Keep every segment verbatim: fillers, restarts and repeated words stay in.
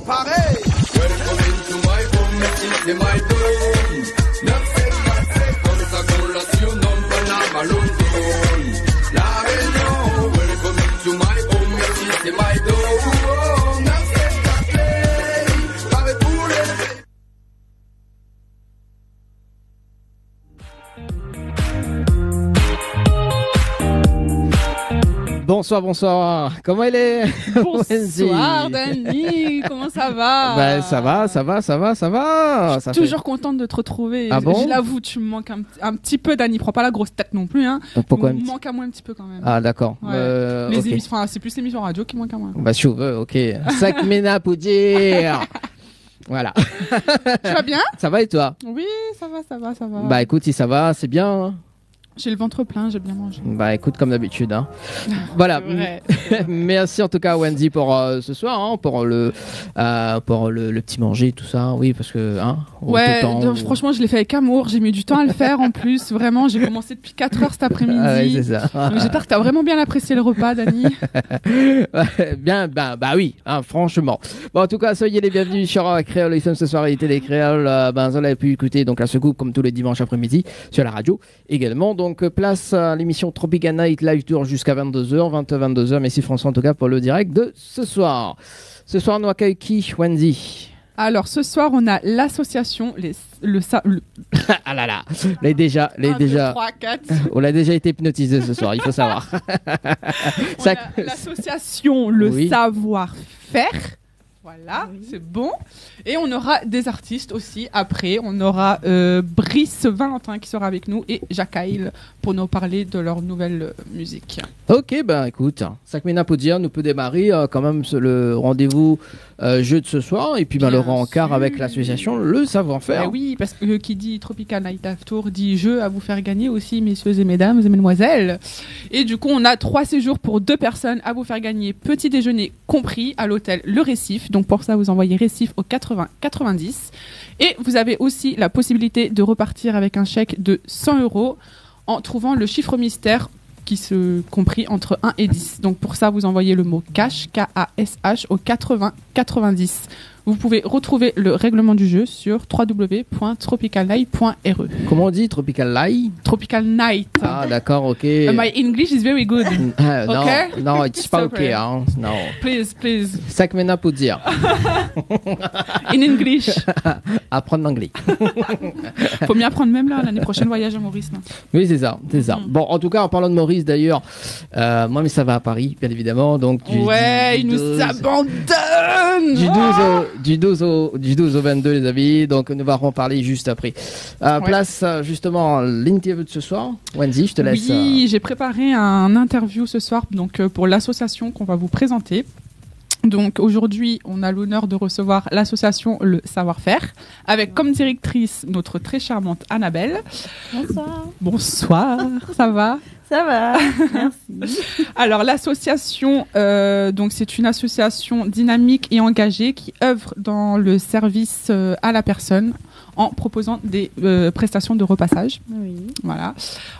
Paré. Welcome to my home, this is my dome. Nèf sèt kat sèt, konm sa kon la surnom Panama London. La Réunion, welcome to my home, this is my dome. Nèf sèt kat sèt, paré pou lé Bonsoir, bonsoir. Koman i lé, Wendy ? Bonsoir, Dany. Comment ça va ? Ben, ça va, ça va, ça va, ça va. Je suis toujours contente de te retrouver. Ah bon ? Je l'avoue, tu me manques un, un petit peu, Dany. Prends pas la grosse tête non plus, hein. Pourquoi un petit peu ? Tu me manques à moi un petit peu quand même. Ah, d'accord. Ouais. Euh, ok. Les émissions, enfin, c'est plus l'émission radio qui manque à moi. Bah, si tu veux, ok. Sak mi na pou dir. Voilà. Tu vas bien ? Ça va et toi ? Oui, ça va, ça va, ça va. Bah, écoute, si ça va, c'est bien, hein. J'ai le ventre plein, j'ai bien mangé. Bah, écoute, comme d'habitude, hein. Voilà. C'est vrai. Merci en tout cas, Wendy, pour, euh, ce soir, hein, pour le, euh, pour le, le petit manger, tout ça, oui, parce que, hein, on Ouais, tout en- donc, franchement, je l'ai fait avec amour, j'ai mis du temps à le faire en plus, vraiment, j'ai commencé depuis quatre heures cet après-midi. Ah ouais, c'est ça. Donc, j'espère que t'as vraiment bien apprécié le repas, Dany. Ouais, bien, bah, bah oui, hein, franchement. Bon, en tout cas, soyez les bienvenus sur, euh, Kréol F M ce soir, Télé Kréol. Euh, ben, zot la pu ékouté, donc, la Secoupe, comme tous les dimanches après-midi, sur la radio également. Donc, euh, place à l'émission Tropical Night Live Tour jusqu'à vingt-deux heures, vingt, vingt-deux heures. Merci François, en tout cas, pour le direct de ce soir. Ce soir, nou akèy ki, Wendy ? Alors, ce soir, on a l'association, les, le, sa- le Ah là là, lé déza, lé déza. Un, deux, trois, quatre. On a déjà été hypnotisé ce soir, il faut savoir. On a l'association Le Savoir-Faire. Oui. Voilà, c'est bon. Et on aura des artistes aussi après. On aura, euh, Brice Valentin qui sera avec nous et Jacques Ail pour nous parler de leur nouvelle, euh, musique. Ok, ben écoute, sak mi na pou dir, nou pé démaré, euh, quand même ce- le rendez-vous, euh, jeu de ce soir, et puis, ben, le rencard avec l'association Le Savoir-Faire. Bien sûr. Ben oui, parce que, euh, qui dit Tropical Night Live Tour dit jeu à vous faire gagner aussi, messieurs et mesdames et mesdemoiselles. Et du coup, on a trois séjours pour deux personnes à vous faire gagner, petit déjeuner compris, à l'hôtel Le Récif. Donc pour ça, vous envoyez Récif au quatre-vingts quatre-vingt-dix. Et vous avez aussi la possibilité de repartir avec un chèque de cent euros en trouvant le chiffre mystère qui se compris entre un et dix. Donc pour ça, vous envoyez le mot cash, K A S H, au quatre-vingts quatre-vingt-dix. Vous pouvez retrouver le règlement du jeu sur w w w point tropical night point r e. Comment on dit, Tropical Night ? Tropical Night. Ah, d'accord, ok. Uh, my English is very good. Ah, non, okay? Non, it's pas ok, hein, non. Please, please. Sak mi na pou dir. In English. Apprendre l'anglais. Faut mieux apprendre même là, l'année prochaine, voyage à Maurice, là. Oui, c'est ça, c'est ça. Mm. Bon, en tout cas, en parlant de Maurice, d'ailleurs, euh, moi, mi sava à Paris, bien évidemment, donc du, ouais, du, du douze, il nous abandonne. Du douze au, du douze au, du douze au vingt-deux, les amis. Donc, nous allons en parler juste après. Euh, ouais. Place, euh, justement, à l'interview de ce soir. Wendy, je te laisse, oui, euh, j'ai préparé un interview ce soir, donc, euh, pour l'association qu'on va vous présenter. Donc aujourd'hui, on a l'honneur de recevoir l'association Le Savoir-Faire, avec comme directrice notre très charmante Annabelle. Bonsoir. Bonsoir, ça va ? Ça va, merci. Alors, l'association, euh, donc c'est une association dynamique et engagée qui œuvre dans le service, euh, à la personne, en proposant des, euh, prestations de repassage. Oui. Voilà.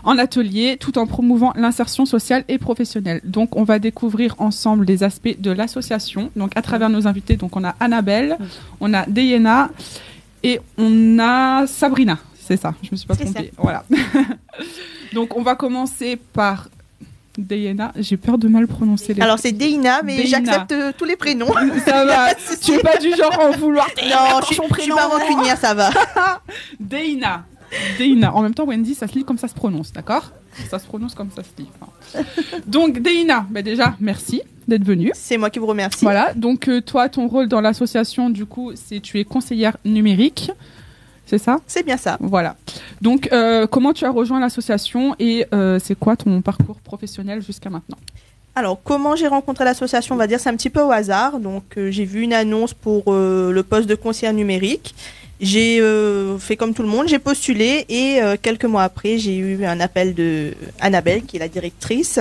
En atelier, tout en promouvant l'insertion sociale et professionnelle. Donc, on va découvrir ensemble les aspects de l'association. Donc, à travers nos invités, donc, on a Annabelle, oui, on a Deyena et on a Sabrina. C'est ça, je me suis pas trompée. C'est ça. Voilà. Donc, on va commencer par Deyena, j'ai peur de mal prononcer les... Alors, c'est Deyena, mais Deyena, j'accepte, euh, tous les prénoms. Ça va. Y a pas de souci. Tu es pas du genre à en vouloir. Non, je suis, je suis pas rancunière, ça va. Deyena. Deyena. En même temps, Wendy, ça se lit comme ça se prononce, d'accord ? Ça se prononce comme ça se lit. Enfin. Donc, Deyena, bah déjà, merci d'être venue. C'est moi qui vous remercie. Voilà, donc, euh, toi, ton rôle dans l'association, du coup, c'est tu es conseillère numérique. C'est ça ? C'est bien ça. Voilà. Donc, euh, comment tu as rejoint l'association et, euh, c'est quoi ton parcours professionnel jusqu'à maintenant ? Alors, comment j'ai rencontré l'association, on va dire, c'est un petit peu au hasard. Donc, euh, j'ai vu une annonce pour, euh, le poste de conseillère numérique. J'ai, euh, fait comme tout le monde, j'ai postulé et, euh, quelques mois après, j'ai eu un appel de Annabelle, qui est la directrice.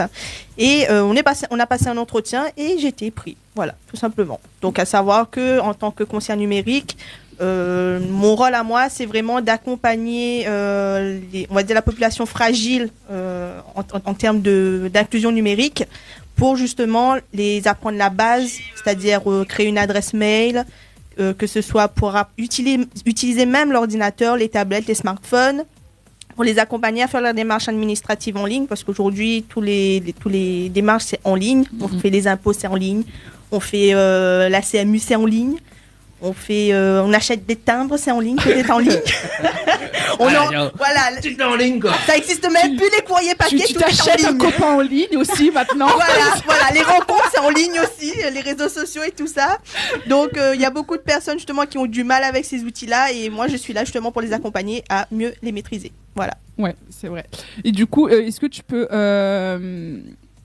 Et, euh, on est passé, on a passé un entretien et j'ai été pris. Voilà, tout simplement. Donc, à savoir que, en tant que conseillère numérique, euh, mon rôle à moi, c'est vraiment d'accompagner, euh, les, on va dire la population fragile, euh, en, en, en termes de, d'inclusion numérique, pour justement les apprendre la base, c'est-à-dire, euh, créer une adresse mail, euh, que ce soit pour app-, utili-, utiliser même l'ordinateur, les tablettes, les smartphones, pour les accompagner à faire leurs démarches administratives en ligne, parce qu'aujourd'hui, tous les, les, tous les démarches, c'est en ligne. On fait les impôts, c'est en ligne. On fait, euh, la C M U, c'est en ligne. On fait, euh, on achète des timbres, c'est en ligne, tout est en ligne. On en, voilà, tout est en ligne, quoi. Ça existe même plus, les courriers papier, tout est en ligne. Tu t'achètes un copain en ligne aussi maintenant. Voilà, voilà, les rencontres, c'est en ligne aussi, les réseaux sociaux et tout ça. Donc, euh, il y a beaucoup de personnes, justement, qui ont du mal avec ces outils-là, et moi, je suis là, justement, pour les accompagner à mieux les maîtriser. Voilà. Ouais, c'est vrai. Et du coup, euh, est-ce que tu peux, euh,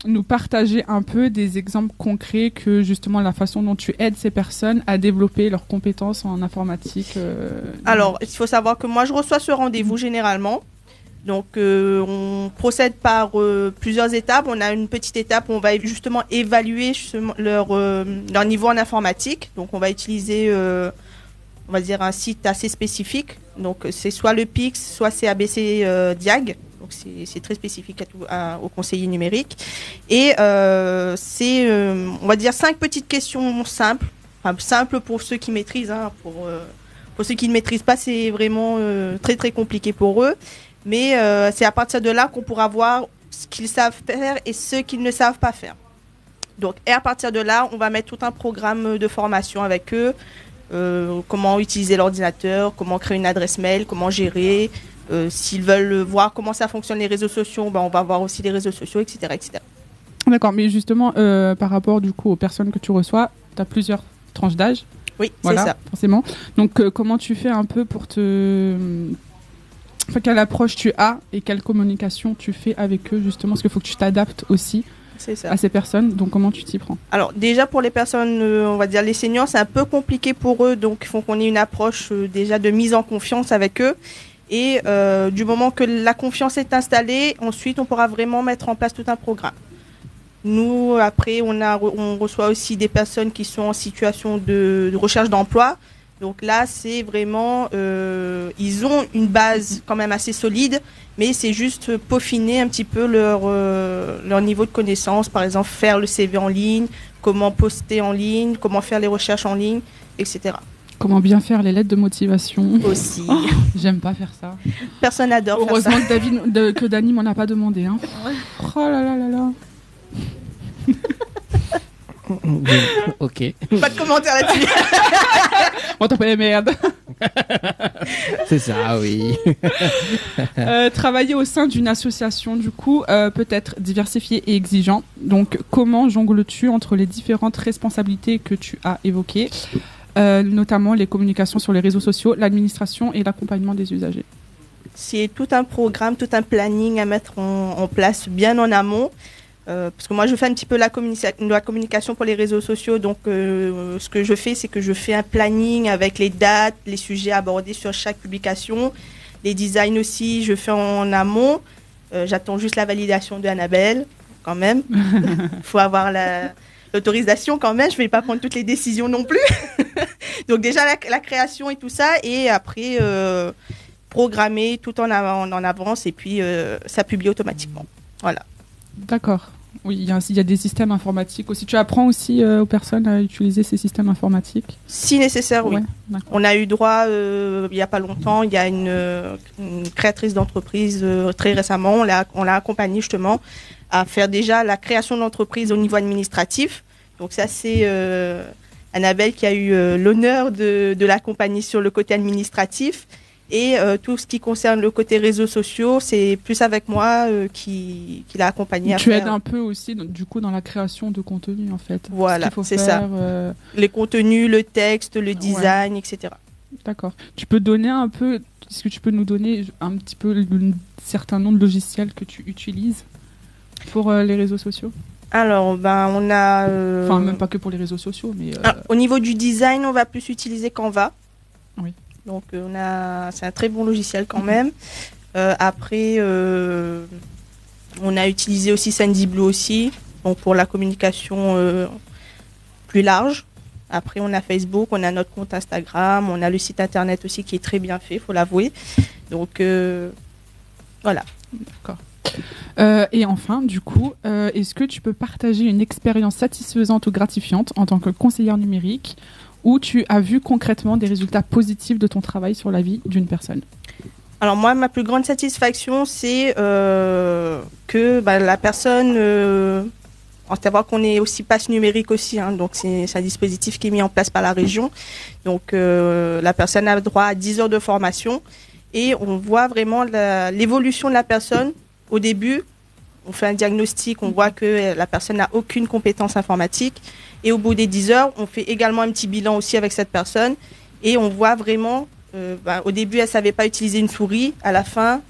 nous partager un peu des exemples concrets que, justement, la façon dont tu aides ces personnes à développer leurs compétences en informatique, euh, Alors, il faut savoir que moi, je reçois ce rendez-vous généralement. Donc, euh, on procède par, euh, plusieurs étapes. On a une petite étape où on va justement évaluer justement leur, euh, leur niveau en informatique. Donc, on va utiliser, euh, on va dire, un site assez spécifique. Donc, c'est soit le Pix, soit c'est A B C, euh, Diag. Donc, c'est, c'est très spécifique à tout, à, aux conseillers numériques. Et, euh, c'est, euh, on va dire, cinq petites questions simples. Enfin, simple pour ceux qui maîtrisent, hein, pour, euh, pour ceux qui ne maîtrisent pas, c'est vraiment, euh, très, très compliqué pour eux. Mais, euh, c'est à partir de là qu'on pourra voir ce qu'ils savent faire et ce qu'ils ne savent pas faire. Donc, et à partir de là, on va mettre tout un programme de formation avec eux. Euh, comment utiliser l'ordinateur, comment créer une adresse mail, comment gérer. Euh, s'ils veulent voir comment ça fonctionne les réseaux sociaux, ben, on va voir aussi les réseaux sociaux, et cetera, et cetera. D'accord, mais justement, euh, par rapport du coup aux personnes que tu reçois, t'as plusieurs tranches d'âge. Oui, c'est ça. Voilà, forcément. Donc, euh, comment tu fais un peu pour te, enfin, quelle approche tu as et quelle communication tu fais avec eux, justement, parce qu'il faut que tu t'adaptes aussi à ces personnes. C'est ça. Donc, comment tu t'y prends ? Alors, déjà, pour les personnes, euh, on va dire les seniors, c'est un peu compliqué pour eux, donc il faut qu'on ait une approche, euh, déjà de mise en confiance avec eux. Et, euh, du moment que la confiance est installée, ensuite, on pourra vraiment mettre en place tout un programme. Nous, après, on a re-, on reçoit aussi des personnes qui sont en situation de, de recherche d'emploi. Donc là, c'est vraiment, euh, ils ont une base quand même assez solide, mais c'est juste peaufiner un petit peu leur, euh, leur niveau de connaissance. Par exemple, faire le C V en ligne, comment poster en ligne, comment faire les recherches en ligne, et cetera. Comment bien faire les lettres de motivation. Aussi. Oh, j'aime pas faire ça. Personne adore faire ça. Heureusement que David, de, que Dany m'en a pas demandé, hein. Ouais. Oh là là là là. Ok. Pas de commentaire là-dessus. On t'appelle merde. C'est ça, oui. Euh, travailler au sein d'une association, du coup, euh, peut être diversifié et exigeant. Donc, comment jongles-tu entre les différentes responsabilités que tu as évoquées, euh, notamment les communications sur les réseaux sociaux, l'administration et l'accompagnement des usagers ? C'est tout un programme, tout un planning à mettre en, en place bien en amont. Euh, parce que moi, je fais un petit peu la communica-, la communication pour les réseaux sociaux. Donc, euh, ce que je fais, c'est que je fais un planning avec les dates, les sujets abordés sur chaque publication. Les designs aussi, je fais en amont. Euh, j'attends juste la validation de Annabelle, quand même. Faut avoir la, l'autorisation quand même. Je vais pas prendre toutes les décisions non plus. Donc déjà, la, la création et tout ça. Et après, euh, programmer tout en av-, en, en avance et puis, euh, ça publie automatiquement. Voilà. D'accord. Oui, il y a, il y a des systèmes informatiques aussi. Tu apprends aussi, euh, aux personnes à utiliser ces systèmes informatiques ? Si nécessaire, oui. Ouais, d'accord. On a eu droit, euh, il y a pas longtemps, il y a une, euh, une créatrice d'entreprise, euh, très récemment, on l'a, on l'a accompagnée justement à faire déjà la création d'entreprise au niveau administratif. Donc ça, c'est, euh, Annabelle qui a eu, euh, l'honneur de, de l'accompagner sur le côté administratif. Et, euh, tout ce qui concerne le côté réseaux sociaux, c'est plus avec moi, euh, qui, qui l'a accompagnée à faire. Tu aides un peu aussi, donc, du coup, dans la création de contenu, en fait. Voilà, c'est ça. Ce qu'il faut faire, euh, les contenus, le texte, le design, et cetera. Ouais. D'accord. Tu peux donner un peu, est-ce que tu peux nous donner un petit peu le certain nom de logiciels que tu utilises pour, euh, les réseaux sociaux ? Alors, ben, on a, euh, enfin, même pas que pour les réseaux sociaux, mais, euh, ah, au niveau du design, on va plus utiliser Canva. Oui. Donc, euh, on a, c'est un très bon logiciel quand même. Euh, après, euh, on a utilisé aussi Sendiblu aussi, donc pour la communication, euh, plus large. Après, on a Facebook, on a notre compte Instagram, on a le site internet aussi qui est très bien fait, faut l'avouer. Donc, euh, voilà. D'accord. Euh, et enfin, du coup, euh, est-ce que tu peux partager une expérience satisfaisante ou gratifiante en tant que conseillère numérique où tu as vu concrètement des résultats positifs de ton travail sur la vie d'une personne ? Alors moi, ma plus grande satisfaction, c'est, euh, que, bah, la personne, euh, à savoir qu'on est aussi pass numérique aussi, hein, donc c'est, c'est un dispositif qui est mis en place par la région. Donc, euh, la personne a droit à dix heures de formation et on voit vraiment la, l'évolution de la personne. Au début, on fait un diagnostic, on voit que la personne n'a aucune compétence informatique. Et au bout des dix heures, on fait également un petit bilan aussi avec cette personne. Et on voit vraiment, euh, bah, au début, elle savait pas utiliser une souris. À la fin,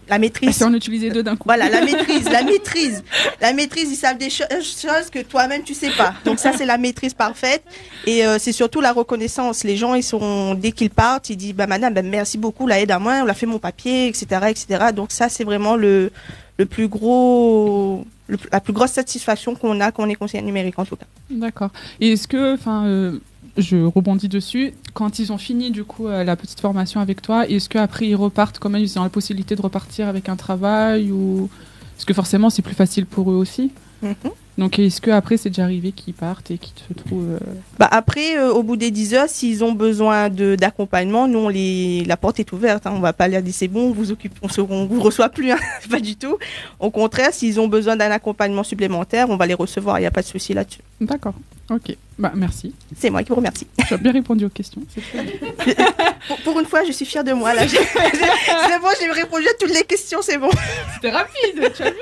la maîtrise. Ah, si on utilisait deux d'un coup. Voilà, la maîtrise, la maîtrise. La maîtrise, ils savent des cho-, choses que toi-même, tu sais pas. Donc ça, c'est la maîtrise parfaite. Et, euh, c'est surtout la reconnaissance. Les gens, ils sont, dès qu'ils partent, ils disent, bah, madame, ben, merci beaucoup, la èd amoin, ou la fé mon papié, et cetera, et cetera. Donc ça, c'est vraiment le, le plus gros, le pl-, la plus grosse satisfaction qu'on a quand on est conseiller numérique, en tout cas. D'accord. Et est-ce que, enfin, euh, je rebondis dessus, quand ils ont fini, du coup, euh, la petite formation avec toi, est-ce qu'après, ils repartent quand même, ils ont la possibilité de repartir avec un travail ou, parce que forcément, c'est plus facile pour eux aussi. Mhm. Donc, est-ce que après, c'est déjà arrivé qu'ils partent et qu'ils se trouvent, euh, Bah, après, euh, au bout des dix heures, s'ils ont besoin de, d'accompagnement, nous, on les, la porte est ouverte, hein. On va pas leur dire, c'est bon, on vous occupe, on se, on vous reçoit plus, hein. Pas du tout. Au contraire, s'ils ont besoin d'un accompagnement supplémentaire, on va les recevoir. Il y a pas de souci là-dessus. D'accord. Ok. Bah, merci. C'est moi qui vous remercie. Tu as bien répondu aux questions. C'est très bien. Pour, pour une fois, je suis fière de moi, là. J'ai, c'est bon, j'ai répondu à toutes les questions, c'est bon. C'était rapide, tu as vu ?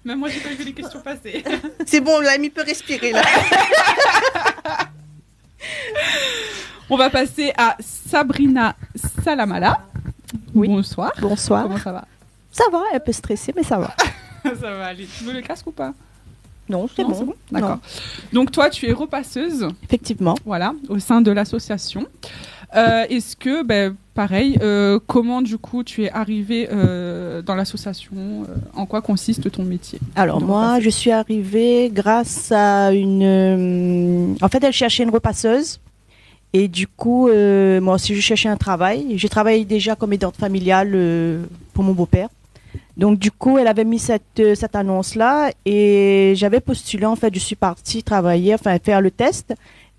Même moi, j'ai pas vu les questions passer. C'est bon, là, il peut respirer, là. On va passer à Sabrina Salamala. Oui. Bonsoir. Bonsoir. Comment ça va ? Ça va, un peu stressée, mais ça va. Ça va aller. Tu veux le casque ou pas ? Non, c'est bon. Non, c'est bon ? D'accord. Non. Donc toi, tu es repasseuse. Effectivement. Voilà, au sein de l'association. Euh, est-ce que, ben, pareil, euh, comment du coup tu es arrivée, euh, dans l'association, euh, en quoi consiste ton métier de repasseuse ? Alors, moi, je suis arrivée grâce à une, euh, en fait, elle cherchait une repasseuse. Et du coup, euh, moi aussi, je cherchais un travail. J'ai travaillé déjà comme aidante familiale, euh, pour mon beau-père. Donc, du coup, elle avait mis cette, euh, cette annonce-là et j'avais postulé, en fait, je suis partie travailler, enfin, faire le test.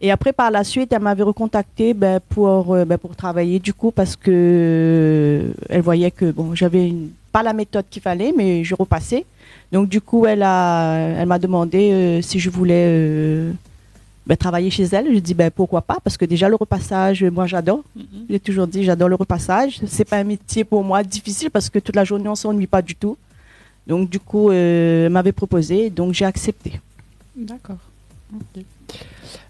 Et après, par la suite, elle m'avait recontacté, ben, pour, euh, ben, pour travailler, du coup, parce que, euh, elle voyait que, bon, j'avais une, pas la méthode qu'il fallait, mais je repassais. Donc, du coup, elle a, elle m'a demandé, euh, si je voulais, euh, ben, travailler chez elle. Je dis, ben, pourquoi pas, parce que déjà, le repassage, moi, j'adore. Mhm. J'ai toujours dit, j'adore le repassage. C'est pas un métier pour moi difficile parce que toute la journée, on s'ennuie pas du tout. Donc, du coup, euh, elle m'avait proposé, donc j'ai accepté. D'accord. Ok.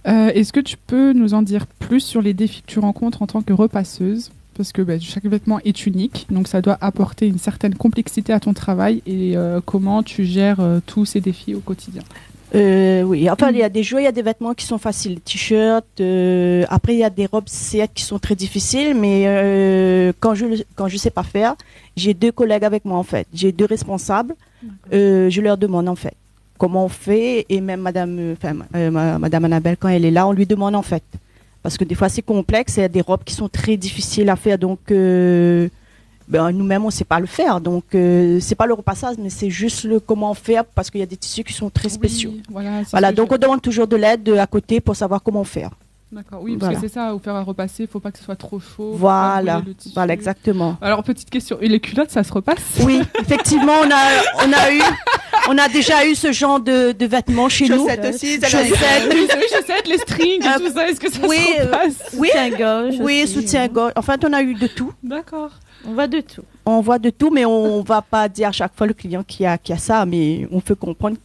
Euh, est-ce que tu peux nous en dire plus sur les défis que tu rencontres en tant que repasseuse ? Parce que, bah, chaque vêtement est unique, donc ça doit apporter une certaine complexité à ton travail et, euh, comment tu gères, euh, tous ces défis au quotidien ? Euh, oui, enfin, il y a des jours, il y a des vêtements qui sont faciles, t-shirt, euh, après, il y a des robes, certes, qui sont très difficiles, mais, euh, quand je le, quand je sais pas faire, j'ai deux collègues avec moi, en fait. J'ai deux responsables, euh, je leur demande, en fait, comment on fait, et même madame, euh, enfin, euh, ma-, madame Annabelle, quand elle est là, on lui demande, en fait. Parce que des fois, c'est complexe, il y a des robes qui sont très difficiles à faire, donc, euh, ben, nous-mêmes, on sait pas le faire. Donc, euh, c'est pas le repassage, mais c'est juste le comment faire, parce qu'il y a des tissus qui sont très spéciaux. Oui, voilà, c'est ce que je... Voilà, donc on demande toujours de l'aide, euh, à côté pour savoir comment faire. D'accord, oui, parce que c'est ça, ou faire à repasser, faut pas que ce soit trop chaud, faut pas brûler le tissu. Voilà, exactement. Alors, petite question, et les culottes, ça se repasse ? Oui, effectivement, on a, on a eu, on a déjà eu ce genre de, de vêtements chez nous. Chaussettes aussi, ça... Chaussettes. Oui, oui, chaussettes, les strings et tout ça, est-ce que ça se repasse ? Euh, oui, euh, oui, soutien-gorge aussi, soutien-gorge. En fait, on a eu de tout. D'accord. On voit de tout. On voit de tout, mais on va pas dire à chaque fois le client qui a, qui a ça, mais on fait comprendre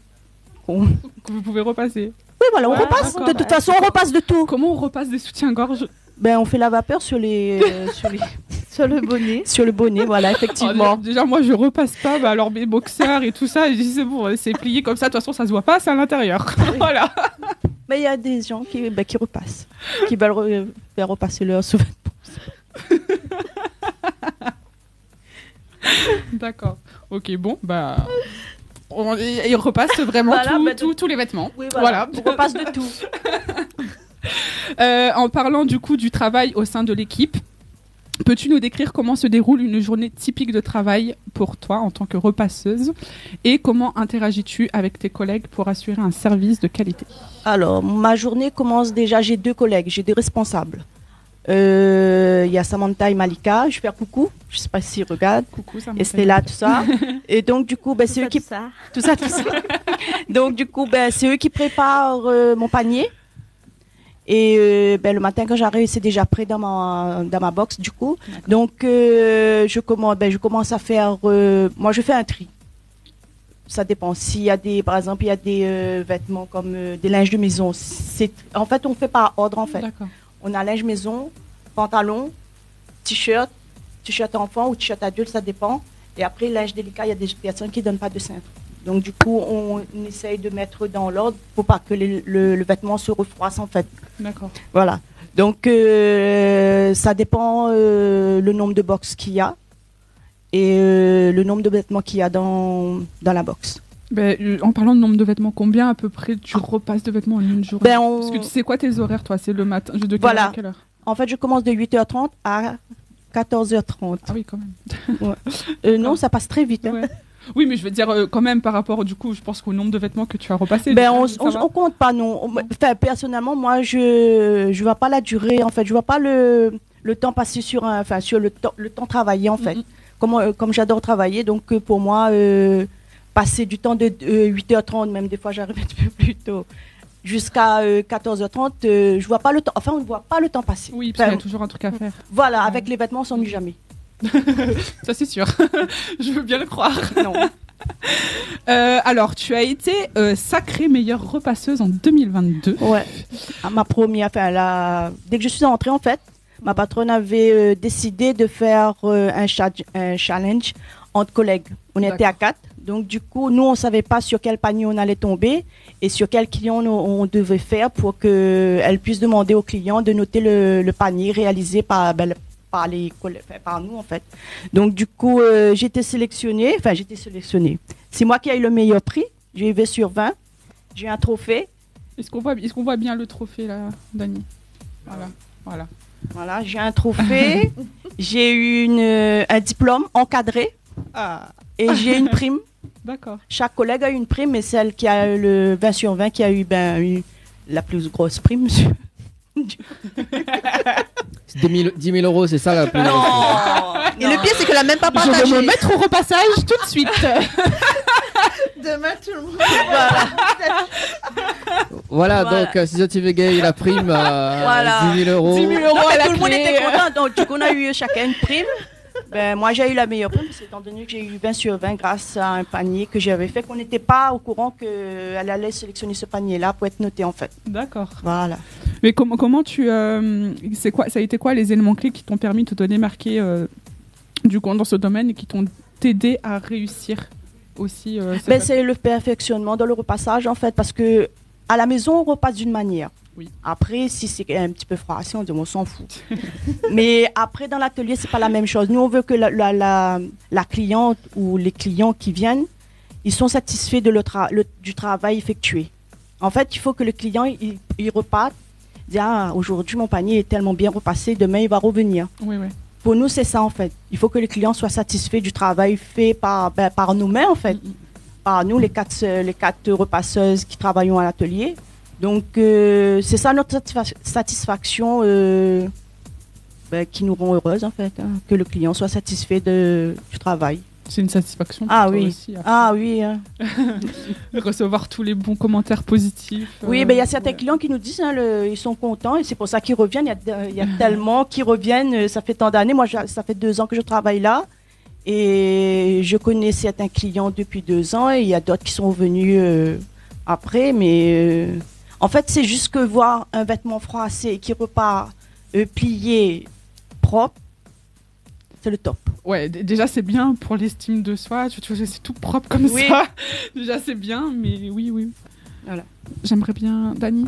qu'on... Que vous pouvez repasser. Oui, voilà, on repasse. D'accord. De toute façon, on repasse de tout. Comment on repasse des soutiens-gorge ? Ben, on fait la vapeur sur les, euh, sur les... Sur le bonnet. Sur le bonnet, voilà, effectivement. Alors, déjà, déjà, moi, je repasse pas, bah, alors mes boxers et tout ça, je dis, c'est bon, c'est plié comme ça, de toute façon, ça se voit pas, c'est à l'intérieur. Oui. Voilà. Mais il y a des gens qui, ben, qui repassent, qui veulent re-, faire repasser leurs sous-vêtements. D'accord. Ok, bon, bah, on, ils repassent vraiment... Voilà, tout, bah, tout, tous les vêtements. Oui, voilà. Voilà. On repasse de tout. Euh, en parlant du coup du travail au sein de l'équipe, Peux-tu nous décrire comment se déroule une journée typique de travail pour toi en tant que repasseuse et comment interagis-tu avec tes collègues pour assurer un service de qualité ? Alors, ma journée commence déjà, j'ai deux collègues, j'ai deux responsables. Euh, il y a Samantha et Malika, je fais un coucou, je sais pas s'ils regardent, Coucou, Samantha et Stella, Malika. Tout ça. Et donc, du coup, ben, c'est eux qui... Tout ça, tout ça. Donc, du coup, ben, c'est eux qui préparent, euh, mon panier. Et, euh, ben, le matin, quand j'arrive, c'est déjà prêt dans ma, dans ma box, du coup. D'accord. Donc, euh, je commence, ben, je commence à faire, euh, moi, je fais un tri. Ça dépend. S'il y a des, par exemple, il y a des, euh, vêtements comme, euh, des linges de maison, c'est, en fait, on fait par ordre, en fait. D'accord. On a linge maison, pantalon, t-shirt, t-shirt enfant ou t-shirt adulte, ça dépend. Et après, linge délicat, il y a des personnes qui donnent pas de cintre. Donc, du coup, on, on essaye de mettre dans l'ordre pour pas que les- le, le vêtement se refroisse, en fait. D'accord. Voilà. Donc, euh, ça dépend, euh, le nombre de box qu'il y a et, euh, le nombre de vêtements qu'il y a dans, dans la box. Ben, euh, en parlant de nombre de vêtements, combien à peu près tu repasses de vêtements en une journée ? Ben, on- Parce que tu sais quoi tes horaires, toi ? C'est le matin, de quelle Voilà. Heure à quelle heure ? En fait, je commence de huit heures trente à quatorze heures trente. Ah oui, quand même. Ouais. Euh, non, ça passe très vite, hein. Ouais. Oui, mais je veux dire, euh, quand même, par rapport, du coup, je pense qu'au nombre de vêtements que tu as repassés, Ben, déjà, on, ça on, va ? On compte pas, non. On- Enfin, personnellement, moi, je, je vois pas la durée, en fait. Je vois pas le, le temps passé sur un, enfin, sur le temps, le temps travaillé, en fait. Mhm. Comme, euh, comme j'adore travailler, donc, euh, pour moi, euh, passer du temps de, euh, huit heures trente, même des fois, j'arrive un petit peu plus tôt, jusqu'à, euh, quatorze heures trente, euh, je vois pas le temps, enfin, on ne voit pas le temps passer. Oui, parce qu'il y a toujours un truc à faire. Enfin, voilà, ouais. Avec les vêtements, on s'ennuie jamais. Ça, c'est sûr. Je veux bien le croire. Non. Euh, alors, tu as été, euh, sacrée meilleure repasseuse en deux mille vingt-deux. Ouais. Ah, ma première, enfin, la, dès que je suis entrée, en fait, ma patronne avait, euh, décidé de faire, euh, un cha-, un challenge entre collègues. On était à quatre. D'accord. Donc, du coup, nous, on savait pas sur quel panier on allait tomber et sur quel client on, on devait faire pour que elle puisse demander au client de noter le, le panier réalisé par, ben, le, par les collè-, enfin, par nous, en fait. Donc, du coup, euh, j'ai été sélectionnée, enfin, j'ai été sélectionnée. C'est moi qui ai eu le meilleur prix. J'ai eu vingt sur vingt. J'ai eu un trophée. Est-ce qu'on voit, est-ce qu'on voit bien le trophée, là, Dany ? Voilà, voilà. Voilà, j'ai un trophée. J'ai eu une, euh, un diplôme encadré. Ah. Et j'ai une prime. D'accord. Chaque collègue a eu une prime, mais celle qui a eu le vingt sur vingt, qui a eu, ben, eu la plus grosse prime, C'est deux mille, dix mille euros, c'est ça la plus grosse. Non. Et le pire, c'est qu'elle a même pas partagé. Je vais me mettre au repassage tout de suite. Demain, tout le monde. Voilà. Voilà, donc, euh, si zot i vé gingn la prime, euh, dix mille euros. Dix mille euros à la clé. Non, mais tout le monde était content. Donc, du coup, on a eu chacun une prime. Ben, moi, j'ai eu la meilleure prime, parce que étant donné que j'ai eu vingt sur vingt grâce à un panier que j'avais fait, qu'on n'était pas au courant qu'elle allait sélectionner ce panier-là pour être notée, en fait. D'accord. Voilà. Mais comment, comment tu, euh, c'est quoi, ça a été quoi les éléments clés qui t'ont permis de te démarquer, euh, du coup, dans ce domaine et qui t'ont aidé à réussir aussi, euh, cette... Ben, c'est le perfectionnement dans le repassage, en fait, parce que à la maison, on repasse d'une manière. Oui. Après, si c'est un petit peu froissé, on dit, on s'en fout. Mais après, dans l'atelier, c'est pas la même chose. Nous, on veut que la, la, la, la cliente ou les clients qui viennent, ils sont satisfaits de le tra-, le, du travail effectué. En fait, il faut que le client, il, il reparte, dit, ah, aujourd'hui, mon panier est tellement bien repassé, demain, il va revenir. Oui, oui. Pour nous, c'est ça, en fait. Il faut que le client soit satisfait du travail fait par, ben, par nos mains, en fait. Mm, mm. Par nous, les quatre, euh, les quatre repasseuses qui travaillons à l'atelier. Donc, euh, c'est ça notre satisfa-, satisfaction, euh, ben, qui nous rend heureuses, en fait, hein, que le client soit satisfait de, du travail. C'est une satisfaction pour toi aussi, après. Ah oui. Ah oui, hein. De recevoir tous les bons commentaires positifs, euh, ouais. Oui, ben, il y a certains clients qui nous disent, hein, le, ils sont contents et c'est pour ça qu'ils reviennent. Il y a de, il y a tellement qui reviennent, euh, ça fait tant d'années. Moi, je, ça fait deux ans que je travaille là. Et je connais certains clients depuis deux ans et il y a d'autres qui sont venus, euh, après. Mais, euh, en fait, c'est juste que voir un vêtement froissé qui repart, euh, plié, propre, c'est le top. Ouais, d-, déjà, c'est bien pour l'estime de soi. Tu, tu vois, c'est tout propre comme ça. Oui. Déjà, c'est bien, mais oui, oui. Voilà. J'aimerais bien, Dany,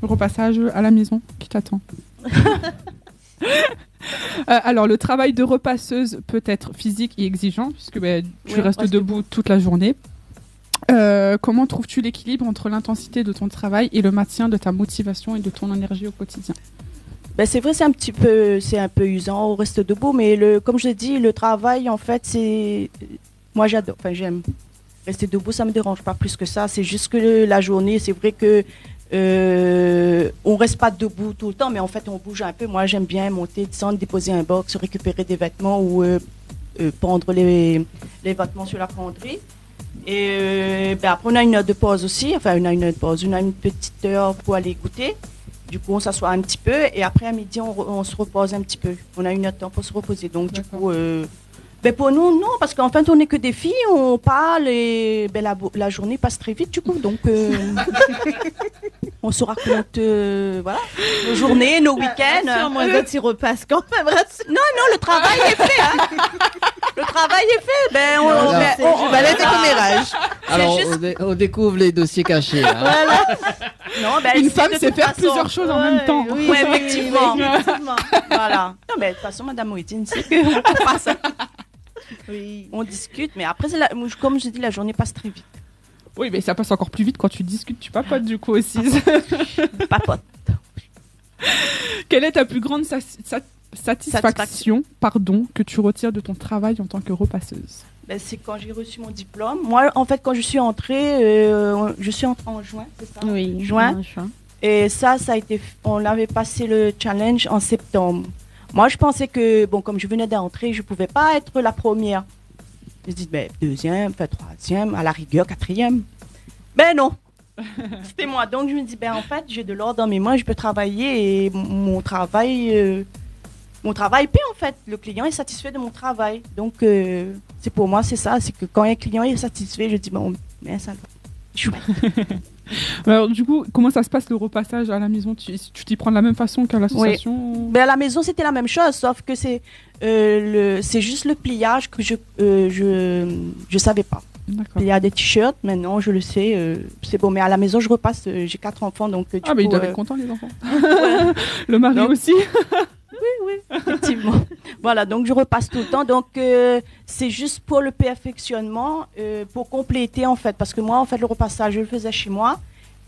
le repassage à la maison qui t'attend. Euh, alors, le travail de repasseuse peut être physique et exigeant, puisque, ben, tu restes debout toute la journée. Oui, on reste debout. Euh, comment trouves-tu l'équilibre entre l'intensité de ton travail et le maintien de ta motivation et de ton énergie au quotidien ? Ben, c'est vrai, c'est un petit peu, c'est un peu usant, on reste debout, mais le, comme je dis, le travail, en fait, c'est, moi, j'adore, enfin, j'aime. Rester debout, ça me dérange pas plus que ça. C'est juste que la journée, c'est vrai que, euh, on reste pas debout tout le temps, mais en fait, on bouge un peu. Moi, j'aime bien monter, descendre, déposer un box, récupérer des vêtements ou, euh, euh, pendre les, les vêtements sur la fonderie. Et, euh, ben, après, on a une heure de pause aussi. Enfin, on a une heure de pause. On a une petite heure pour aller goûter. Du coup, on s'assoit un petit peu. Et après, à midi, on re-, on se repose un petit peu. On a une heure de temps pour se reposer. Donc, du coup, euh, ben, pour nous, non, parce qu'en fait, on n'est que des filles, on parle et, ben, la bo-, la journée passe très vite, du coup. Donc, euh, on se raconte, euh, voilà, nos journées, nos week-ends. Rassure-moi, les autres, ils repassent quand même, rassure. Non, non, le travail est fait, hein. Le travail est fait. Ben, on, ben, on, c'est juste, voilà. Alors, on dé-, on découvre les dossiers cachés, là, hein. Voilà. Non, ben, elle sait de toute façon. Une femme sait faire plusieurs choses en même temps. Ouais, oui, effectivement. Voilà. Non, mais de toute façon, Madame Moïtine sait que on fait pas ça. Oui. On discute, mais après, c'est la, comme je dis, la journée passe très vite. Oui, mais ça passe encore plus vite quand tu discutes, tu papotes, du coup, aussi. Papote. Quelle est ta plus grande sa-, sa-, satisfaction, pardon, que tu retires de ton travail en tant que repasseuse ? Ben, c'est quand j'ai reçu mon diplôme. Moi, en fait, quand je suis entrée, euh, je suis entrée en juin, c'est ça ? Oui, en juin. Et ça, ça a été f-, on avait passé le challenge en septembre. Moi, je pensais que, bon, comme je venais d'entrer, je pouvais pas être la première. Je dis, ben, deuxième, enfin, troisième, à la rigueur, quatrième. Ben non, c'était moi. Donc, je me dis, ben, en fait, j'ai de l'or dans mes mains, je peux travailler et m-, mon travail, euh, mon travail paie, en fait. Le client est satisfait de mon travail. Donc, euh, c'est pour moi, c'est ça. C'est que quand un client est satisfait, je dis, bon, mais ça, je suis... Alors, du coup, comment ça se passe, le repassage à la maison ? Tu, tu t'y prends de la même façon qu'à l'association ? Oui. Ben, à la maison, c'était la même chose, sauf que c'est, euh, le, c'est juste le pliage que je, euh, je, je savais pas. D'accord. Plier des t-shirts, maintenant, je le sais, euh, c'est bon. Mais à la maison, je repasse, euh, j'ai quatre enfants, donc, euh, du coup, ils doivent être contents, les enfants. Ouais. Le mari aussi. Oui, oui, effectivement. Voilà, donc je repasse tout le temps. Donc, euh, c'est juste pour le perfectionnement, euh, pour compléter, en fait. Parce que moi, en fait, le repassage, je le faisais chez moi.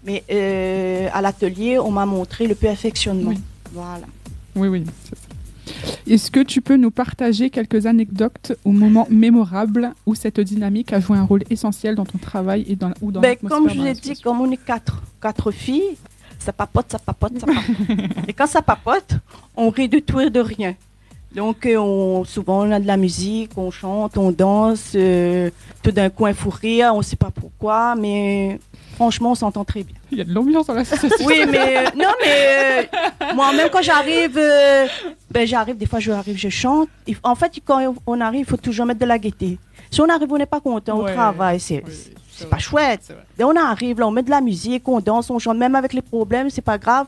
Mais, euh, à l'atelier, on m'a montré le perfectionnement. Oui. Voilà. Oui, oui, c'est ça. Est-ce que tu peux nous partager quelques anecdotes ou moments mémorables où cette dynamique a joué un rôle essentiel dans ton travail et dans, ou dans l'atmosphère dans l'association ? Ben, comme je vous ai dit, comme on est quatre, quatre filles, ça papote, ça papote, ça papote. Et quand ça papote, on rit de tout et de rien. Donc, euh, on, souvent, on a de la musique, on chante, on danse, euh, tout d'un coup, un fou rire, on sait pas pourquoi, mais franchement, on s'entend très bien. Il y a de l'ambiance dans l'association. Oui, mais, euh, non, mais, euh, moi, même quand j'arrive, euh, ben, j'arrive, des fois, j'arrive, je chante. Il f-, en fait, quand on arrive, il faut toujours mettre de la gaieté. Si on arrive, on n'est pas content au travail, c'est, c'est pas chouette. Ouais, c'est vrai. Ben, on arrive, là, on met de la musique, on danse, on chante, même avec les problèmes, c'est pas grave.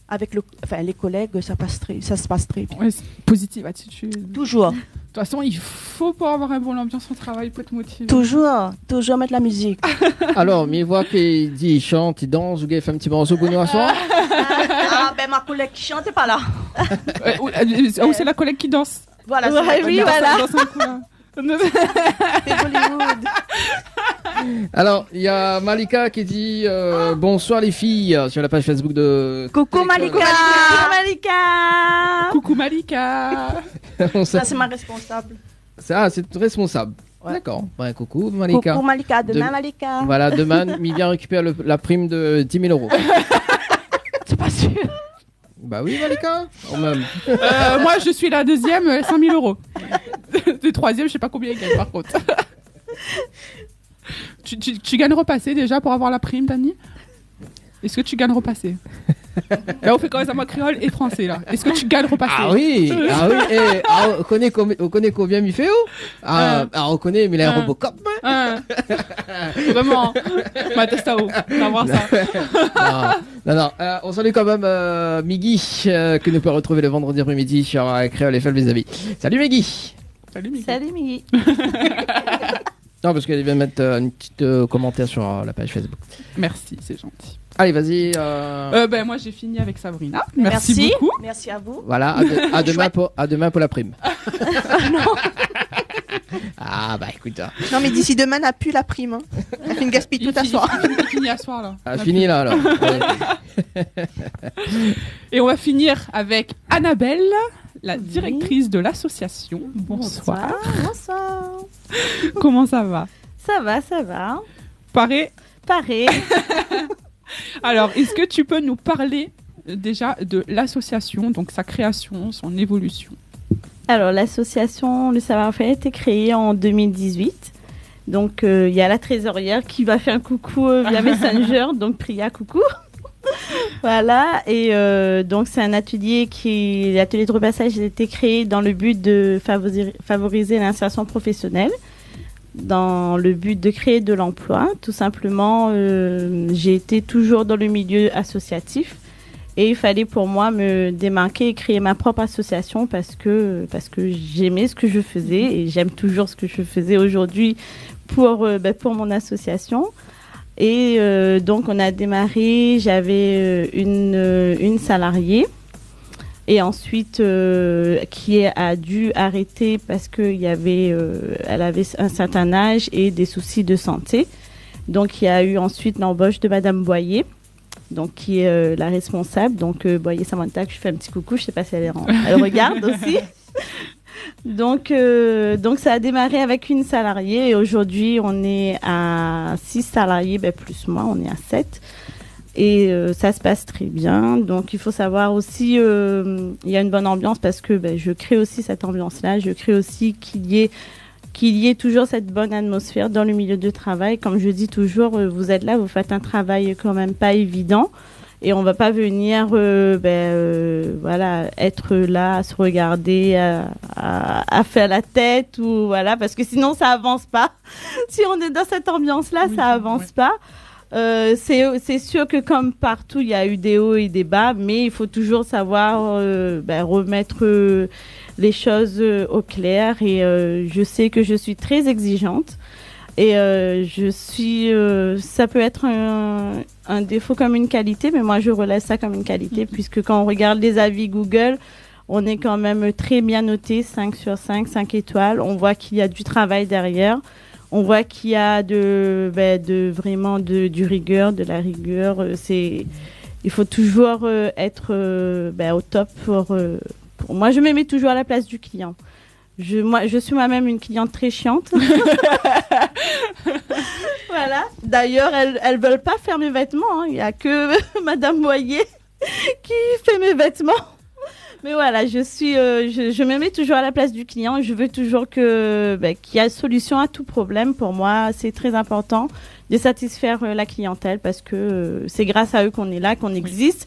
Avec le, enfin, les collègues, ça passe très, ça se passe très bien. Ouais, c'est positive attitude. Toujours. De toute façon, il faut pouvoir avoir une bonne ambiance au travail pour être motivé. Toujours, toujours mettre la musique. Alors, mi voi ke i di, i shant, i dans, ou gingn fé in ti morso pou nou aswar ? Ah, ben, ma collègue qui chante est pas là. Euh, ou, euh, ou c'est la collègue qui danse. Voilà, c'est la collègue qui danse. Ouais, oui, voilà. Dans un coin. C'est Bollywood. Alors, il y a Malika qui dit, euh, bonsoir les filles, euh, sur la page Facebook de Télécom. Coucou Malika. Coucou Malika. Coucou Malika. Ça, c'est ma responsable. Ça, c'est responsable. Ouais. D'accord. Ben, coucou Malika. Coucou Malika. Demain, Malika. Voilà, demain, mi vien récupérer le, la prime de dix mille euros. C'est pas sûr. Bah oui, Malika, quand même. Euh, moi, je suis la deuxième, euh, cinq mille euros. Le troisième, je sais pas combien il gagne, par contre. Tu, tu, tu gagnes repassé déjà pour avoir la prime, Dani ? Est-ce que tu gagnes repassé ? Là, on fait quand même en créole et français, là. Est-ce que tu gagnes repassé ? Ah oui, ah oui, eh, ah, ou koné konbien, ou koné konbien mi fé, ou ? Ah, ah, ou koné, mi lé in Robocop, hein ? Vraiment. Ma tèst aou. On va voir ça. Non, non, non. Euh, on salue quand même, euh, Miggy, euh, que nous pouvons retrouver le vendredi après-midi sur, euh, Kréol F M Les Amis. Salut Miggy. Salut Miggy. Salut Miggy. Non, parce qu'elle vient mettre, euh, une petite, euh, commentaire sur, euh, la page Facebook. Merci, c'est gentil. Allez, vas-y, euh. Euh, ben, moi, j'ai fini avec Sabrina. Merci beaucoup. Merci à vous. Voilà, à de-, à demain pour, à demain pour la prime. Non. Ah, bah, ékout, in. Non, mé d'ici demin, na pu la prim, in. La fine gaspiy tout aswar. Li fini, li fini aswar, la. Ah, fini, la, alor. Ouais. Et on va finir avec Annabelle, la directrice de l'association. Oui. Bonsoir. Bonsoir. Bonsoir. Comment ça va ? Ça va, ça va. Paré ? Paré. Alors, est-ce que tu peux nous parler, euh, déjà de l'association, donc sa création, son évolution ? Alors, l'association Le Savoir-Faire a été créée en deux mille dix-huit. Donc, euh, il y a la trésorière qui va faire un coucou, euh, via Messenger. Donc, Priya, coucou. Voilà, et, euh, donc c'est un atelier qui, l'atelier de repassage a été créé dans le but de favori-, favoriser l'insertion professionnelle, dans le but de créer de l'emploi. Tout simplement, euh, j'ai été toujours dans le milieu associatif et il fallait pour moi me démarquer et créer ma propre association parce que, parce que j'aimais ce que je faisais et j'aime toujours ce que je faisais aujourd'hui pour, euh, ben, pour mon association. Et, euh, donc, on a démarré, j'avais, euh, une, euh, une salariée. Et ensuite, euh, qui a dû arrêter parce que il y avait, euh, elle avait un certain âge et des soucis de santé. Donc, il y a eu ensuite l'embauche de Madame Boyer, donc qui est, euh, la responsable. Donc, euh, Boyer Samantha, que je fais un petit coucou, je sais pas si elle est en, elle regarde aussi. Donc, euh, donc ça a démarré avec une salariée et aujourd'hui on est à six salariés, ben, plus moi, on est à sept. Et, euh, ça se passe très bien. Donc il faut savoir aussi, euh, il y a une bonne ambiance parce que, ben, je crée aussi cette ambiance-là. Je crée aussi qu'il y ait, qu'il y ait toujours cette bonne atmosphère dans le milieu de travail. Comme je dis toujours, euh, vous êtes là, vous faites un travail quand même pas évident. Et on va pas venir, euh, ben, euh, voilà, être là à se regarder, à, à, à faire la tête, ou voilà, parce que sinon ça avance pas. Si on est dans cette ambiance-là, ça avance pas. Oui, oui. Euh, c'est, c'est sûr que comme partout, il y a eu des hauts et des bas, mais il faut toujours savoir, euh, ben, remettre, euh, les choses, euh, au clair. Et, euh, je sais que je suis très exigeante. Et, euh, je suis, euh, ça peut être un, un défaut comme une qualité, mais moi je relève ça comme une qualité, puisque quand on regarde les avis Google, on est quand même très bien noté, cinq sur cinq, cinq étoiles. On voit qu'il y a du travail derrière. On voit qu'il y a de, ben, de, vraiment de, du rigueur, de la rigueur. Euh, c'est, il faut toujours, euh, être, euh, ben, au top pour, euh, pour, moi, je me mets toujours à la place du client. Je, moi, je suis moi-même une cliente très chiante. Voilà. D'ailleurs, elles, elles veulent pas faire mes vêtements, hein. Il y a que Madame Boyer qui fait mes vêtements. Mais voilà, je suis, euh, je, je me mets toujours à la place du client. Je veux toujours que, ben, qu'il y a solution à tout problème. Pour moi, c'est très important de satisfaire, euh, la clientèle parce que, euh, c'est grâce à eux qu'on est là, qu'on existe.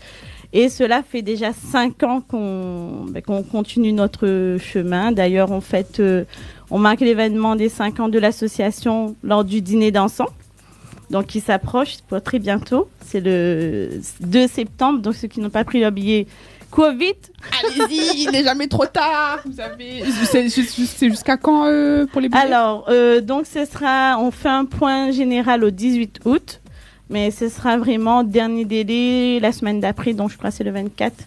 Et cela fait déjà cinq ans qu'on, ben, qu'on continue notre chemin. D'ailleurs, on fête, euh, on marque l'événement des cinq ans de l'association lors du dîner dansant. Donc, qui s'approche pour très bientôt. C'est le deux septembre. Donc, ceux qui n'ont pas pris leur billet, cours vite. Allez-y, il n'est jamais trop tard. Vous avez, c'est jus-, jus-, c'est jusqu'à quand, euh, pour les billets ? Alors, euh, donc, ce sera, on fait un point général au dix-huit août. Mais ce sera vraiment dernier délai la semaine d'après, donc je crois que c'est le vingt-quatre.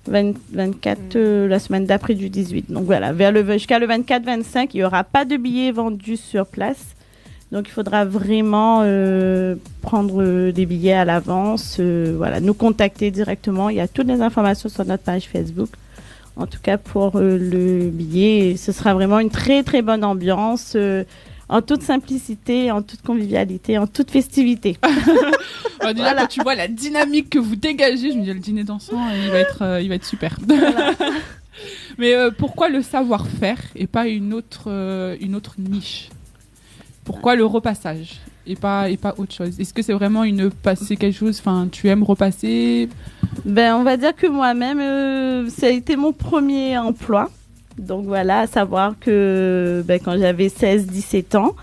Vingt, vingt-quatre, euh, la semaine d'après du dix-huit. Donc voilà, vers le, jusqu'à le vingt-quatre, vingt-cinq, il y aura pas de billets vendus sur place. Donc il faudra vraiment, euh, prendre, euh, des billets à l'avance, euh, voilà, nous contacter directement. Il y a toutes les informations sur notre page Facebook. En tout cas, pour, euh, le billet, ce sera vraiment une très, très bonne ambiance, euh, en toute simplicité, en toute convivialité, en toute festivité. Bah, déjà, quand tu vois la dynamique que vous dégagez, je me dis, le dîner dansant, il va être, euh, il va être super. Voilà. Mais, euh, pourquoi le savoir-faire et pas une autre, euh, une autre niche ? Pourquoi le repassage et pas, et pas autre chose ? Est-ce que c'est vraiment une pas-, c'est quelque chose, enfin, tu aimes repasser ? Ben, on va dire que moi-même, euh, ça a été mon premier emploi. Donc voilà, à savoir que, ben, quand j'avais seize, dix-sept ans,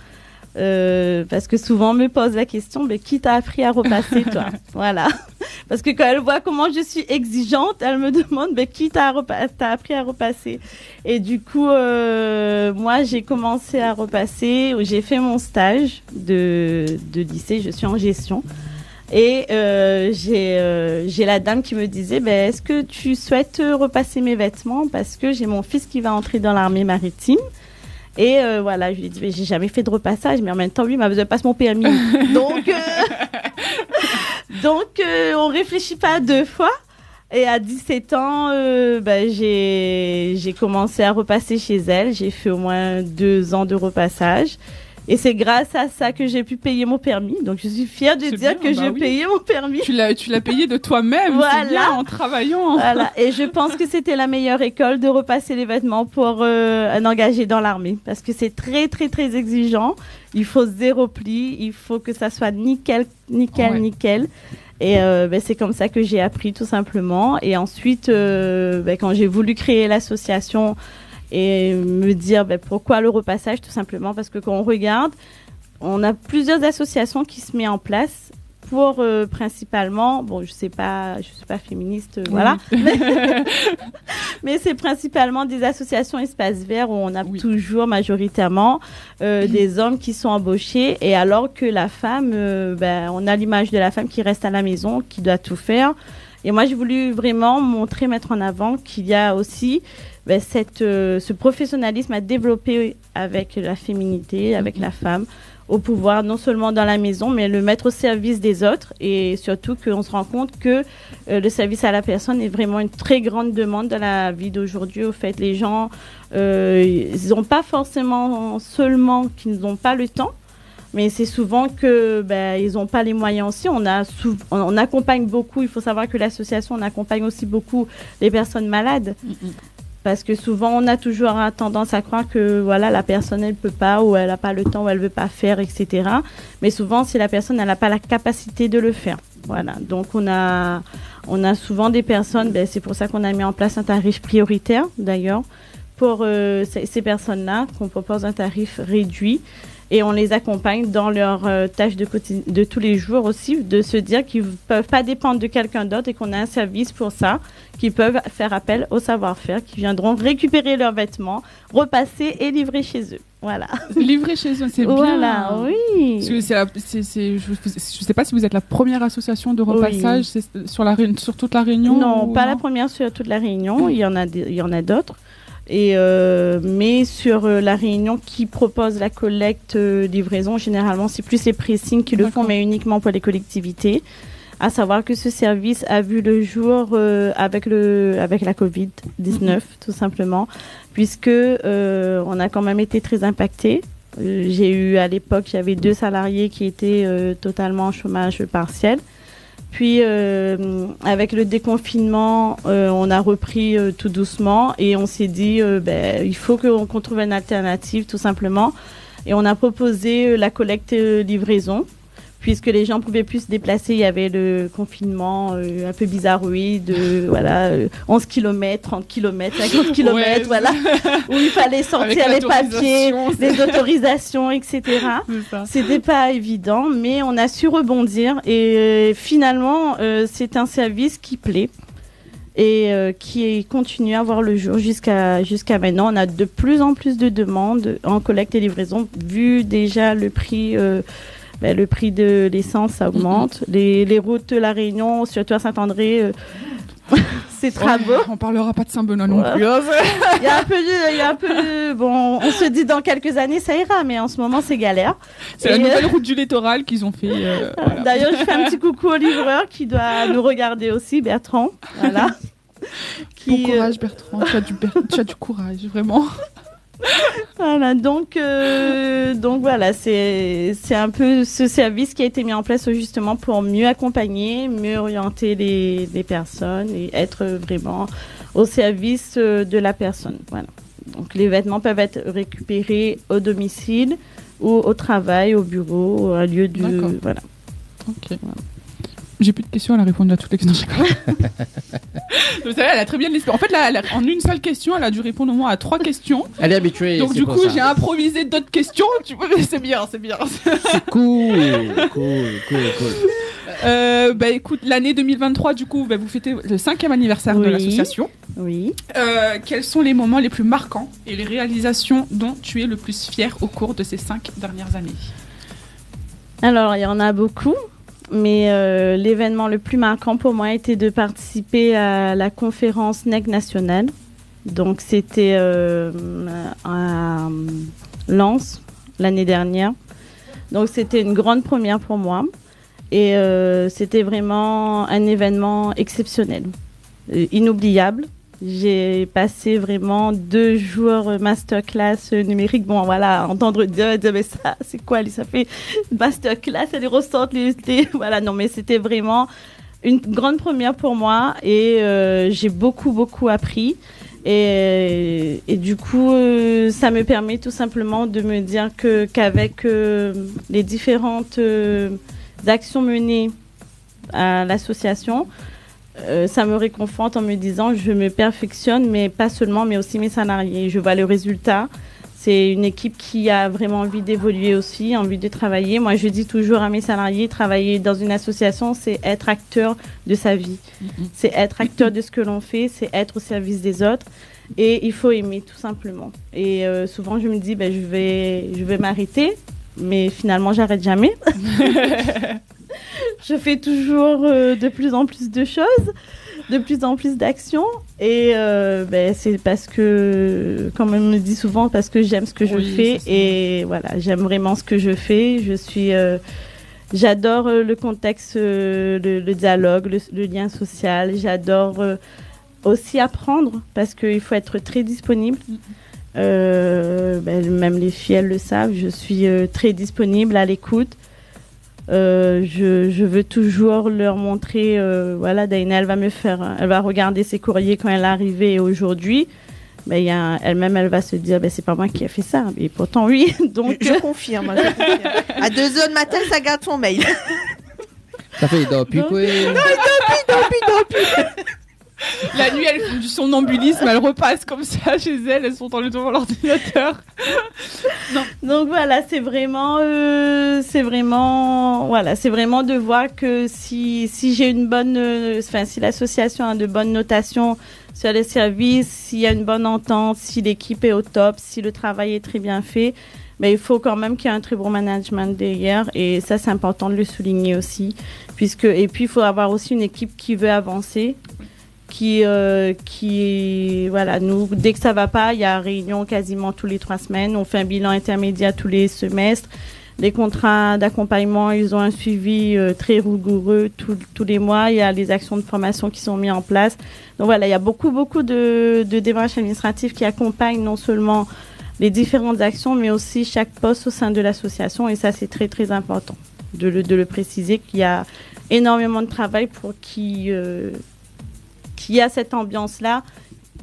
euh, parce que souvent on me pose la question, « Mais qui t'a appris à repasser, toi ? » Voilà. Parce que quand elle voit comment je suis exigeante, elle me demande, « Mais qui t'a repa-, t'a appris à repasser ? » Et du coup, euh, moi, j'ai commencé à repasser, j'ai fait mon stage de, de lycée, je suis en gestion. Et, euh, j'ai, euh, j'ai la dame qui me disait, « Ben, est-ce que tu souhaites, euh, repasser mes vêtements ? Parce que j'ai mon fils qui va entrer dans l'armée maritime. » Et euh, voilà, je lui ai dit, mais j'ai jamais fait de repassage, mais en même temps, lui, il m'a besoin de passer mon permis. Donc, euh, donc euh, on réfléchit pas deux fois. Et à dix-sept ans, euh, bah, j'ai, j'ai commencé à repasser chez elle. J'ai fait au moins deux ans de repassage. Et c'est grâce à ça que j'ai pu payer mon permis. Donc, je suis fière de dire que j'ai payé mon permis. C'est bien, bah oui. Tu l'as, tu l'as payé de toi-même, c'est bien, en travaillant. Voilà. Et je pense que c'était la meilleure école de repasser les vêtements pour euh, un engagé dans l'armée. Parce que c'est très, très, très exigeant. Il faut zéro pli. Il faut que ça soit nickel, nickel, nickel. Et euh, ben, c'est comme ça que j'ai appris, tout simplement. Et ensuite, euh, ben, quand j'ai voulu créer l'association et me dire, ben, pourquoi le repassage, tout simplement parce que quand on regarde, on a plusieurs associations qui se mettent en place pour euh, principalement, bon, je sais pas, je suis pas féministe, euh, voilà, mais c'est principalement des associations espace vert où on a toujours majoritairement euh, des hommes qui sont embauchés, et alors que la femme, euh, ben, on a l'image de la femme qui reste à la maison, qui doit tout faire. Et moi, j'ai voulu vraiment montrer, mettre en avant qu'il y a aussi ben, cette, euh, ce professionnalisme à développer avec la féminité, avec la femme, au pouvoir, non seulement dans la maison, mais le mettre au service des autres. Et surtout qu'on se rend compte que euh, le service à la personne est vraiment une très grande demande dans la vie d'aujourd'hui. Au fait, les gens, euh, ils n'ont pas forcément seulement qu'ils n'ont pas le temps, mais c'est souvent que ben, ils n'ont pas les moyens aussi. On, a sou- on accompagne beaucoup, il faut savoir que l'association, on accompagne aussi beaucoup les personnes malades. Parce que souvent, on a toujours tendance à croire que voilà, la personne, elle peut pas, ou elle n'a pas le temps, ou elle veut pas faire, et cetera. Mais souvent, c'est la personne, elle n'a pas la capacité de le faire. Voilà. Donc, on a, on a souvent des personnes, ben, c'est pour ça qu'on a mis en place un tarif prioritaire, d'ailleurs, pour euh, ces, ces personnes-là, qu'on propose un tarif réduit. Et on les accompagne dans leurs euh, tâches de, quotidi- de tous les jours aussi, de se dire qu'ils ne peuvent pas dépendre de quelqu'un d'autre et qu'on a un service pour ça, qui peuvent faire appel au savoir-faire, qui viendront récupérer leurs vêtements, repasser et livrer chez eux. Voilà. Livrer chez eux, c'est bien. Voilà, oui. Parce que c'est la- c'est- c'est- je, je sais pas si vous êtes la première association de repassage, c'est sur la Réunion, sur toute la Réunion. Non, ou pas la première sur toute la Réunion. Il y en a des- il y en a d'autres. Et euh, mais sur euh, la Réunion qui propose la collecte euh, livraison, généralement c'est plus les pressings qui le font, mais uniquement pour les collectivités. À savoir que ce service a vu le jour euh, avec le avec la covid dix-neuf, tout simplement, puisque euh, on a quand même été très impacté. Euh, J'ai eu à l'époque, j'avais deux salariés qui étaient euh, totalement en chômage partiel. Puis, euh, avec le déconfinement, euh, on a repris euh, tout doucement et on s'est dit, euh, ben, il faut qu'on qu'on trouve une alternative, tout simplement. Et on a proposé euh, la collecte euh, livraison, puisque les gens pouvaient plus se déplacer. Il y avait le confinement euh, un peu bizarroïde, euh, voilà, euh, onze kilomètres, trente kilomètres, cinquante kilomètres, voilà, où il fallait sortir les papiers, les autorisations, et cetera. C'était pas évident, mais on a su rebondir et euh, finalement, euh, c'est un service qui plaît et euh, qui est- continue à voir le jour jusqu'à jusqu'à maintenant. On a de plus en plus de demandes en collecte et livraison, vu déjà le prix, euh, ben, le prix de l'essence, ça augmente. Les, les routes de la Réunion, surtout à Saint-André, euh, c'est travaux. On parlera pas de Saint-Benoît non plus, hein. Il y a un peu de, il y a un peu de, bon, on se dit dans quelques années ça ira, mais en ce moment c'est galère. C'est la nouvelle route du littoral qu'ils ont fait. Euh, voilà. D'ailleurs, je fais un petit coucou au livreur qui doit nous regarder aussi, Bertrand. Voilà. Bon courage, Bertrand. Tu as du, ber- tu as du courage, vraiment. Voilà, donc, euh, donc voilà, c'est c'est un peu ce service qui a été mis en place justement pour mieux accompagner, mieux orienter les, les personnes et être vraiment au service euh, de la personne. Voilà. Donc les vêtements peuvent être récupérés au domicile ou au travail, au bureau, à un lieu de... D'accord. Voilà. Ok. J'ai plus de questions, elle a répondu à toutes les questions. Donc, ça va, elle a très bien listé. En fait, là, elle a- en une seule question, elle a dû répondre au moins à trois questions. Elle est habituée. Donc, du coup, j'ai improvisé d'autres questions. Tu vois, mais c'est bien, c'est bien. C'est cool, cool, cool, cool. Euh, bah, écoute, l'année deux mille vingt-trois, du coup, bah, vous fêtez le cinquième anniversaire de l'association. Oui. Euh, quels sont les moments les plus marquants et les réalisations dont tu es le plus fière au cours de ces cinq dernières années ? Alors, il y en a beaucoup, mais euh, l'événement le plus marquant pour moi était de participer à la conférence NEC nationale. Donc, c'était euh, un- Lens, l'année dernière. Donc, c'était une grande première pour moi. Et, euh, c'était vraiment un événement exceptionnel, euh, inoubliable. J'ai passé vraiment deux jours, euh, masterclass, euh, numérique. Bon, voilà, entendre dire, dire, « Mais ça, c'est quoi, lui, ça fait masterclass, elle ressort les, les... » Voilà, non, mais c'était vraiment une grande première pour moi et, euh, j'ai beaucoup, beaucoup appris. Et, et du coup, euh, ça me permet tout simplement de me dire que, qu'avec, euh, les différentes, euh, actions menées à l'association, euh, ça me réconforte en me disant, je me perfectionne, mais pas seulement, mais aussi mes salariés. Je vois le résultat. C'est une équipe qui a vraiment envie d'évoluer aussi, envie de travailler. Moi, je dis toujours à mes salariés, travailler dans une association, c'est être acteur de sa vie. Mhm. C'est être acteur de ce que l'on fait, c'est être au service des autres. Et il faut aimer, tout simplement. Et, euh, souvent, je me dis, « Ben, je vais, je vais m'arrêter. » Mais finalement, j'arrête jamais. Je fais toujours, euh, de plus en plus de choses, de plus en plus d'actions. Et, euh, ben, c'est parce que, comme on me dit souvent, parce que j'aime ce que je fais. Oui, c'est ça. Et voilà, j'aime vraiment ce que je fais. Je suis, euh, j'adore, euh, le contexte, euh, le, le dialogue, le, le lien social. J'adore, euh, aussi apprendre parce qu'il faut être très disponible. Mm. Euh, ben, même les filles, elles le savent, je suis, euh, très disponible, à l'écoute. Euh, je, je veux toujours leur montrer, euh, voilà, Daïna, elle va me faire, elle va regarder ses courriers quand elle est arrivée et aujourd'hui. Ben, il y a, elle-même, elle va se dire, « Ben, c'est pas moi qui a fait ça. » Et pourtant, oui. Donc, je, je confirme, je confirme. À deux heures du matin, ça garde son mail. Ça fait, « Dopi, donc, quoi. » Non, dopi, dopi, dopi. La nuit, elles font du somnambulisme, elles repassent comme ça chez elles, elles sont en, devant l'ordinateur. Non. Donc voilà, c'est vraiment, euh, c'est vraiment, voilà, c'est vraiment de voir que si, si j'ai une bonne, euh, enfin, si l'association a de bonnes notations sur les services, s'il y a une bonne entente, si l'équipe est au top, si le travail est très bien fait, mais il faut quand même qu'il y ait un très bon management derrière. Et ça, c'est important de le souligner aussi. Puisque, et puis, il faut avoir aussi une équipe qui veut avancer, qui, euh, qui, voilà, nous, dès que ça va pas, il y a réunion quasiment tous les trois semaines. On fait un bilan intermédiaire tous les semestres. Les contrats d'accompagnement, ils ont un suivi, euh, très rigoureux tous, tous les mois. Il y a les actions de formation qui sont mises en place. Donc voilà, il y a beaucoup, beaucoup de, de démarches administratives qui accompagnent non seulement les différentes actions, mais aussi chaque poste au sein de l'association. Et ça, c'est très, très important de le, de le préciser, qu'il y a énormément de travail pour qu'il, euh, qu'il y a cette ambiance-là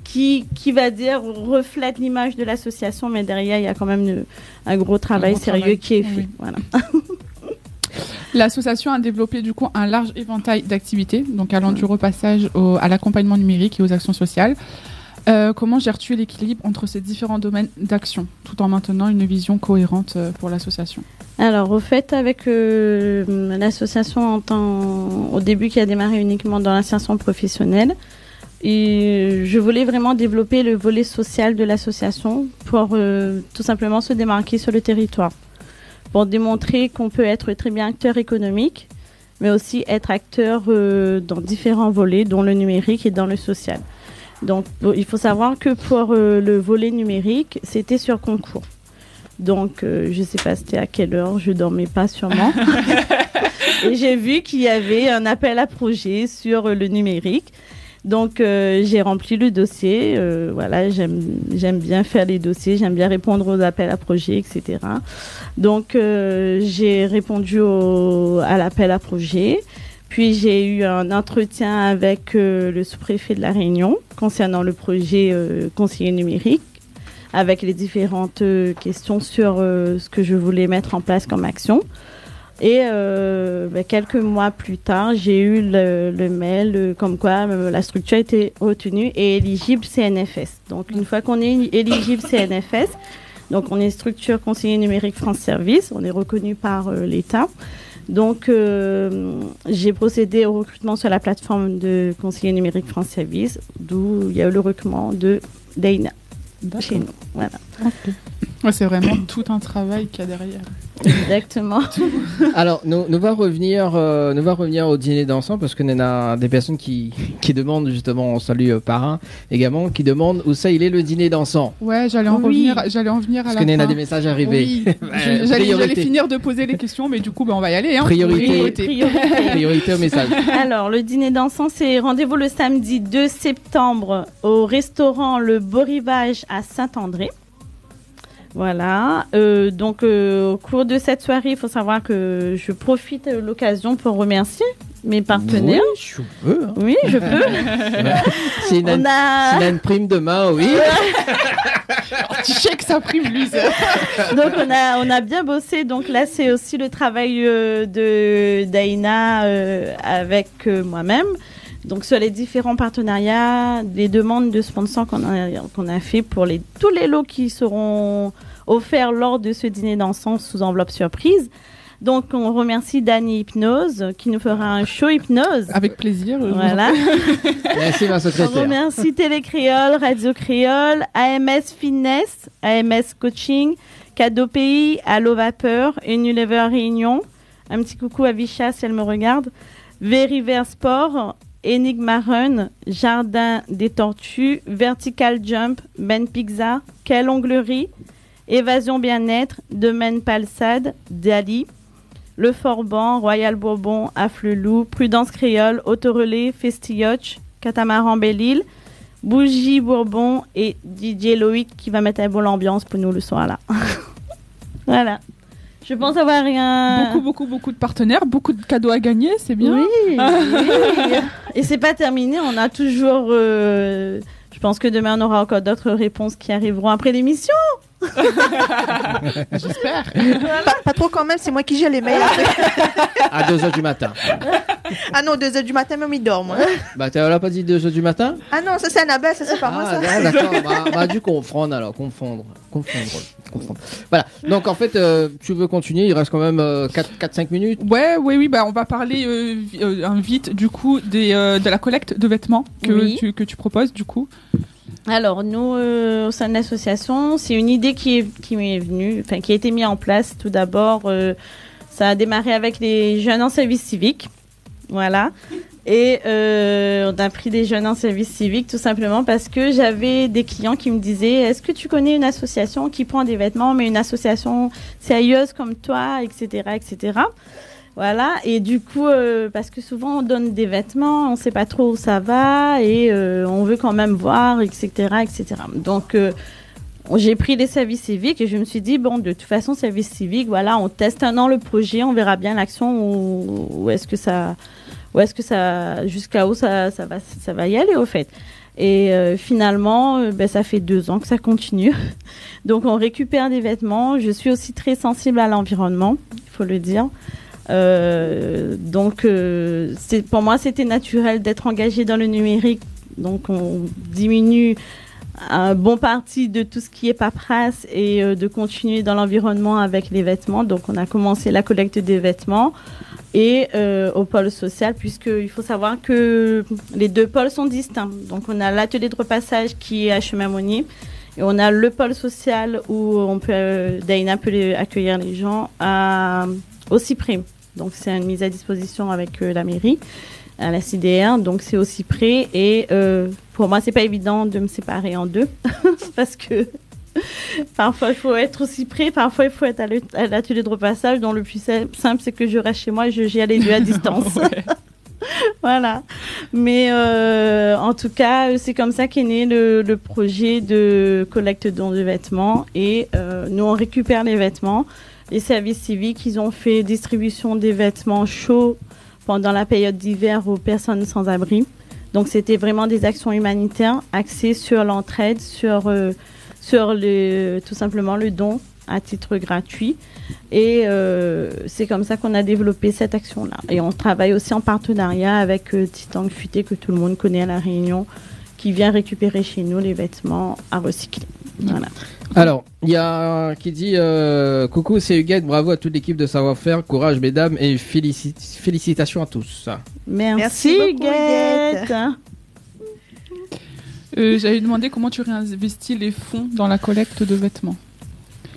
qui, qui va dire, reflète l'image de l'association, mais derrière, il y a quand même une, un gros travail sérieux qui est fait. Un gros travail, oui. Voilà. L'association a développé du coup un large éventail d'activités, donc allant du repassage au, à l'accompagnement numérique et aux actions sociales. Euh, comment gères-tu l'équilibre entre ces différents domaines d'action, tout en maintenant une vision cohérente, euh, pour l'association ? Alors, au fait, avec, euh, l'association en tant, au début qui a démarré uniquement dans l'insertion professionnelle, et je voulais vraiment développer le volet social de l'association pour, euh, tout simplement se démarquer sur le territoire, pour démontrer qu'on peut être très bien acteur économique, mais aussi être acteur, euh, dans différents volets, dont le numérique et dans le social. Donc, pour, il faut savoir que pour, euh, le volet numérique, c'était sur concours. Donc, euh, je sais pas c'était à quelle heure, je dormais pas sûrement. Et j'ai vu qu'il y avait un appel à projet sur, euh, le numérique. Donc, euh, j'ai rempli le dossier. Euh, voilà, j'aime, j'aime bien faire les dossiers, j'aime bien répondre aux appels à projets, et cetera. Donc, euh, j'ai répondu au, à l'appel à projet. Puis, j'ai eu un entretien avec, euh, le sous-préfet de La Réunion concernant le projet, euh, conseiller numérique, avec les différentes, euh, questions sur, euh, ce que je voulais mettre en place comme action. Et, euh, ben, quelques mois plus tard, j'ai eu le, le mail, euh, comme quoi, euh, la structure était retenue et éligible C N F S. Donc, une fois qu'on est éligible C N F S, donc on est structure conseiller numérique France Service, on est reconnu par, euh, l'État. Donc, euh, j'ai procédé au recrutement sur la plateforme de conseiller numérique France Service, d'où il y a eu le recrutement de Daïna chez nous. D'accord. Voilà. Ok. Ouais, c'est vraiment tout un travail qu'il y a derrière. Exactement. Alors, nous, nous va revenir, euh, nous va revenir au dîner dansant parce que néna des personnes qui, qui demandent justement, on salue, euh, Parrain également, qui demandent où ça il est le dîner dansant. Ouais, j'allais en Oui. revenir, j'allais en venir à Parce la que néna fin. des messages arrivés. Oui, je- j'allais, j'allais Priorité. finir de poser les questions, mais du coup, ben, on va y aller, hein. Priorité. Priorité. Priorité. Priorité au message. Alors, le dîner dansant, c'est rendez-vous le samedi deux septembre au restaurant Le Beau Rivage à Saint-André. Voilà. Euh, donc, euh, au cours de cette soirée, il faut savoir que je profite de l'occasion pour remercier mes partenaires. Oui, si tu veux, hein. Oui, je peux. Si néna On a si néna une prime demain, oui. Tu sais que ça prime, lui, ça. Donc, on a, on a bien bossé. Donc là, c'est aussi le travail, euh, de Daïna, euh, avec, euh, moi-même. Donc, sur les différents partenariats, les demandes de sponsors qu'on a, qu'on a fait pour les, tous les lots qui seront offerts lors de ce dîner dansant sous enveloppe surprise. Donc, on remercie Dany Hypnose qui nous fera un show hypnose. Avec plaisir, euh, je vous en prie. Voilà. Merci, ma secrétaire. On remercie Télé Kréol, Radio Kréol, A M S Fitness, A M S Coaching, Cadeau Pays, Allo Vapeur, Unilever Réunion, Un petit coucou à Vicha si elle me regarde. Veriver Sport, Enigma Run, Jardin des Tortues, Vertical Jump, Ben Pizza, Quelle Onglerie, Évasion Bien-être, Domaine Palsade, Dali, Le Forban, Royal Bourbon, Afflelou, Prudence Créole, Autorelais, Festioch, Catamaran Belle-Île, Bougie Bourbon et D J Loïc qui va mettre un bon l'ambiance pour nous le soir là. Voilà. Je pense avoir rien. Beaucoup, beaucoup, beaucoup de partenaires, beaucoup de cadeaux à gagner, c'est bien. Oui, oui. Et c'est pas terminé, on a toujours, euh, je pense que demain, on aura encore d'autres réponses qui arriveront après l'émission. J'espère. Voilà. Pas, pas trop quand même, c'est moi qui gère les mails après. À deux heures du matin. Ah non, deux heures du matin, même il dort, moi. Bah, t'as, on l'a pas dit deux heures du matin ? Ah non, ça c'est Annabelle, ça c'est pas moi, ça. Ah, d'accord. Bah, bah, du confondre alors, confondre. Confondre, confondre. Voilà. Donc, en fait, euh, tu veux continuer, il reste quand même, euh, quatre, quatre, cinq minutes. Ouais, oui, oui, bah, on va parler, euh, vi-, euh, un vite, du coup, des, euh, de la collecte de vêtements que Oui. tu, que tu proposes, du coup. Alors, nous, euh, au sein de l'association, c'est une idée qui est, qui m'est venue, enfin, qui a été mise en place tout d'abord. Euh, ça a démarré avec les jeunes en service civique. Voilà. Et, euh, on a pris des jeunes en service civique tout simplement parce que j'avais des clients qui me disaient : « Est-ce que tu connais une association qui prend des vêtements, mais une association sérieuse comme toi, et cetera, et cetera » Voilà. Et du coup, euh, parce que souvent on donne des vêtements, on sait pas trop où ça va et, euh, on veut quand même voir, et cetera, et cetera. Donc, euh, j'ai pris les services civiques et je me suis dit, bon, de toute façon, service civique, voilà, on teste un an le projet, on verra bien l'action, où, où est-ce que ça, où est-ce que ça, jusqu'à où ça, ça va, ça va y aller, au fait. Et, euh, finalement, euh, ben, ça fait deux ans que ça continue. Donc, on récupère des vêtements. Je suis aussi très sensible à l'environnement, il faut le dire. Euh, donc, euh, c'est, pour moi, c'était naturel d'être engagée dans le numérique. Donc, on diminue un bon parti de tout ce qui est paperasse et, euh, de continuer dans l'environnement avec les vêtements. Donc, on a commencé la collecte des vêtements et, euh, au pôle social, puisqu'il faut savoir que les deux pôles sont distincts. Donc, on a l'atelier de repassage qui est à Chemin Monnier et on a le pôle social où on peut, euh, Daïna peut les, accueillir les gens à, au Cyprès. Donc, c'est une mise à disposition avec, euh, la mairie, à la C D R. Donc, c'est au Cyprès. Et, euh, pour moi, c'est pas évident de me séparer en deux. Parce que parfois, il faut être au Cyprès, parfois, il faut être à le-, à l'atelier de repassage. Donc, le plus sim-, simple, c'est que je reste chez moi et je gère les deux à distance. Ouais. Voilà. Mais, euh, en tout cas, euh, c'est comme ça qu'est né le, le projet de collecte de dons de vêtements. Et, euh, nous, on récupère les vêtements. Les services civiques, ils ont fait distribution des vêtements chauds pendant la période d'hiver aux personnes sans abri. Donc, c'était vraiment des actions humanitaires axées sur l'entraide, sur, euh, sur le, tout simplement le don à titre gratuit. Et, euh, c'est comme ça qu'on a développé cette action-là. Et on travaille aussi en partenariat avec, euh, Titang Futé, que tout le monde connaît à La Réunion, qui vient récupérer chez nous les vêtements à recycler. Voilà. Alors, il y a qui dit, euh, coucou, c'est Huguette, bravo à toute l'équipe de Savoir-Faire, courage mesdames et félicit-, félicitations à tous. Merci, Merci beaucoup, Huguette. Huguette. Euh, j'avais demandé comment tu réinvestis les fonds dans la collecte de vêtements.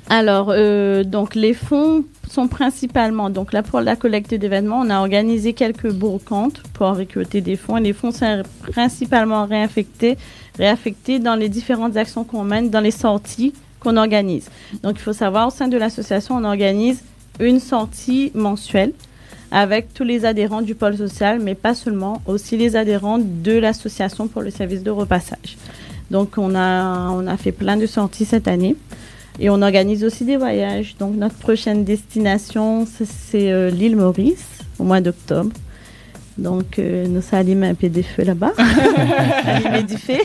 Alors, euh, donc, les fonds sont principalement, donc là, pour la collecte d'événements, on a organisé quelques brocantes pour récolter des fonds. Et les fonds sont principalement réaffectés, réaffectés dans les différentes actions qu'on mène, dans les sorties qu'on organise. Donc, il faut savoir, au sein de l'association, on organise une sortie mensuelle avec tous les adhérents du pôle social, mais pas seulement, aussi les adhérents de l'association pour le service de repassage. Donc, on a, on a fait plein de sorties cette année et on organise aussi des voyages. Donc, notre prochaine destination, c'est, c'est, euh, l'île Maurice, au mois d'octobre. Donc, euh, nou sa alim in pé de fé laba. Alim du fé.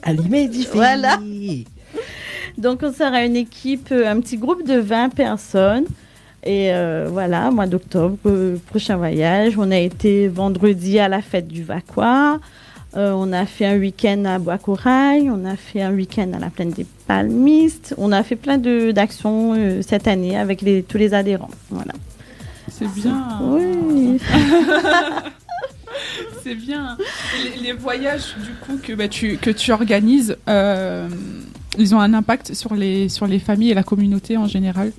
Alim du fé. Voilà. Donc, on sera une équipe, euh, un petit groupe de vingt personnes. Et, euh, voilà, mois d'octobre, euh, prochain voyage. On a été vendredi à la fête du Vacois. Euh, on a fait un week-end à Bois-Corail. On a fait un week-end à la plaine des Palmistes. On a fait plein de, d'actions, euh, cette année avec les, tous les adhérents. Voilà. C'est bien. Oui. C'est bien. Et les, les voyages, du coup, que, bah, tu, que tu organises, euh, ils ont un impact sur les, sur les familles et la communauté en général ?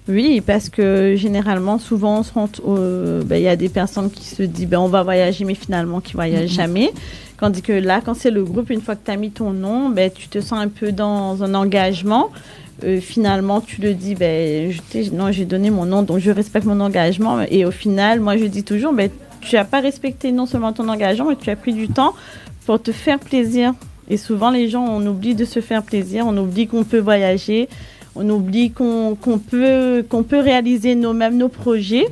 Oui, parce que généralement, souvent, on se rend, euh, ben, il y a des personnes qui se disent, ben, on va voyager, mais finalement, qui voyagent jamais. Tandis que là, quand c'est le groupe, une fois que t'as mis ton nom, ben, tu te sens un peu dans un engagement. Euh, finalement, tu le dis, ben, je t'ai, non, j'ai donné mon nom, donc je respecte mon engagement. Et au final, moi, je dis toujours, ben, tu as pas respecté non seulement ton engagement, mais tu as pris du temps pour te faire plaisir. Et souvent, les gens, on oublie de se faire plaisir, on oublie qu'on peut voyager, on oublie qu'on, qu'on peut, qu'on peut réaliser nous-mêmes nos projets.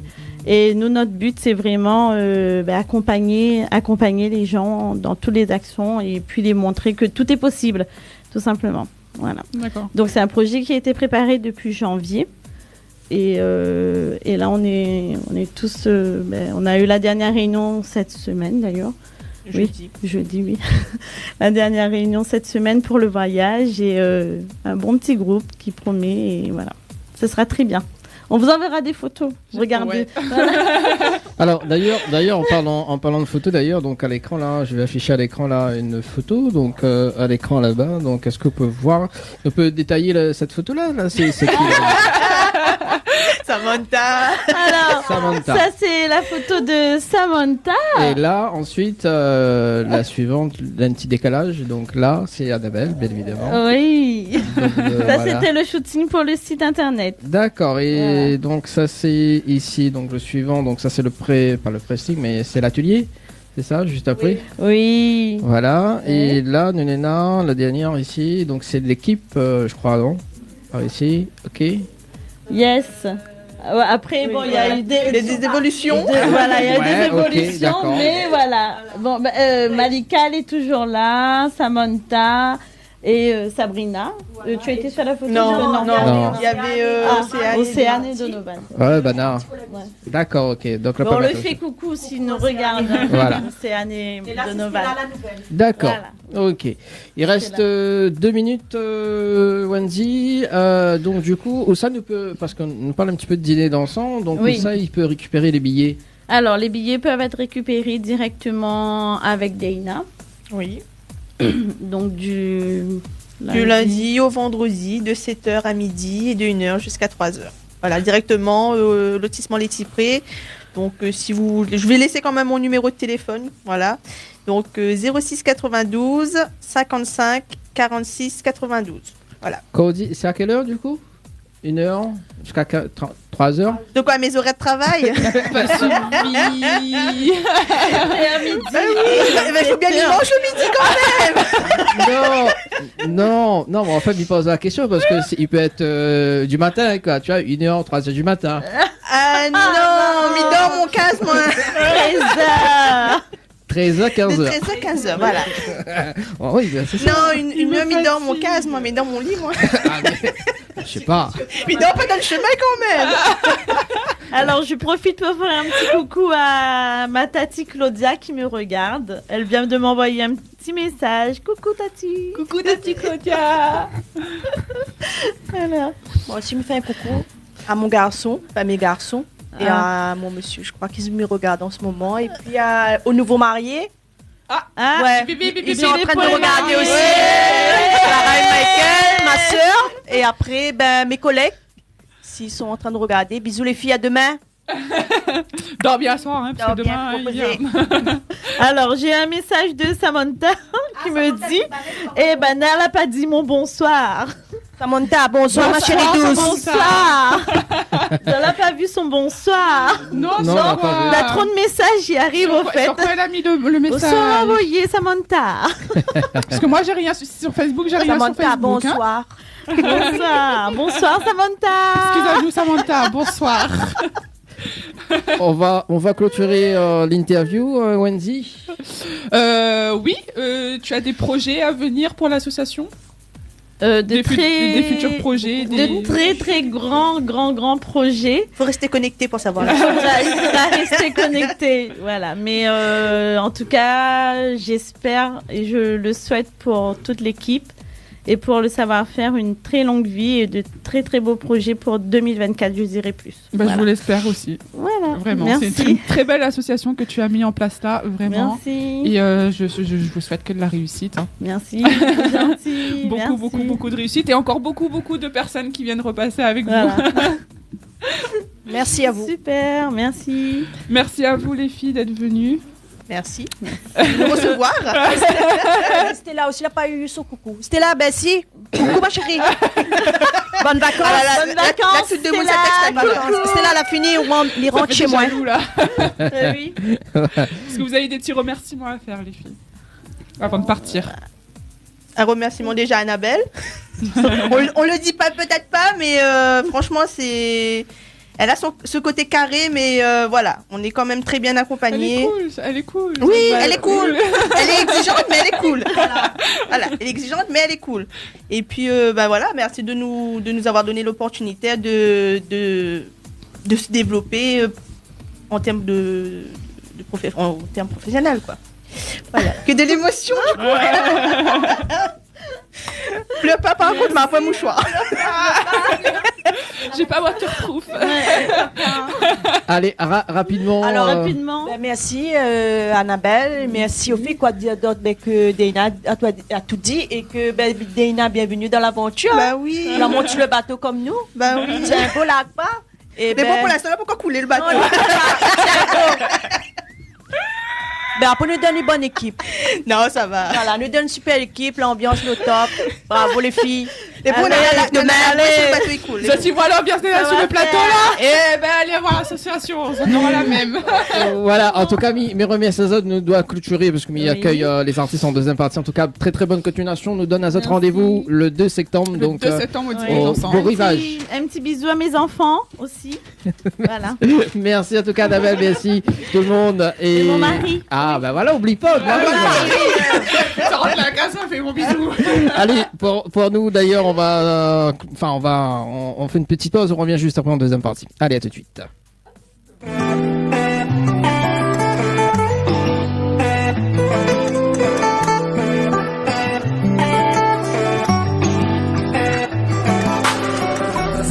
Et nous, notre but, c'est vraiment, euh, ben, accompagner, accompagner les gens dans toutes les actions et puis les montrer que tout est possible, tout simplement. Voilà. D'accord. Donc, c'est un projet qui a été préparé depuis janvier. Et, euh, et là, on est, on est tous, euh, ben, on a eu la dernière réunion cette semaine, d'ailleurs. Oui, jeudi, oui. La dernière réunion cette semaine pour le voyage et, euh, un bon petit groupe qui promet et voilà. Ce sera très bien. On vous enverra des photos. Regardez. Ouais. Voilà. Alors, d'ailleurs, d'ailleurs, en parlant, en parlant de photos, d'ailleurs, donc à l'écran là, je vais afficher à l'écran là une photo, donc, euh, à l'écran là-bas. Donc, est-ce qu'on peut voir, on peut détailler la, cette photo-là, là, c'est, c'est qui, là ? Samantha. Alors, Samantha. Ça, c'est la photo de Samantha. Et là, ensuite, euh, la suivante, un petit décalage. Donc là, c'est Annabelle, bien évidemment. Oui. Donc, euh, ça, voilà. C'était le shooting pour le site internet. D'accord. Et voilà. Donc, ça, c'est ici. Donc, le suivant, donc ça, c'est le pré-, pas le pressing, mais c'est l'atelier. C'est ça, juste après ? Oui. Oui. Voilà. Ouais. Et là, nou néna la dernière ici. Donc, c'est de l'équipe, euh, je crois, non ? Par ici. OK. Yes. Ouais, après, bon, il y a eu des, des évolutions. Des, voilà, il y a eu des évolutions, d'accord. Ouais, mais voilà. Bon, bah, euh, Malika, elle est toujours là, Samantha et, euh, Sabrina. Euh, tu as été sur la photo ? Non, non, non. Il y avait, euh, Océane et Donovan. Ah, Océane et Donovan. Ouais, bah non. Ouais. D'accord, OK. Donc, on leur fait coucou s'ils nous regardent. Voilà. Océane et Donovan. D'accord. Voilà. OK. Il reste, euh, deux minutes, euh, Wendy. Euh, donc, du coup, ousa nou pé, parce qu'on parle un petit peu de dîner dansant, donc ousa i pé récupérer les billets ? Alors, les billets peuvent être récupérés directement avec Dana. Oui. Donc, du lundi au vendredi, de sept heures à midi et de une heure jusqu'à trois heures. Voilà, directement, euh, lotissement Les Cyprès. Donc, euh, si vous, je vais laisser quand même mon numéro de téléphone, voilà. Donc, euh, zéro six quatre-vingt-douze cinquante-cinq quarante-six quatre-vingt-douze. Voilà. Quand on dit, c'est à quelle heure, du coup ? Une heure ? Jusqu'à qua-, tro-, trois heures ? De quoi, mes horaires de travail ? Pas suivi. Bah oui, bah, bah, faut bien qu'il mange le midi quand même. Non, non, non, mais en fait, mi poz la question parce que c'est, il peut être, euh, du matin, quoi, tu vois, une heure, trois heures du matin. Ah non, mi dor mon kaz, moin. Treize heures. Treize heures, quinze heures. De treize heures, quinze heures, voilà. Oh oui, ben, c'est ça. Non, une, une heure, mi dor mon kaz, moin, mi dor mon li, moin. Ah, mais, je sais pas. Mi dor pa dan le chemin quand même. Alors, je profite pour faire un petit coucou à ma tati Claudia qui me regarde. Elle vient de m'envoyer un petit message. Coucou, tati. Coucou, tati Claudia. Voilà. Moi aussi, mi fé un coucou à mon garçon, enfin mes garçons, et à mon monsieur, je crois qu'il me regarde en ce moment, et puis à, aux nouveaux mariés. Ah, ouais. Bip, bip, bip, bip, bip, bip. Ils sont en train de regarder aussi. Ouais. Clara et Michael, ma sœur. Et après, ben, mes collègues, s'ils sont en train de regarder, bisous les filles, à demain. Dors bien ce soir, hein, parce que demain, il y a... Dors bien, reposez. Alors, j'ai un message de Samantha qui me dit, eh ben, Nala la pa di mon bonsoir. Samantha, bonsoir, ma chérie douce. Bonsoir. Nala la pa vu son bonsoir. Non, non, la pa vu. Na tro de messages i ariv, au fait. Sur quoi, sur quoi elle a mis le, le message ? Bonsoir, envoyé, Samantha. Parce que moi, j'ai rien sur, sur Facebook, j'ai rien sur Facebook, hein. Samantha, bonsoir. Bonsoir. Bonsoir, Samantha. Excusez-nous, Samantha. Bonsoir. On va, on va clôturer, euh, l'interview, euh, Wendy. Euh, oui, euh, tu as des projets à venir pour l'association ? Euh, de très, des fu-, des futurs projets, de très, très grands, grands, grands projets. Faut rester connecté pour savoir. Voilà, il faudra rester connecté, voilà. Mais, euh, en tout cas, j'espère et je le souhaite pour toute l'équipe et pour le savoir-faire, une très longue vie et de très, très beaux projets pour deux mille vingt-quatre, je dirais plus. Bah, je vous l'espère aussi. Voilà. Voilà. Merci. Vraiment, c'est une, une très belle association que tu as mis en place là, vraiment. Merci. Et, euh, je, je, je vous souhaite que de la réussite, hein. Merci, c'est gentil. Merci. Beaucoup, beaucoup, beaucoup de réussite et encore beaucoup, beaucoup de personnes qui viennent repasser avec vous. Voilà. Merci à vous. Super, merci. Merci à vous, les filles, d'être venues. Merci. Merci de nous recevoir. Stella aussi, la pa u son coucou. Stella, ben si. Coucou, ma chérie. Bonnes vacances. Ah là là, bonnes vacances, la, la, tout de monde, Stella. Stella, la fini, ou on, li rant chez moi. Ça fait des jaloux, là. Euh, oui. Est-ce que vous avez des petits remerciements à faire, les filles, avant de partir ? Un remerciement déjà à Annabelle. On, on le dit pas, peut-être pas, mais, euh, franchement, c'est, elle a son, ce côté carré, mais, euh, voilà, on est quand même très bien accompagnés. Elle est cool, elle est cool. Oui, elle est cool. Elle est exigeante, mais elle est cool. Voilà. Voilà, elle est exigeante, mais elle est cool. Et puis, euh, bah voilà, merci de nous, de nous avoir donné l'opportunité de, de, de se développer, euh, en termes de, de profé-, en termes professionnels, quoi. Voilà. Que de l'émotion, du coup. Pleure pas, par contre, mais après mouchoir. J'ai pas waterproof. Allez, ra-, rapidement. Alors, euh, rapidement. Ben, merci, euh, Annabelle. Merci aux filles, quoi dire d'autre, ben, que Dana a, a tout dit et que, ben, Dana, bienvenue dans l'aventure. Bah oui. La monte sur le bateau comme nous. Bah oui. C'est un beau lac, pas ? Eh ben, bon, pour l'instant, la pokor koulé le bato. Non, non, non. Ben, apré, nou donn une bonne équipe. Non, ça va. Voilà, nou donn une super équipe, l'ambiance, le top. Bravo, les filles. Et pour la, la, la, la, le bato lé koul. Sa, tu vois l'ambiance déjà sur le plateau, là ? Eh ben, allez voir l'association, on aura la même. Euh, voilà, en tout cas, mi, mi remèrsi azot, nou doi clôturer, parce que mi akèy, euh, les artistes en deuxième partie. En tout cas, très, très bonne continuation. Nou donn azot rendez-vous le deux septembre, donc, euh, au Beau Rivage. Merci. Le deux septembre, on est ensemble. Un petit, un petit bisou à mes enfants aussi. Voilà. Merci en tout cas, Annabelle, merci tout le monde. Et mon mari. Ah, bah voilà, oublie pas, le mari. Ah, oui, oui. Sors de la case, ça fait mon bisou. Allez, pour, pour nous, d'ailleurs, on va, euh, enfin, on va, on, on fait une petite pause, on revient juste après en deuxième partie. Allez, à tout de suite.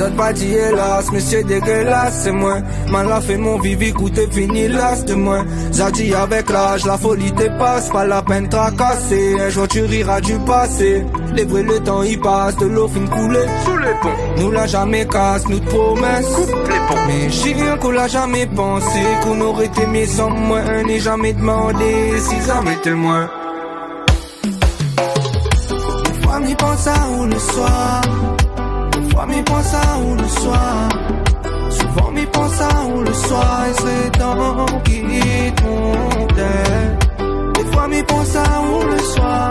Zot va di élas, mésyé dégueulasse, sé moin. Mal la fé mon vi, vi kouté fini las de moin. Zot di avèk laz, la foli dépas, pa la pèn trakasé. Un jour tu riras du passé. Lé vré, le tan i pas, dolo fine koulé sou lé pon. Nou la zamé kas nout promès. Koup lé pon. Mé si ankor la zamé pansé k'ou noré té mé san moin, ni zamé demandé si zamé té loin. Défoi mi pans aou le soir. Défoi mi pans aou le soir. Souvan mi pans aou le soir, é sé tan ki kont. Défoi mi pans aou le soir.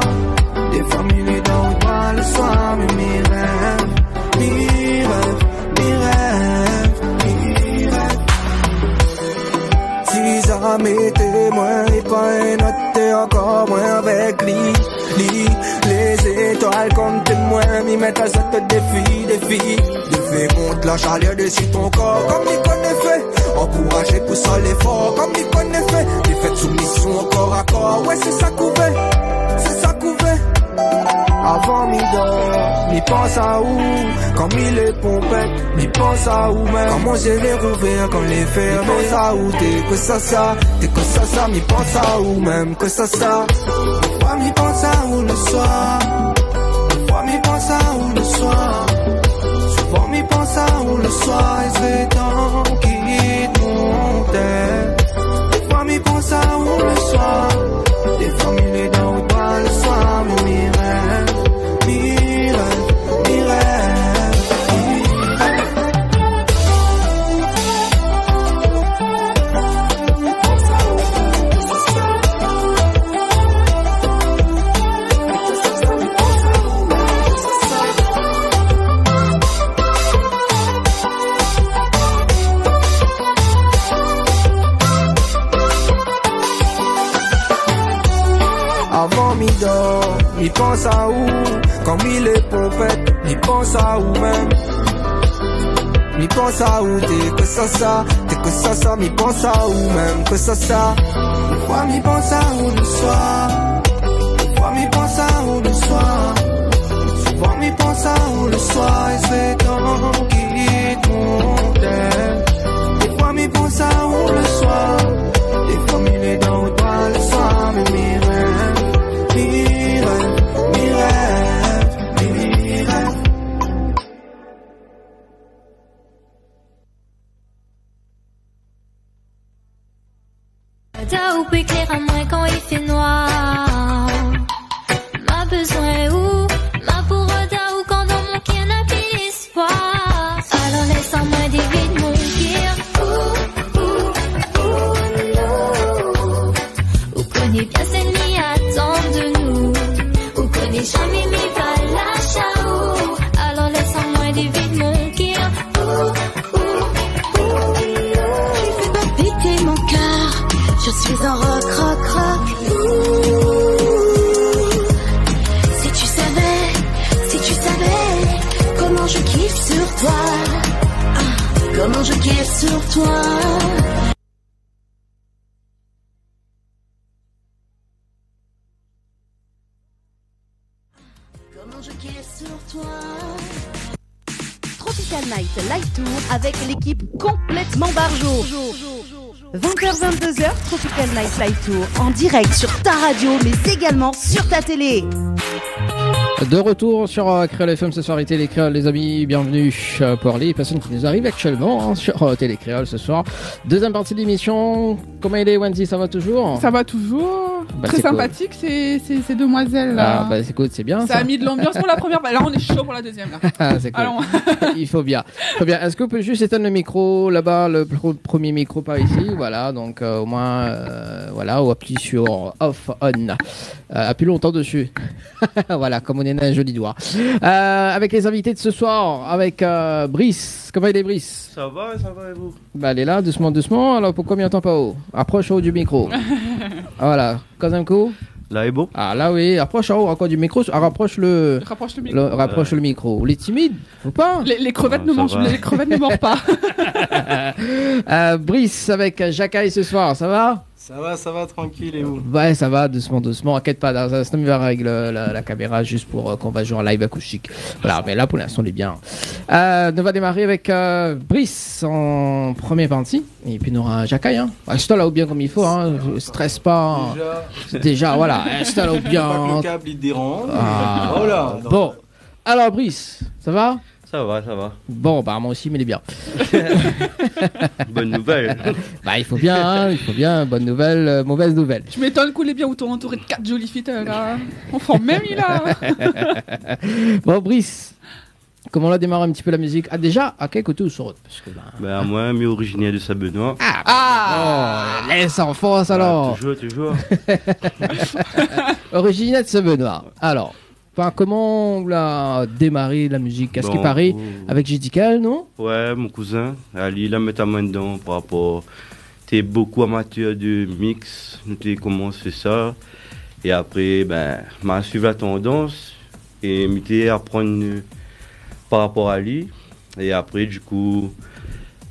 Défoi mi lé dan out bra le soir, mé mi rèv, mi rèv, mi rèv, mi rèv. Si zamé té moin é pa in ot, té ankor moin avèk li. Li, lé zétoil kom témoin, mi mèt azot o défi, défi. Défé mont la shalèr dési ton kor kom mi koné fé. Ankourajé pou sa léfor kom mi koné fé. Défèt soumisyon kor a kor, ouais, sé sa k'ou vé, sé sa k'ou vé. Avan mi dor, Mi pans aou, kan mi lé ponpèt, mi pans aou mèm. Kan mon zié lé rouvèr, kan lé fèrmé, mi pans aou, té ke sa sa, té ke sa sa, mi pans aou mèm, ke sa sa. Défoi mi pans aou le soir, défoi mi pans aou le soir. Souvan mi pans aou le soir, é sé tan ki kont. Défoi mi pans aou le soir, défoi mi lé dan out bra le soir, mé mi rèv, mi rèv, mi rèv. Avan mi dor, mi pans aou. Kan mi lé ponpèt, mi pans aou mèm. Mi pans aou, té ke sa sa, té ke sa sa, mi pans aou mèm, ke sa sa. Défoi mi pans aou le soir, défoi mi pans aou le soir. Souvan mi pans aou le soir, é sé tan ki kont. Défoi mi pans aou le soir, défoi mi lé dan out bra le soir, mé mi rèv, mi rèv, mi rèv, mi rèv. Ada ou pé klèr amoin kan i fé noir. Ma bezoin ou, ma pou rod aou kan dan mon kèr na pi lèspwar. Alor lès amoin divid mon kèr. Ou, ou, ou, non. Ou koné bien sak mi atann de nou. Ou koné zamé mi va lash aou. Alor lès amoin divid mon kèr. Ou, ou, ou, non. Tu fais palpiter mon cœur. Je suis un rock, rock, rock. Ouh. Si tu savais, si tu savais comment je kiffe sur toi. Ah, comment je kiffe sur toi. Comment je kiffe sur toi. Tropical Night Live Tour avec l'équipe complètement Barjo. Vingt heures, vingt-deux heures, Tropical Night Live Tour en direct sur ta radio, mais également sur ta télé. De retour sur, euh, Kréol F M ce soir et Télé Kréol, les amis, bienvenue, euh, pour les personnes qui nous arrivent actuellement, hein, sur, euh, Télé Kréol ce soir. Deuxième partie de l'émission. Koman i lé, Wendy, sa va touzour ? Sa va touzour. Bah, très sympathique, ces, ces, ces demoiselles-là. Ah, bah, écoute, c'est bien, ça. Ça a mis de l'ambiance pour la première fois. Là, on est chaud pour la deuxième, là. Ah, c'est cool. Allons. Il faut bien. Très bien. Est-ce qu'on peut juste éteindre le micro là-bas, le pr-, premier micro par ici ? Voilà, donc, euh, au moins, euh, voilà, on appuie sur off, on. Euh, appuie longtemps dessus. Voilà, comme on est un joli doigt. Euh, avec les invités de ce soir, avec, euh, Brice. Koman i lé, Brice ? Ça va, ça va, et vous ? Bah, lé la, dousman, dousman. Alor, poukosa mi antann pa ou ? Aprosh aou du mikro. Voilà, koz in kou. La lé bon ? Ah, la, oui, aprosh aou ankor du mikro. Ah, raprosh le, raprosh le mikro. Le, raprosh le mikro. Ouais. Ou lé timid, fo pa. Les, les crevettes ne mangent, les crevettes ne mordent pas. Euh, Brice avec Jacques ce soir, ça va ? Ça va, ça va, tranquille, et vous ? Ouais, ça va, dousman, dousman. Inkièt pa, dan in instan mi va règle la, la caméra juste pour, euh, qu'on va jouer en live acoustique. Voilà, mais là, pour l'instant, on est bien. Euh, nou va démaré avèk, euh, Brice an promié parti. Épi nora Jacques, hein. Install aou bien konm i fo, hein. Stress pa. Déjà. Déjà, voilà. Install aou bien. Fo pa ke le kab i déranz. Ah. Voilà. Bon. Alor, Brice, sa va ? Sa va, sa va. Bon, bah, moin osi, mi lé bien. Bonne nouvelle. Bah, i fo bien, hein, i fo bien. Bonne nouvelle, euh, mauvaise nouvelle. Mi étonn ou lé bien, ou lé antouré de kat zoli fi, euh, la. An form mèm, li la. Bon, Brice, koman ou la démar in ti pé la mizik ? Ah, déjà, a kèl koté ou sort ? Parske, bah... Bah, moin, mi lé orizinèr de Saint-Benoît. Ah. Oh, lès an fors, alor. Bah, toujours, toujours. Orizinèr de Saint-Benoît. Alor, par koman ou la démaré la mizik ? Bon, a sak i paré, avèk Judical, non ? Ouais, mon kouzin, ali, la mèt amoin dedan par rapor, té bokou amatèr de mix, nou té komans fé sa. É apré, bin, ma suiv la tandans é mi té aprann, euh, par rapor ali. É apré, du kou,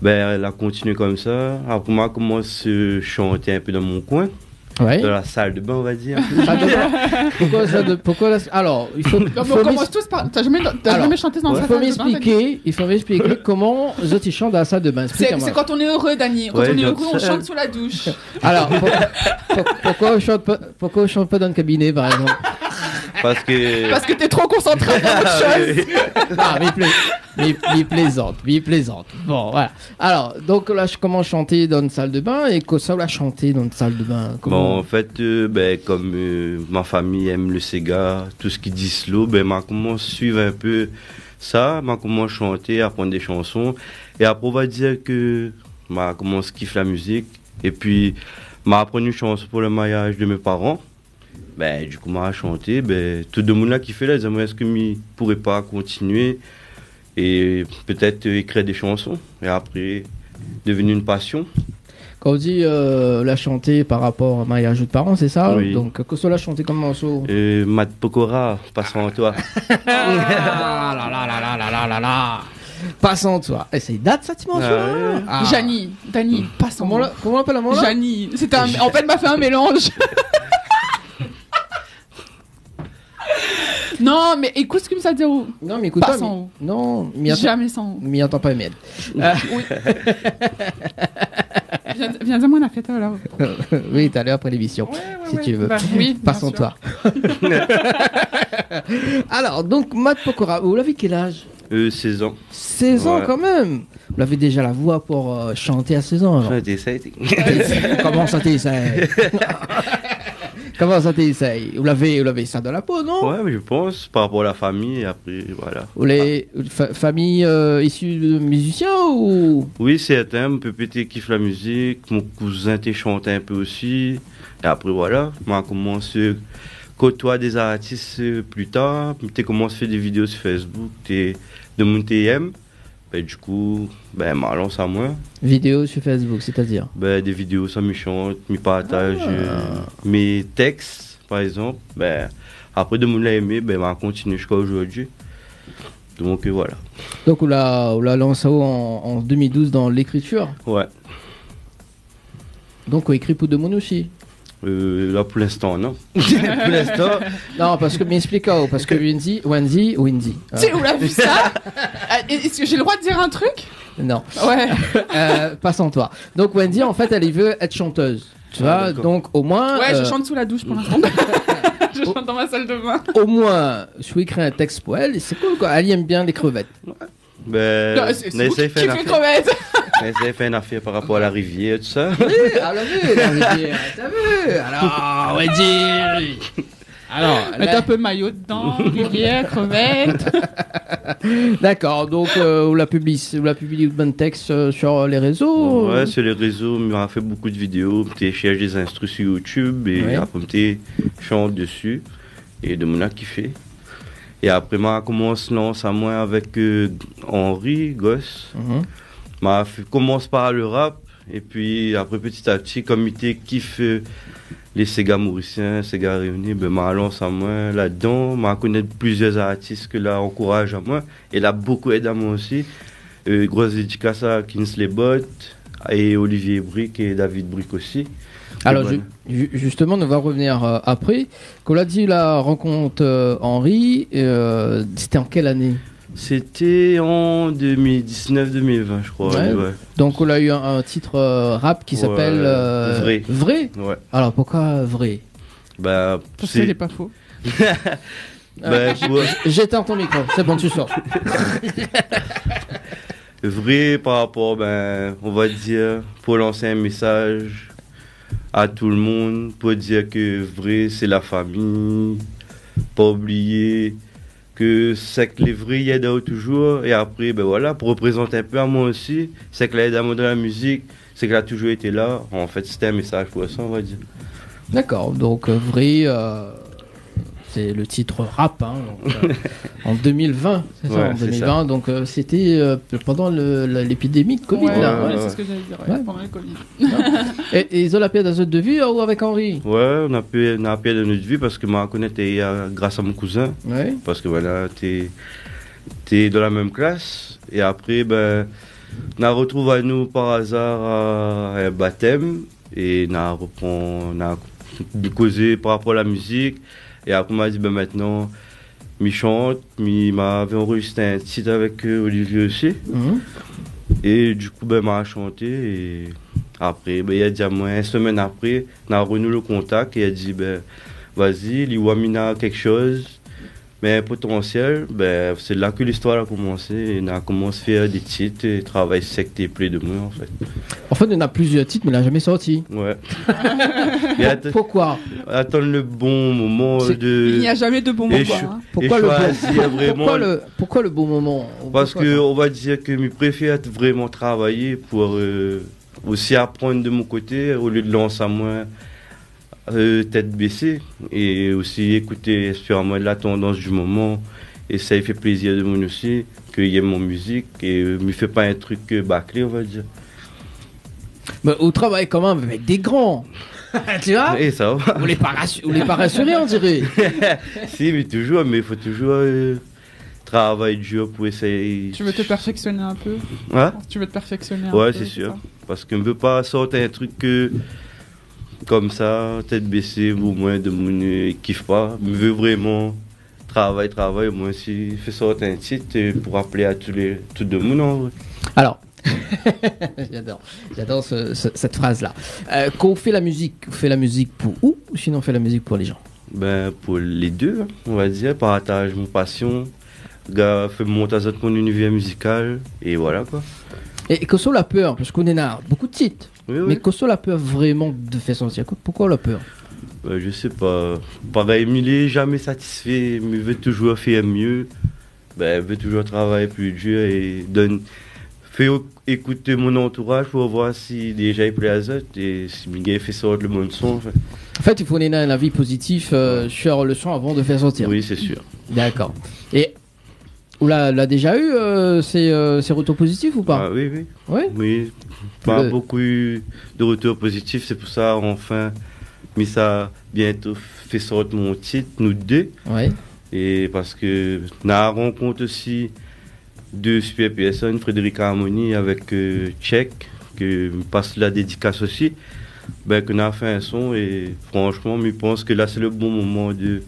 bin, la kontinié konmsa. Apré, ma komans, euh, shanté in pé dan mon koin. Ouais. Dans la salle de bain, on va dire. Salle de bain. Pourquoi ça de, pourquoi la, alors, il faut, Non, mais faut on commence m'ex-, tous par. T'as jamais, t'as alors, jamais chanté dans la salle de bain, t'as dit ? Il faut m'expliquer, il faut m'expliquer comment zot i shant dans la salle de bain. Explique-moi. C'est, c'est quand on est heureux, Dany. Quand on est heureux, on chante sous la douche. Ouais, donc ça. Alors, pour-, pour-, pourquoi on chante pas, pourquoi on chante pas dans le cabinet, par exemple ? Parce que Parce que t'es trop concentré dans autre chose. Ah oui, oui. Ah, mais pla-, mais, mais plaisante, mais plaisante. Bon, voilà. Alors, donc là, je commence à chanter dans une salle de bain. Et kosa ou la shanté dans une salle de bain ? Comment ? Bon, en fait, euh, ben, comme, euh, ma famille aime le séga, tout ce qui dit slow, ben, ma komansé suiv un peu sa, ma komansé shanté, aprann des chansons. Et après, on va dire que ma komansé kif la musique. Et puis, ma aprann une chanson pour le mariage de mes parents. Ben, du coup, ma shanté, ben, tout demoun la kifé la, i di amoin, èske mi pouré pa kontinié é pétèt, euh, ékrir dé shanson é apré, devni in pasion. Kan ou di, euh, la shanté par rapor a mariaz out paran, sé sa ? Oui. Donk, kosa ou la shanté kom morso ? Euh, Mat Pokora, Pas an toi. Ah, la, la, la. Pas an toi. É, sé i dat sa, ti morso, hein ? Ah, ouais. Ah. Jani, Dany, Pas an toi. Koman la, koman i apèl la ? Jani. Sé in, an fèt, ma fé in mélanz. Non, mé ékout sak mi sa di aou. Non, mé ékout pa, Pas an toi, mi, non, mi atann, Jamais san ou. Mi atann pa, mèrd. Oui. Vien, vien dir amoin in nafèr, alor. Oui, talèr apré lémisyon, si tu veux. Ouais, ouais, ouais. Bah oui, bien sûr. Pas an toi. Alor, donk, Mat Pokora, ou lavé kèl az ? Euh, seize ans. Seize ans, ouais, kan mèm. Ou lavé déza la voi pou, euh, shanté a seize ans, alor. Sa té éséy. Koman sa té éséy ? Koman sa té éséy ? Ou lavé, ou lavé sa dan la po, non ? Ouais, mé mi pans, par rapor a la fami, apré, voilà. Ou lé fa-, fami, euh, isi de mizisien ou ? Oui, sèrtin. Mon pépé té kif la mizik, mon kouzin té shant in pé osi. É apré, voilà, ma komansé kotoiy dé zartis, euh, pli tar. Mi té komansé fé dé vidéo si Facebook, té, demoun té èm. Ben, du coup, ben, ma lans amoin. Vidéo sur Facebook, c'est-à-dire ? Ben, dé vidéo sa mi shant, mi partaz, ah, euh, mé tèks, par égzanp. Ben, apré, demoun la èmé, ben, ma kontinié ziska zordi. Donk, euh, voilà. Donk, ou la, ou la lans aou an, an deux mille douze dan lékritir ? Ouais. Donk, ou ékri pou demoun osi ? Euh, la, pou linstan, non. Pou linstan. Non, parske, mé ésplik aou, parske Wendy, Wendy, Wendy, hein. Tu, ou la vu sa ? Euh, est-ce que j'ai le droit de dire un truc ? Non. Ouais. Euh, Pas an toi. Donk, Wendy, an fèt, èl i vé èt shanteuz. Tu vois, ah, d'accord. Donk, omoin, ouais, je, euh, chante sous la douche pour l'instant. Je chante dans ma salle de bain. Omoin, si ou ékri in tèks pou èl, sé cool, koi. Èl i èm bien lé krevèt. Ouais. Ben, non, sé, sé ou ki fé krevèt. Mé sé fé in nafèr par rapor a la rivièr, tout sa. Oui, alor oui, la rivièr, t'as vu ? Alor, on va dire, alor, mèt la in pé mayo dedan, rivièr, krevèt. D'accord, donk, euh, ou la pibli, ou la pibli out bann tèks, euh, sur les réseaux ? Ouais, sur les réseaux, ma fé bonpé de vidéo, mi té shèrsh dé instru sur YouTube é, oui, apré mi té shant desi. É demoun la kifé. É apré, ma komans lans amoin avèk, euh, Henri Goss. Mhm. Ma fé, komans par le rap, épi apré, piti a piti, kom mi té kif, euh, lé séga morisien, séga rényoné, ben, ma lans amoin ladan. Ma konèt plizièr artis ke la ankouraz amoin, é la bonpé èd amoin osi. Euh, gro dédikas a Kinsley Bott é Olivier Brick é David Brick osi. Alor, é ju-, voilà. Ju-, justement, on va revenir, euh, après. Kan ou la di la rankont, euh, Henri, euh, c'était en quelle année ? C'était en deux mille dix-neuf, deux mille vingt, je crois, ouais. Ouais. Donk, ou la u in, in tit, euh, rap ki, ouais, s'appelle, euh, Vré. Vré ? Ouais. Alor, poukoi Vré ? Bah, parske sé lé pa fo. Ben, euh, pou, j'éteins ton micro, c'est bon, tu sors. Vré par rapor, ben, on va dir, pou lans in mésaz a tout le moun, pou dir ke vré, sé la fami, pa oublié ke sak lé vré i èd aou touzour, é apré, ben voilà, pou reprézant in pé amoin osi, sak la èd amoin dan la mizik, sak la touzour été la. An fèt, sété in mésaz pou sa, on va dir. D'accord, donk, euh, Vré, euh, c'est le titre rap, hein, donc, euh, en deux mille vingt, c'est ça, ouais, en deux mille vingt, c'est ça. Donc, euh, c'était, euh, pendant le, le, l'épidémie de covid, ouais, là, ouais, ouais, ouais, c'est ce que j'allais dire, ouais, ouais, pendant le covid. É, é zot la pèrd azot de vi, euh, ou avèk Henri ? Ouais, nou la pèrd, nou la pèrd nout vi parske ma konèt, euh, gras a mon kouzin. Ouais. Parske voilà, té, té dan la mèm klas. É apré, ben, nou la retrouv anou par azar a in batèm. É nou la repran, nou la mi kozé par rapor la mizik. É apré, ma di, bin, mintnan, mi shant, mi, ma anrozistr in tit avèk, euh, Olivier osi. Mhm. É dikou, bin, ma shanté. É apré, bin, li la di amoin, in semèn apré, na renou lo kontak, é li la di, bin, vazi, li oi mi na kékshoz, mé potansièl, bin, sé la ke listoir la komansé, é na komans fé dé tit, é travay sèk té plé de moin, an fèt. An fèt, néna plizièr tit, mé la zamé sorti. Ouais. Poukoi ? Atann le bon moman. Sé, de, il n'y a jamais de bon moment, hein. É shoizi vréman. Poukoi le, poukoi le bon moman ? Parske, on va dir ke mi préfèr vréman travay pou, euh, osi aprann de mon koté, olié de lans amoin, euh, tèt bésé, é osi ékout, inspir amoin la tandans du moman, é sa i fé plézir demoun osi, ke i èm mon mizik, é, euh, mi fé pa in trik, euh, bâklé, on va dir. Mé ou travay kan mèm avèk dé gran. Tu vois ? É sa va. Ou lé pa rassu-, ou lé pa rasiré, on diré. Si, mé toujour, mé i fo toujour, euh, travay dir pou éséyé. Tu veux te perfectionner un peu ? Hein ? Tu veux te perfectionner un peu, c'est ça ? Ouais, sé sir. Parske mi vé pa sort in trik ke, konmsa, tèt bésé, omoin demoun i kif pa. Mi vé vréman travay, travay, omoin si fé sort in tit, euh, pou raplé a tout lé, tout demoun, an vré. Alors, j'adore, j'adore ce, ce, cette phrase-là. Euh, kan ou fé la mizik, ou fé la mizik pou ou, ou sinon ou fé la mizik pou lé jan ? Bin, pou lé dé, hein, on va dir, partaz mon pasion, ga-, fé mont azot mon inivèr mizikal, é voilà, koi. É kosa la pèr, parske ou néna bonpé de tit, oui, oui, mé kosa la pèr vréman de fé sortir ? Ko-, poukoi la pèr ? Bin, je sais pas. Parèy, mi lé zamé satisfé, mi vé toujour fé myé. Bin, mi vé toujour travay pli dir é donn, fé o-, ékout mon antouraz pou voir si déza i plé azot é si mi gingn fé sort le bon son, an fèt. An fèt, i fo néna in avi pozitif, euh, sur le son avan de fé sortir. Oui, sé sir. D'accord. É ou la, la déza u, euh, sé, euh, sé retour pozitif ou pa ? Ah, oui, oui. Oui ? Oui. Pa bonpé de retour pozitif, sé pou sa, anfin, mi sa bientôt fé sort mon tit, Nou dé. Ouais. É parske na rankont osi dé super pèrsone, Frédéric Harmonie avèk, euh, Tchèk, ke mi pas la dédikas osi, bin, ke na fé in son é fransman, mi pans ke la, sé le bon moman de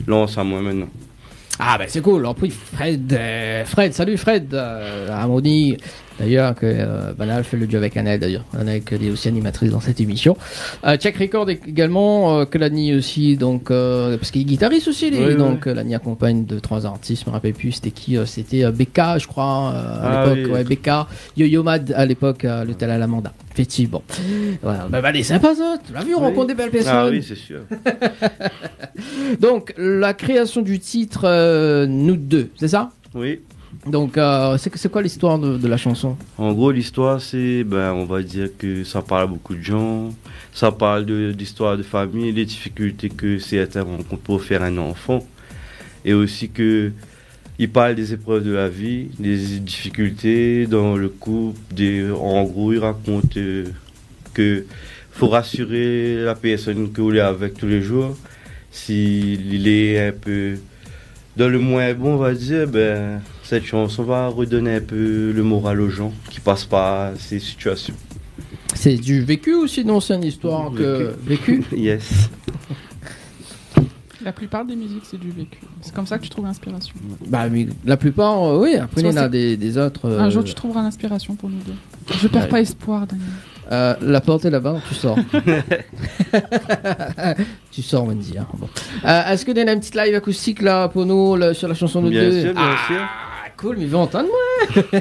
lans amoin mintnan. Ah, bin, sé cool. An plis, Fred, euh, Fred, salut Fred, euh, Harmonie, d'ailleurs, ke, euh, banna la fé le duo avèk Anaël, d'ailleurs. Anaël, ke lé osi animatris dan sèt émision. Euh, Tchèk Record également, euh, ke la ni osi, donk, euh, parske lé gitaris osi, li, oui, oui, donk, euh, la ni akonpagn dé troi artis, mi rapèl pi sété ki, euh, sété, euh, B K, je crois, euh, à l'époque, oui, ouais, B K, Yo-Yo Mad à l'époque, euh, l'hôtel à l'Amanda. Effectivement. Voilà. Bin, bin, lé sinpa, sa. Ou la vi, ou rankont dé bèl pèrsone. Ah oui, sé sir. Donk, la kréasion du tit, euh, Nou dé, sé sa ? Oui. Donk, euh, sé, sé koi listoir de, de la shanson ? An gro, listoir, sé, bin, on va dir ke sa parl bonpé de jan. Sa parl de, de listoir de famiy, lé difikilté ke sèrtin rankont pou fé in anfan. É osi ke i parl dé zéprèv de la vi, dé difikilté dan le koup, dé, an gro, i rakont, euh, ke fo rasir la pèrsone ke ou lé avèk tou lé jour, si li lé in pé dan le moin bon, on va dir, bin, sèt shanson va redonn in pé le moral o jan ki pas par sé sitiasion. Sé du vécu ou sinon sé in istoir ke... Vécu. Vécu ? Yes. La plupart des musiques, c'est du vécu. C'est comme ça que tu trouves l'inspiration. Bah, mais la plupart, euh, oui. Après, il y en a des, des autres, euh... Un jour, tu trouveras l'inspiration pour nous deux. Je perds pas espoir, Daniel. Euh, la porte est là-bas, tu sors. Tu sors, Wendy, hein. Bon. Euh, èske néna in ti live akoustik la pou nou, la, sur la shanson Nou dé ? Bien sûr, bien sûr. Ah, cool, mi vé antann amoin.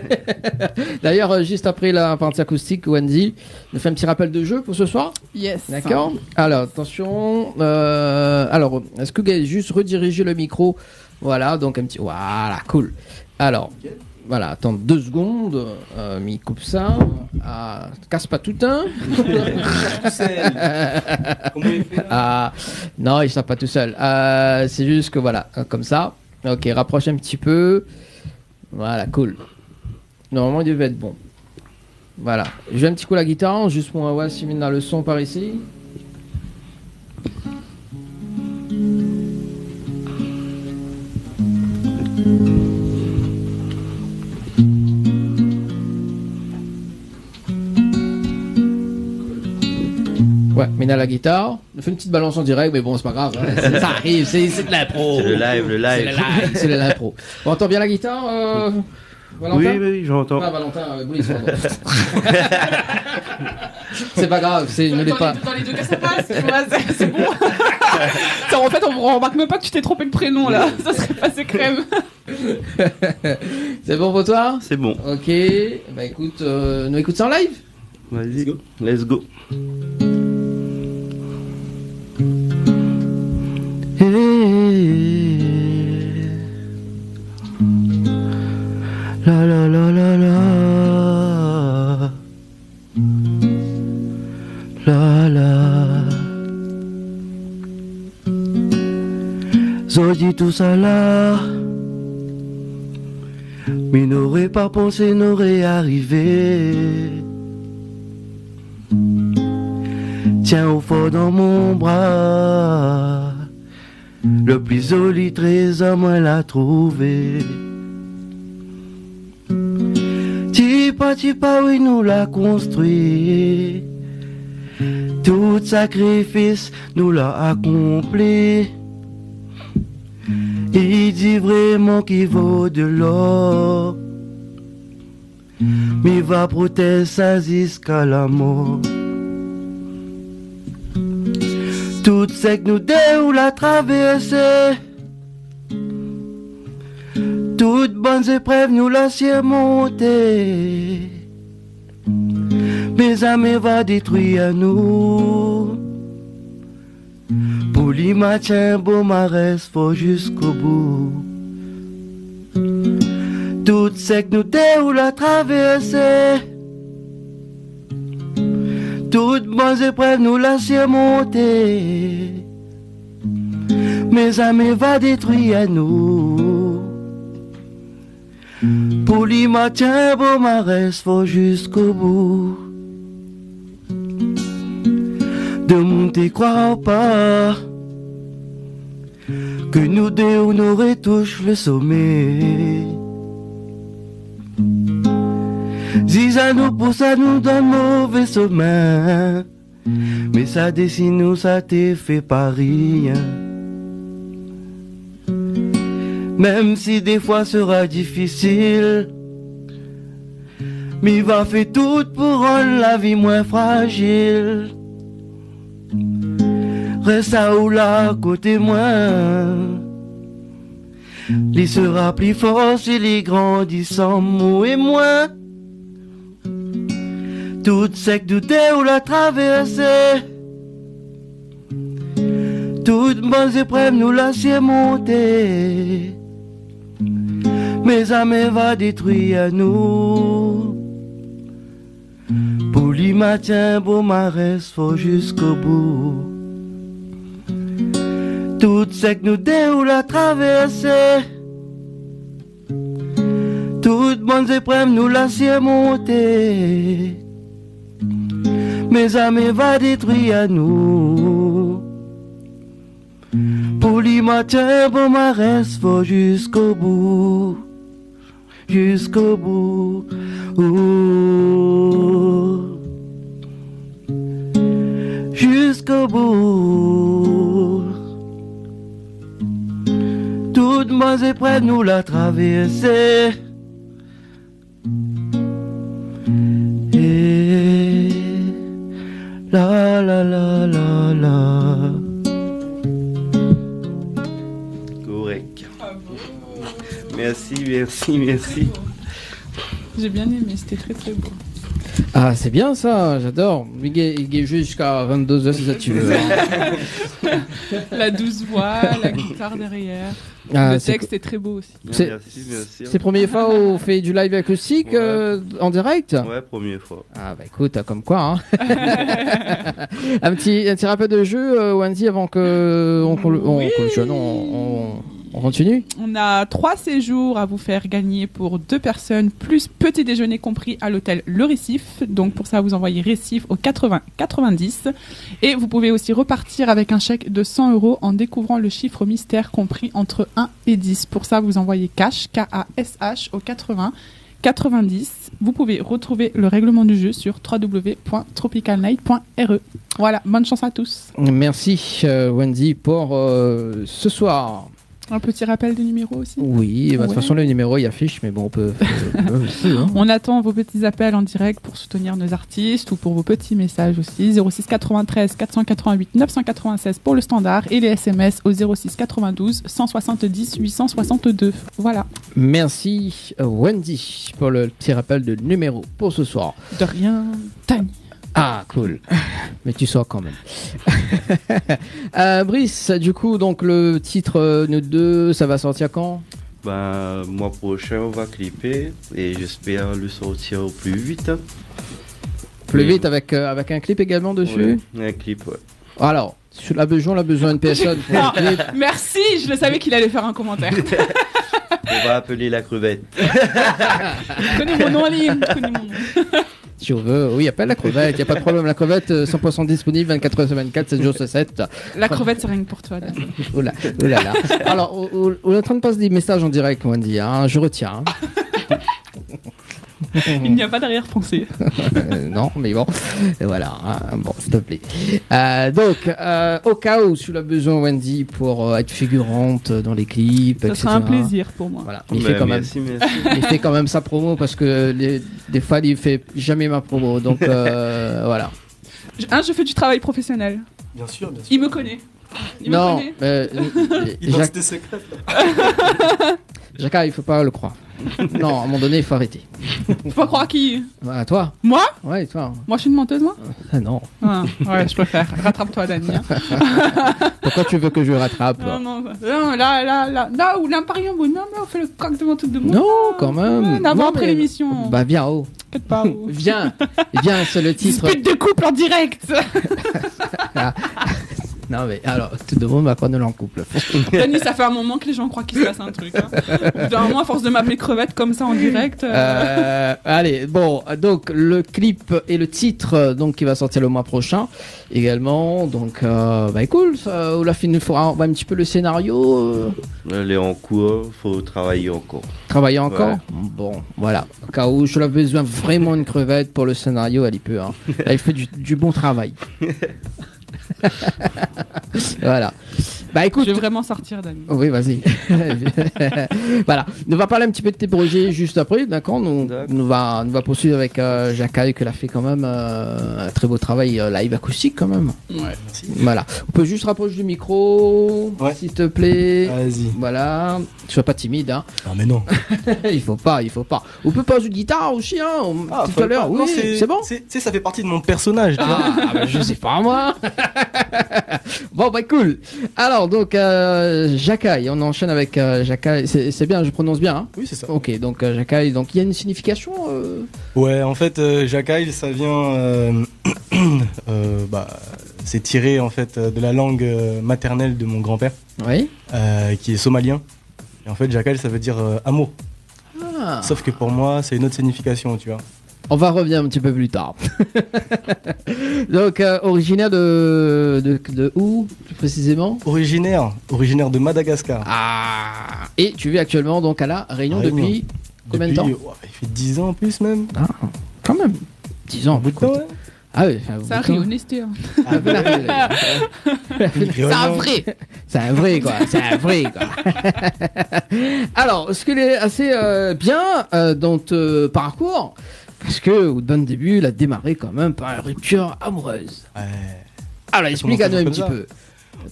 D'ailleurs, euh, juste après la partie acoustique, Wendy, nou fé in ti rapèl de jeu pou ce soir. Yes. D'accord ? Alors, attention. Euh, alors, èske ou gingn juste rediriger le micro ? Voilà, donk in ti, voilà, cool. Alors, voilà, atann dé segonn, euh, mi koup sa. Ah, kas pa tout, hein ? Tousèl. Koman i fé la ? Ah, non, i sort pa tousèl. Euh, c'est juste que, voilà, euh, comme ça. Ok, rapproche un petit peu. Voilà, cool. Normalman, li devé èt bon. Voilà. Zoué in ti kou la gitar, zis pou oir si mi na le son par isi. Ouais, mé à la guitare. On fait une petite balance en direct, mais bon, c'est pas grave, hein. C'est, ça arrive, c'est, c'est de l'impro. C'est le live, le live. C'est le live, c'est de l'impro. On entend bien la guitare, euh, Valentin ? Oui, oui, j'entends. Ah, Valentin, euh, oui, pardon. C'est pas grave, c'est, ne l'est pas. Dans les, dans les deux cas, ça passe, tu vois, c'est, c'est bon. Ça, en fait, on remarque même pas que tu t'es trompé de prénom, là. Ça serait passé crème. C'est bon pour toi ? C'est bon. Ok. Bah, écoute, euh, nou ékout sa en live ? Vas-y. Let's go. Let's go. Hey. La, la, la, la, la. La, la. Zot i di tousala, mi noré pa pansé noré arivé. Tiens au fond dans mon bras, le pli zoli trézor moin la trouvé. Tipa tipa, oui, nou la konstrui. Tout sakrifis nou la akonpli. I di vréman ki vo de lor. Mi va protéz sa ziska la mor. Tout sak nou dé ou la travèrsé, tout bann zéprèv nou la sirmonté. Mé zamé va détrui anou. Pou li, ma tienbo, ma rès for ziska bout. Tout sak nou dé ou la travèrsé, tout bann zéprèv nou la sirmonté. Mé zamé va détrui anou. Pou li, ma tienbo, ma rès for ziska bout. Demoun té kroi pa ke nou dé ou noré toush le somé. Ziz anou pou sa nou dann mové somin. Mé sa désin nou, sa té fé pa rien. Mèm si défoi sera difisil, mi va fé tout pou rann la vi moin frazil. Rès aou la koté moin. Li sera pli for si li grandi sanm ou é moin. Tout sak nou dé ou la travèrsé, tout bann zéprèv nou la sirmonté. Mé zamé va détrui anou. Pou li, ma tienbo, ma rès for ziska bout. Tout sak nou dé ou la travèrsé, tout bann zéprèv nou la sirmonté. Mé zamé va détrui anou. Pou li, ma tienbo, ma rès for ziska bout. Ziska bout. Ziska bout. Tout bann zéprèv nou la travèrsé. É la, la, la, la, la. Korèk. Bravo. Merci, merci, merci. J'ai bien aimé, c'était très, très beau. Ah, c'est bien ça, j'adore. Il est, il est jusqu'à vingt-deux heures si ça tu veux. La douce voix, la guitare derrière. Ah, le texte est très beau aussi. Merci, merci. Sé premié foi ou fé du live akoustik, euh, en direct ? Ouais, premié foi. Ah, bah écoute, hein, comme quoi, hein. Un petit, un petit rappel de jeu, euh, Wendy, avant que on, on, on, on continue. On a trois séjours à vous faire gagner pour deux personnes, plus petit déjeuner compris à l'hôtel Le Récif. Donc pour ça, vous envoyez Récif au quatre-vingts quatre-vingt-dix. Et vous pouvez aussi repartir avec un chèque de cent euros en découvrant le chiffre mystère compris entre un et dix. Pour ça, vous envoyez cash, K A S H, au quatre-vingts quatre-vingt-dix. Vous pouvez retrouver le règlement du jeu sur trois w point tropical night point r e. Voilà, bonne chance à tous. Merci, euh, Wendy, pour, euh, ce soir. Un petit rappel de numéro aussi ? Oui, bah, de toute façon, le numéro, il affiche, mais bon, on peut, euh, on peut, hein. On attend vos petits appels en direct pour soutenir nos artistes ou pour vos petits messages aussi. Zéro six quatre-vingt-treize quatre cent quatre-vingt-huit neuf cent quatre-vingt-seize pour le standard et les S M S au zéro six quatre-vingt-douze cent soixante-dix huit cent soixante-deux. Voilà. Merci, euh, Wendy, pour le petit rappel de numéro pour ce soir. De rien, Dany. Ah, cool. Mais tu sors quand même. Euh, Brice, du coup, donc le titre, euh, Nous deux, ça va sortir quand ? Ben, mois prochain, on va clipper et j'espère le sortir au plus vite, hein. Plus vite avec, euh, avec un clip également dessus ? Ouais, un clip, ouais. Alors, si la besoin, la besoin d'une personne pour un clip. Ah, merci, je le savais qu'il allait faire un commentaire. On va appeler la crevette. Koné mon nom, ali, koné mon nom. Si on veut, oui, appelle la crevette, y a pas de problème. La crevette, euh, cent pour cent disponible, vingt-quatre heures sur vingt-quatre, sept jours sur sept. La crevette, c'est rien que pour toi, Dany. Oh là, oh là là. Alors, on, on, on est en train de passer des messages en direct, Wendy, hein, je retiens, hein. Il n'y a pas d'arrière-pensée. Euh, non, mais bon, et voilà, hein, bon, s'il te plaît. Euh, donc, euh, au cas où, si tu as besoin, Wendy, pour, euh, être figurante dans les clips, et cetera. Ça sera un plaisir pour moi. Voilà. Mais il fait quand même, merci, merci. Il fait quand même sa promo parce que les, des fois, il fait jamais ma promo. Donc, euh, voilà. Je, hein, je fais du travail professionnel. Bien sûr, bien sûr. Il me connaît. Il me connaît. Non, euh, euh, Jacques, identité secrète, là. Jacques, il faut pas le croire. Non, à un moment donné, il faut arrêter. Faut pas croire qui ? Bah, toi. Moi ? Ouais, toi. Moi, je suis une menteuse, moi ? Ah, non. Ah, ouais, je préfère. Rattrape-toi, Dany, hein. Pourquoi tu veux que je rattrape ? Non, non, non, là, là, là, là où l'impari, bon, non, mais on fait le coq devant tout le monde. Non, quand même. Ouais, non, mais après l'émission. Bah, viens, oh. T'inquiète pas, oh. Viens, viens, c'est le titre. Dispute de couple en direct. Ah. Non, mais alors, tout le monde va croire nous en couple. Dany, ça fait un moment que les gens croient qu'il se passe un truc, hein. Au bout d'un moment, à force de m'appeler crevette comme ça en direct, euh. Euh, allez, bon, donc, le clip et le titre, euh, donc, qui va sortir le mois prochain également. Donc, euh, bah, cool, ça, on a fini, faut un, un petit peu le scénario, euh. Elle est en cours, faut travailler encore. Travailler encore ? Ouais. Bon, voilà. Au cas où je la besoin vraiment une crevette pour le scénario, elle y peut, hein. Elle fait du, du bon travail. Voilà. Bah, écoute. Je vais vraiment sortir, Dany. Oui, vas-y. Voilà. Nou va parl in ti pé de tes projets juste après, d'accord ? Nou, nou va, nou va poursuivre avec, euh, Jacques, qui a fait quand même, euh, un très beau travail, euh, live acoustique quand même. Ouais. Merci. Voilà. On peut juste rapprocher du micro, s'il te plaît. Vas-y. Voilà. Sois pas timide, hein. Ah, mais non. Il faut pas, il faut pas. On peut pas jouer de guitare aussi, hein, tout à l'heure. Ah, faut pas. Non, oui, c'est, c'est bon ? C'est, tu sais, ça fait partie de mon personnage, tu vois. Ah, bah, je sais pas, moi. Bon, bah, cool. Alors, donc, euh, Jacques, on enchaîne avec, euh, Jacques. C'est, c'est bien, je prononce bien, hein ? Oui, c'est ça. Ok, donc, euh, Jacques, donc, il y a une signification, euh ? Ouais, en fait, euh, Jacques, ça vient, euh, euh, bah, c'est tiré, en fait, euh, de la langue, euh, maternelle de mon grand-père, oui, euh, qui est somalien. Et en fait, Jacques, ça veut dire, euh, amour. Ah. Sauf que pour moi, c'est une autre signification, tu vois. On va revenir un petit peu plus tard. Donc, euh, originaire de, de, de où, plus précisément ? Originaire, originaire de Madagascar. Ah. Et tu vis actuellement donc à La Réunion depuis combien de temps ? Depuis, ouais, il fait dix ans en plus même. Ah, quand même. Dix ans, un bout de temps, écoute. Ouais. Ah oui, enfin, c'est un Réunionnais, hein. Ah, oui, oui, oui. C'est un vrai. C'est un vrai, quoi. C'est un vrai, quoi. Alors, ce qui est assez, euh, bien, euh, dans ton parcours, parce que au début, il a démarré quand même par une rupture amoureuse. Ouais. Alors, explique-nous un petit peu.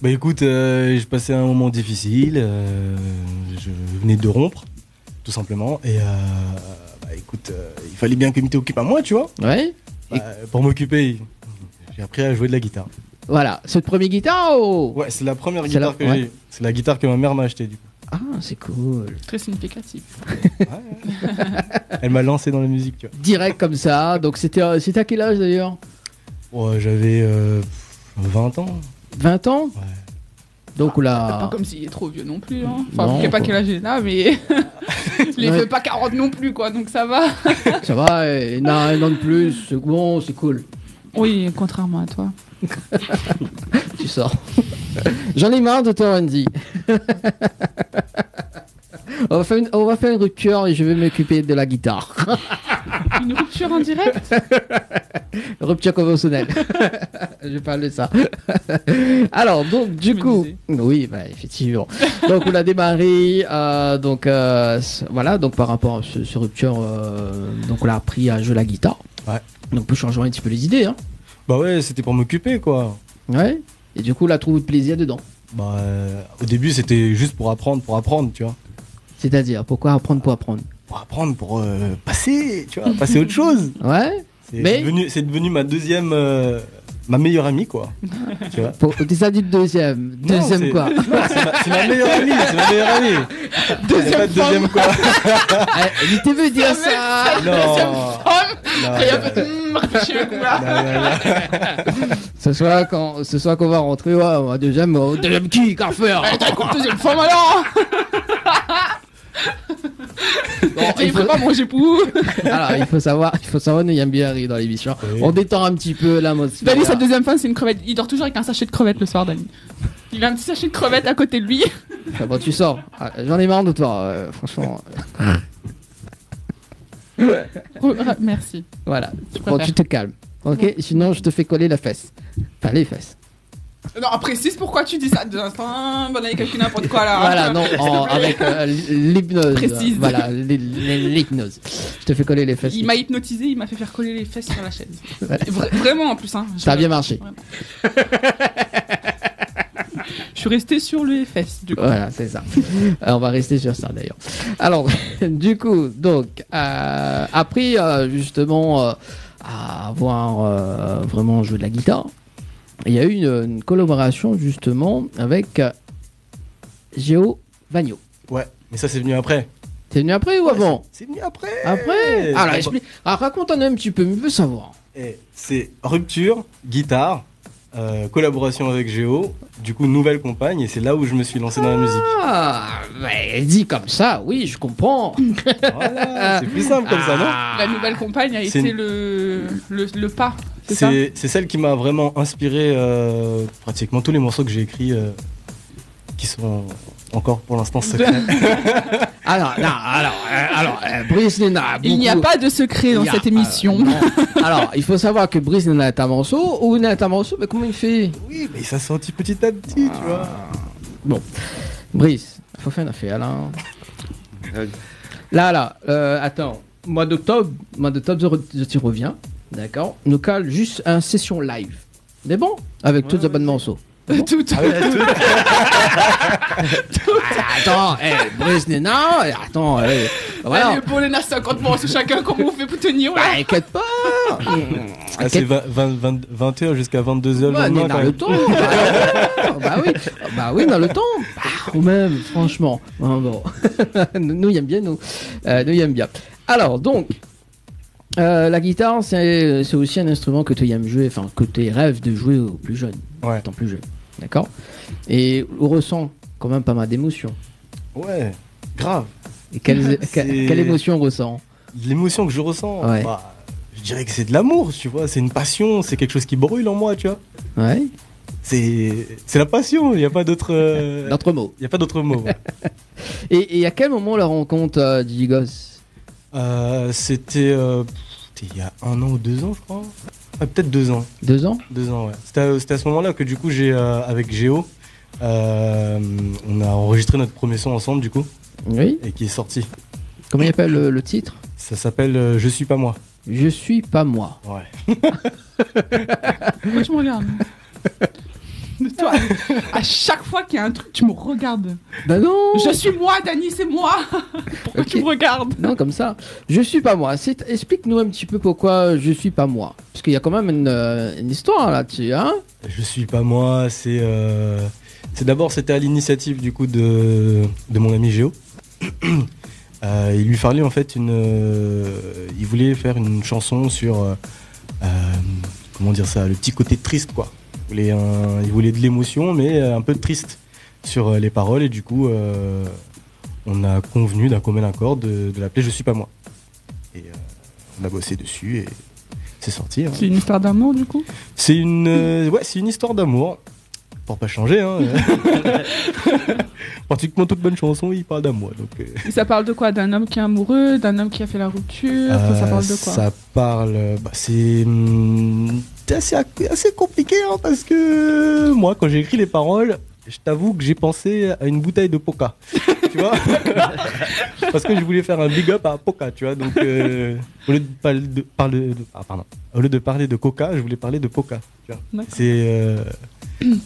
Bah, écoute, euh, j'ai passé un moment difficile, euh, je venais de rompre, tout simplement. Et, euh, bah, écoute, euh, il fallait bien que mi té okip amoin, tu vois. Ouais. Bah, pour m'occuper, j'ai appris à jouer de la guitare. Voilà. C'est le premier guitare ou ? Ouais, c'est la première guitare que j'ai. C'est la guitare que ma mère m'a acheté, du coup. Ah, c'est cool. Très significatif. Ouais, ouais. Elle m'a lancé dans la musique, tu vois. Direct comme ça. Donc, c'était, euh, c'était à quel âge, d'ailleurs ? Ouais, j'avais, euh, vingt ans. Vingt ans ? Ouais. Donc, là... Ah, pas comme s'il est trop vieux non plus, hein. Enfin, je sais pas quel âge il a, mais il fait pas quarante non plus, quoi, donc ça va. Ça va, euh, non, un an de plus, c'est bon, c'est cool. Oui, contrairement à toi. Tu sors. J'en ai marre de toi, Wendy. On va faire une, on va faire une rupture et je vais m'occuper de la guitare. Une rupture en direct ? Rupture conventionnelle. Je parle de ça. Alors, donc, du coup, oui, bah, effectivement. Donc, on a démarré, euh, donc, euh, c-, voilà, donc par rapport à ce, ce rupture, euh, donc on a appris à jouer la guitare. Ouais. Donc, pour changer un petit peu les idées, hein. Bah ouais, c'était pour m'occuper, quoi. Ouais. Et du coup, la trouvé plaisir dedans. Bah, euh, au début, c'était juste pour apprendre, pour apprendre, tu vois. C'est-à-dire, pourquoi apprendre pour apprendre ? Pour apprendre, pour, euh, passer, tu vois, passer à autre chose. Ouais. C'est, mais c'est devenu, c'est devenu ma deuxième, euh, ma meilleure amie, quoi. Tu vois. Pour, t'es ça dit deuxième. Non, deuxième c'est, quoi ? Non, c'est ma, c'est ma meilleure amie, c'est ma meilleure amie. Deuxième femme. Y a pas de deuxième quoi. Eh, il te veut dire ça. Non. Deuxième femme. Non, non, non. Hmm, réfléchis un coup, là. Non, non, non. Ce soir, quand, ce soir qu'on va rentrer, ouais, ouais, deuxième, euh, deuxième qui, qu'a fé ? Eh, t'as encore deuxième femme, alors ? Bon, il faut pas manger pou. Alors, il faut savoir, il faut savoir, nou yèm bien rir dan lémisyon. Oui. On détend un petit peu l'atmosphère. Dany, sa deuxième femme, c'est une crevette. Il dort toujours avec un sachet de crevettes le soir, Dany. Il a un petit sachet de crevettes à côté de lui. Ah bon, tu sors. Ah, j'en ai marre de toi, euh, franchement. Re-, re-, merci. Voilà. Tu préfères. Bon, tu te calmes. Ok ? Bon. Sinon, je te fais coller la fesse. Enfin, les fesses. Non, précise pourquoi tu dis ça. Dans un instant, bon, là, il calcule n'importe quoi, là. Voilà, non, en, avec, euh, l-, l'hypnose. Précise. Voilà, l'hy-, l'hy-, l'hypnose. Je te fais coller les fesses. Il m'a hypnotisé, il m'a fait faire coller les fesses sur la chaise. Ouais. Vra-, vraiment, en plus, hein. Ça a bien marché. Vraiment. Je suis restée sur les fesses, du coup. Voilà, c'est ça. Euh, on va rester sur ça, d'ailleurs. Alors, du coup, donc, euh, après, euh, justement, euh, avoir, euh, vraiment joué de la guitare, il y a eu une, une collaboration, justement, avec, euh, Géo Vagno. Ouais, mais ça, c'est venu après. C'est venu après ou avant ? Ouais, c'est, c'est venu après. Après ? Bon, alors, bah, explique, ah, raconte-nous un petit peu, on veut savoir. Eh, c'est rupture, guitare, euh, collaboration avec Géo, du coup, nouvelle compagne, et c'est là où je me suis lancé dans la musique. Ah, mais dit comme ça, oui, je comprends. Voilà, c'est plus simple comme ça, non ? Ah. La nouvelle compagne a été le, le, le pas, c'est ça ? C'est, c'est celle qui m'a vraiment inspiré, euh, pratiquement tous les morceaux que j'ai écrits, euh, qui sont encore pour l'instant secrets. Alors, non, alors, euh, alors, euh, Brice Nena a beaucoup... Il n'y a pas de secret dans cette émission. Il y a, euh, non. Alors, il faut savoir que Brice Nena a un morceau, ou Nena a un morceau, mais comment il fait ? Oui, mais ça sortit petit à petit, tu vois. Ah. Bon. Brice, fo fé in afèr, la. Euh. La, la, euh, atann. Moi d'octobre, moi d'octobre, je re-, je t'y reviens. D'accord ? Nou kal zis in session live. Mé bon, avec tout bann morso. Ouais, ouais, ouais. Tout. Ah ouais, tout. Ah, atann, eh, Brice Nena, eh, atann, eh, voilà. Allez, bon, Nena, cinquante morso shakinn, koman ou fé pou tenir, la ? Bah, inkièt pa. Ah, c'est vingt, vingt, vingt, vingt heures jusqu'à vingt-deux heures le lendemain, quand même. Ouais, Nena, le temps. Bah, bah oui, bah oui, Nena, le temps. Bah, ou mèm, franchement. Hein, bon. Nou, nou yèm bien, nou. Euh, nou yèm bien. Alors, donc, euh, la guitare, c'est, c'est aussi un instrument que tu aimes jouer, enfin, que tu rêves de jouer au plus jeune, ouais, étant plus jeune. D'accord ? Et on ressent quand même pas mal d'émotions. Ouais, grave. Et quelle, que-, quelle émotion on ressent ? L'émotion que je ressens, ouais, bah, je dirais que c'est de l'amour, tu vois, c'est une passion, c'est quelque chose qui brûle en moi, tu vois. Ouais. C'est, c'est la passion, il y a pas d'autre, euh, d'autre mot. Il y a pas d'autre mot, ouais. Et, et à quel moment la rencontre, euh, d'Igos ? Euh, c'était, euh, pff, c'était il y a un an ou deux ans, je crois. Ah, peut-être deux ans. Deux ans ? Deux ans, ouais. C'était à, c'était à ce moment-là que, du coup, j'ai, euh, avec Géo, euh, on a enregistré notre premier son ensemble, du coup, oui, et qui est sorti. Comment il appelle le, le titre ? Ça s'appelle, euh, Je suis pas moi. Je suis pas moi. Ouais. Pourquoi tu me regardes ? De toi, à chaque fois qu'il y a un truc, tu me regardes. Bah non. Je suis moi, Dany, c'est moi. Pourquoi tu me regardes ? Ok. Non, comme ça. Je suis pas moi. C'est, explique-nous un petit peu pourquoi je suis pas moi. Parce qu'il y a quand même une, euh, une histoire là-dessus, hein ? Je suis pas moi, c'est, euh, c'est d'abord, c'était à l'initiative, du coup, de, de mon ami Géo. Euh, il lui fallait en fait une, euh, il voulait faire une chanson sur, euh, euh, comment dire ça, le petit côté triste, quoi. Il voulait un, il voulait de l'émotion, mais, euh, un peu triste sur, euh, les paroles, et du coup, euh, on a convenu d'un commun accord de, de l'appeler Je suis pas moi. Et, euh, on a bossé dessus et c'est sorti, hein. C'est une histoire d'amour, du coup ? C'est une, euh, ouais, c'est une histoire d'amour. pour pas changer, hein. Pratiquement toute bonne chanson, il parle d'amour, donc, euh. Et ça parle de quoi ? D'un homme qui est amoureux, d'un homme qui a fait la rupture, enfin, ça parle de quoi ? Euh, ça parle, euh, bah, c'est, hum, c'est assez, assez compliqué, hein, parce que moi, quand j'ai écrit les paroles, je t'avoue que j'ai pensé à une bouteille de Pokka, tu vois ? Parce que je voulais faire un big up à Pokka, tu vois, donc, euh, au lieu de parler de, parler de, ah, pardon. Au lieu de parler de Coca, je voulais parler de Pokka. Tu vois. D'accord. C'est, euh,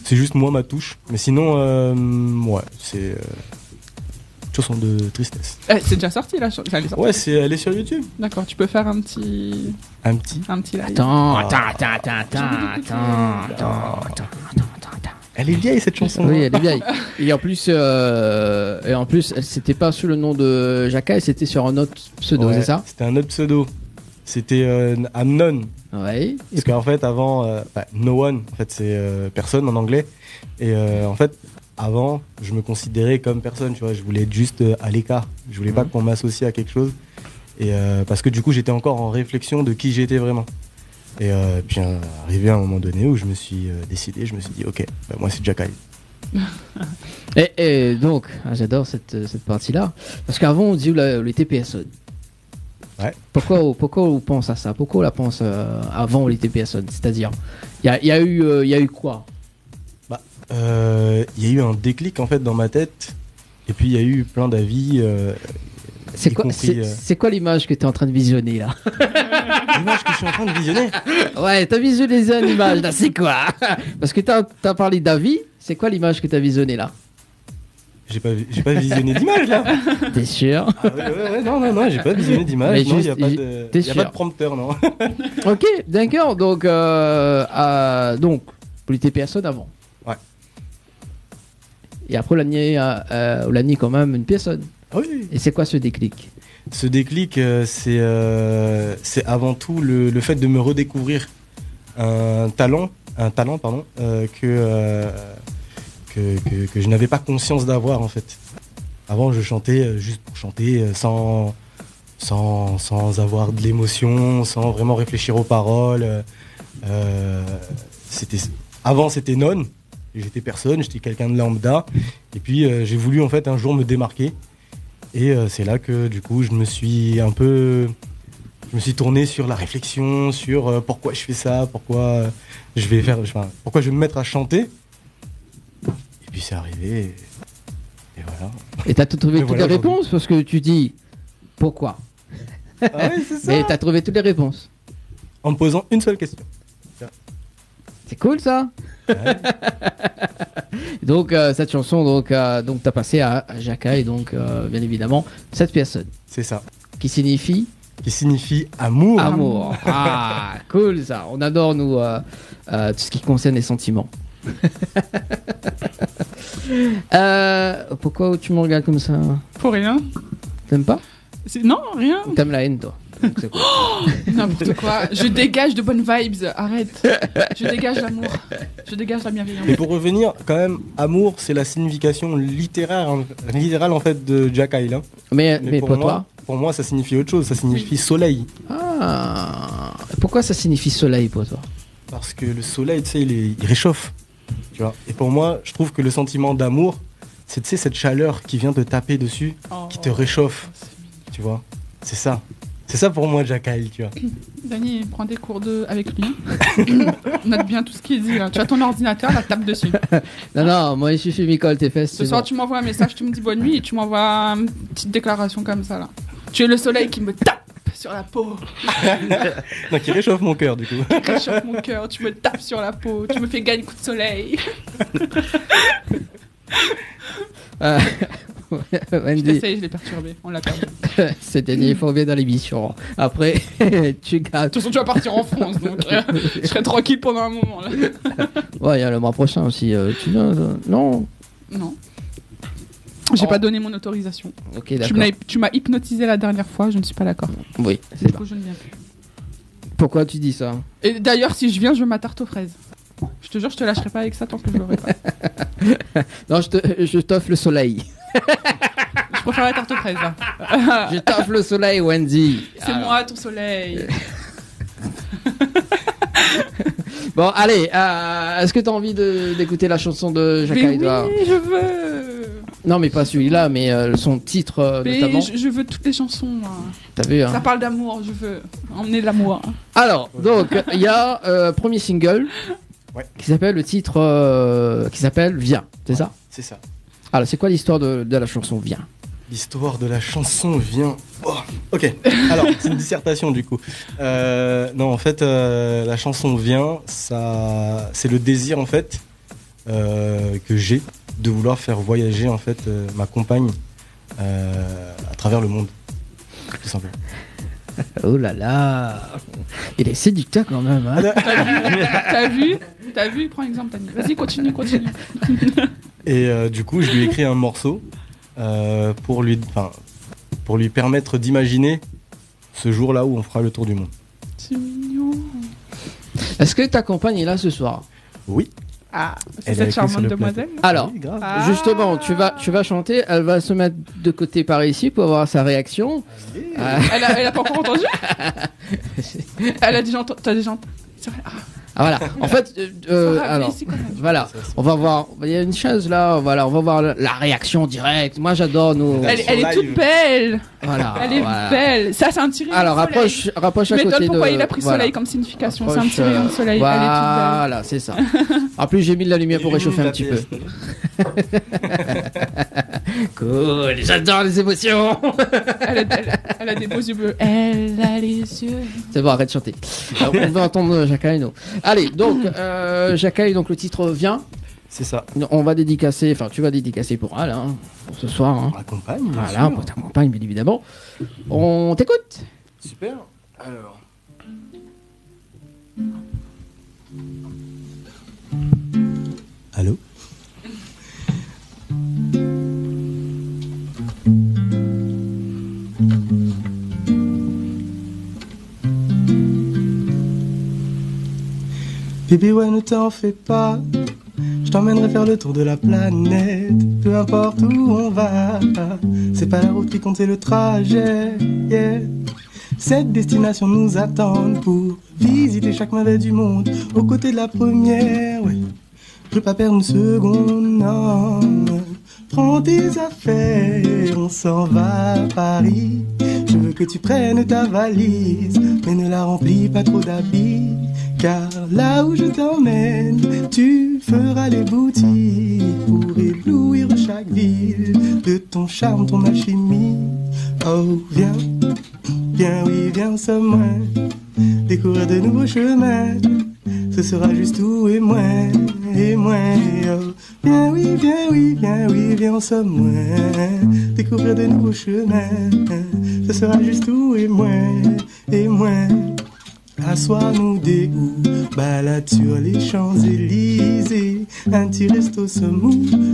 c'est juste moi, ma touche. Mais sinon, euh, ouais, c'est, euh, une chanson de tristesse. Eh, c'est déjà sorti, la chan-, enfin, elle est sortie. Ouais, c'est, elle est sur YouTube. D'accord, tu peux faire un petit, un petit live. Attends, attends, attends. Elle est vieille, cette chanson, hein. Oui, elle est vieille. Et en plus, euh, et en plus, elle, c'était pas sous le nom de Jacka, c'était sur un autre pseudo, c'est ça ? Ouais, c'était un autre pseudo. C'était, euh, Amnon. Ouais. Parce qu'en fait, avant, euh, bah, No One, en fait, c'est, euh, personne en anglais. Et, euh, en fait, avant, je me considérais comme personne, tu vois. Je voulais être juste, euh, à l'écart. Je voulais pas qu'on m'associe à quelque chose. Et, euh, parce que du coup, j'étais encore en réflexion de qui j'étais vraiment. Et, euh, puis, euh, arrivé à un moment donné où je me suis, euh, décidé, je me suis dit, ok, bah, moi, c'est Jacka. Et, et donc, ah, j'adore cette, cette partie-là. Parce qu'avant, on disait, la, les T P S. Ouais. Pourquoi, pourquoi on pense à ça ? Pourquoi on la pense, euh, avant les T P S ? C'est-à-dire, il y a, il y a eu, euh, il y a eu quoi ? Bah, euh, il y a eu un déclic, en fait, dans ma tête. Et puis, il y a eu plein d'avis, euh, y compris, euh, c'est quoi, c'est, c'est quoi l'image que t'es en train de visionner, là ? L'image que je suis en train de visionner ? Ouais, t'as visualisé une image, là, c'est quoi ? Parce que t'as, t'as parlé d'avis, c'est quoi l'image que t'as visionné, là ? J'ai pas vi-, j'ai pas visionné d'image, là. T'es sûr ? Ah ouais, ouais, ouais, non, non, non, j'ai pas visionné d'image. Mais non, juste, y a pas de, t'es sûr ? Y a pas de prompteur, non. Ok, d'accord, donc, euh, euh, donc, pou lété pèrsone avan. Ouais. É apré, ou la ni, euh, euh, ou la ni kan mèm in pèrsone. Ah oui, oui. Et c'est quoi ce déclic ? Ce déclic, euh, c'est, euh, c'est avant tout le, le fait de me redécouvrir un talent, un talent, pardon, euh, que, euh, que, que, que je n'avais pas conscience d'avoir, en fait. Avant, je chantais, euh, juste pour chanter, euh, sans, sans, sans avoir de l'émotion, sans vraiment réfléchir aux paroles. Euh, c'était, avant, c'était Non. J'étais personne, j'étais quelqu'un de lambda. Et puis, euh, j'ai voulu, en fait, un jour me démarquer. Et, euh, c'est là que, du coup, je me suis un peu, je me suis tourné sur la réflexion, sur, euh, pourquoi je fais ça, pourquoi, euh, je vais faire, enfin, pourquoi je vais me mettre à chanter. Et puis, c'est arrivé, et, et voilà. Et t'as tout trouvé toutes les réponses, parce que tu dis, pourquoi ? Ah oui, c'est ça. Mais t'as trouvé toutes les réponses. En me posant une seule question. C'est cool, ça. Ouais. Donc, euh, cette chanson, donc, euh, donc, t'as passé à, à Jacka, et donc, euh, bien évidemment, cette pèrsone. C'est ça. Qui signifie ? Qui signifie amour. Amour. Ah, cool, ça. On adore, nous, euh, euh, tout ce qui concerne les sentiments. Euh, pourquoi tu me regardes comme ça ? Pour rien. T'aimes pas ? C'est, non, rien. T'aimes la haine, toi. Donc, c'est cool. N'importe quoi. Je dégage de bonnes vibes. Arrête. Je dégage l'amour. Je dégage la bienveillance. Et pour revenir, quand même, amour, c'est la signification littéraire, hein, littérale, en fait, de Jacka, hein. Mais, mais pour moi, pour toi ? Pour moi, ça signifie autre chose. Ça signifie soleil. Ah. Pourquoi ça signifie soleil pour toi ? Parce que le soleil, tu sais, il est, il réchauffe. Tu vois. Et pour moi, je trouve que le sentiment d'amour, c'est, tu sais, cette chaleur qui vient te taper dessus, qui te réchauffe. Oh, c'est mignon. Tu vois. C'est ça. C'est ça pour moi, Jacka, tu vois. Dany, prends des cours de, avec lui. Note bien tout ce qu'il dit, là. Tu as ton ordinateur, là, tape dessus. Non, non, moi, il suffit, Micole, tes fesses, c'est bon. Ce soir, tu m'envoies un message, tu me dis bonne nuit, et tu m'envoies une petite déclaration comme ça, là. Tu es le soleil qui me tape sur la peau. Non, qui réchauffe mon cœur, du coup. Qui réchauffe mon cœur, tu me tapes sur la peau, tu me fais gagner coup de soleil. Euh, Wendy. Je t'essaye, je l'ai perturbé, on l'a perdu. C'est-à-dire, il faut bien dans l'émission. Après, tu gâtes. De toute façon, tu vas partir en France, donc, euh, je serai tranquille pendant un moment, là. Ouais, il y a le mois prochain aussi, euh, tu viens, euh, non ? Non. J'ai pas donné mon autorisation. Ok, d'accord. Tu m'as, tu m'as hypnotisé la dernière fois, je ne suis pas d'accord. Oui, c'est ça. Du coup, je ne viens plus. Pourquoi tu dis ça ? Et d'ailleurs, si je viens, je veux ma tarte aux fraises. Je te jure, je te lâcherai pas avec ça tant que je l'aurai pas. Non, je te, je t'offre le soleil. Je préfère la tarte aux fraises, là. Je t'offre le soleil, Wendy. Alors. C'est moi, ton soleil. Bon, allez, euh, est-ce que t'as envie de, d'écouter la chanson de Jacques Aïdois ? Mais oui, je veux. Non, mais pas celui-là, mais, euh, son titre, euh, mais notamment. Je, je veux toutes les chansons, moi. T'as vu, hein ? Ça parle d'amour, je veux emmener l'amour. Alors, donc, il y a, euh, premier single, ouais, qui s'appelle le titre, euh, qui s'appelle Viens, c'est ça ? Ouais, c'est ça. Alors, c'est quoi l'histoire de, de la chanson Viens ? L'histoire de la chanson Viens. Oh, ok. Alors, c'est une dissertation, du coup. Euh, non, en fait, euh, la chanson Viens, ça, c'est le désir, en fait, euh, que j'ai de vouloir faire voyager, en fait, euh, ma compagne, euh, à travers le monde, tout simplement. Oh là là, il est séducteur quand même, hein. T'as vu ? T'as vu ? T'as vu ? Prends exemple, Tani. Vas-y, continue, continue. Et, euh, du coup, je lui ai écrit un morceau, euh, pour lui, enfin, pour lui permettre d'imaginer ce jour-là où on fera le tour du monde. C'est mignon. Est-ce que ta compagne est là ce soir ? Oui. Ah, c'est cette charmante demoiselle. Elle est avec nous sur le plateau. Alors, oui, grave. Ah. Justement, tu vas, tu vas chanter, elle va se mettre de côté par ici pour avoir sa réaction. Allez. Euh. Elle a, elle a pas encore entendu ? Elle a déjà enten-, t'as déjà ent-, c'est vrai. Ah. Ah, voilà. En fait, euh, euh, alors, ici, quand même. Voilà. On va voir. Il y a une chaise là. Voilà, on va voir la, la réaction directe. Moi, j'adore nos... Elle, elle est toute belle. Voilà, voilà. Elle est belle. Ça, c'est un petit rayon de soleil. Alors, rapproche, rapproche à côté de, voilà. Je m'étonne pourquoi il a pris soleil comme signification. C'est un petit rayon de soleil. Rapproche. Elle est toute belle. Voilà, c'est ça. En plus, j'ai mis de la lumière pour réchauffer un petit peu. J'ai mis une tapette. Cool, j'adore les émotions. Elle a, elle, elle a des beaux yeux bleus. Elle a les yeux. C'est bon, arrête de chanter. Alors, on veut entendre Jacques Aïdois. Allez, donc, euh, Jacques Aïdois, donc le titre Viens. C'est ça. On va dédicacer, enfin, tu vas dédicacer pour elle, hein, pour ce soir, hein. Pour la compagne, bien sûr. Voilà, pour ta compagne, bien évidemment. On t'écoute. Super. Alors. Allô ? Bébé, ouais, ne t'en fais pas. Je t'emmènerai faire le tour de la planète, peu importe où on va. C'est pas la route qui compte, c'est le trajet, yeah. Sept destinations nous attendent pour visiter chaque merveille du monde. Aux côtés de la première, ouais. Je veux pas perdre une seconde, non. Prends tes affaires, on s'en va à Paris. Je veux que tu prennes ta valise, mais ne la remplis pas trop d'habits. Car là où je t'emmène, tu feras les boutiques pour éblouir chaque ville de ton charme, ton alchimie. Oh, viens, viens, oui, viens, ensemble, moi, découvrir de nouveaux chemins. Ce sera juste ou é moin, é moin, oh. Viens, oui, viens, oui, viens, oui, viens, ensemble, moi, découvrir de nouveaux chemins. Ce sera juste ou é moin, é moin. Aswar nou dé ou balad sur les Champs-Élysées. Un ti resto semou,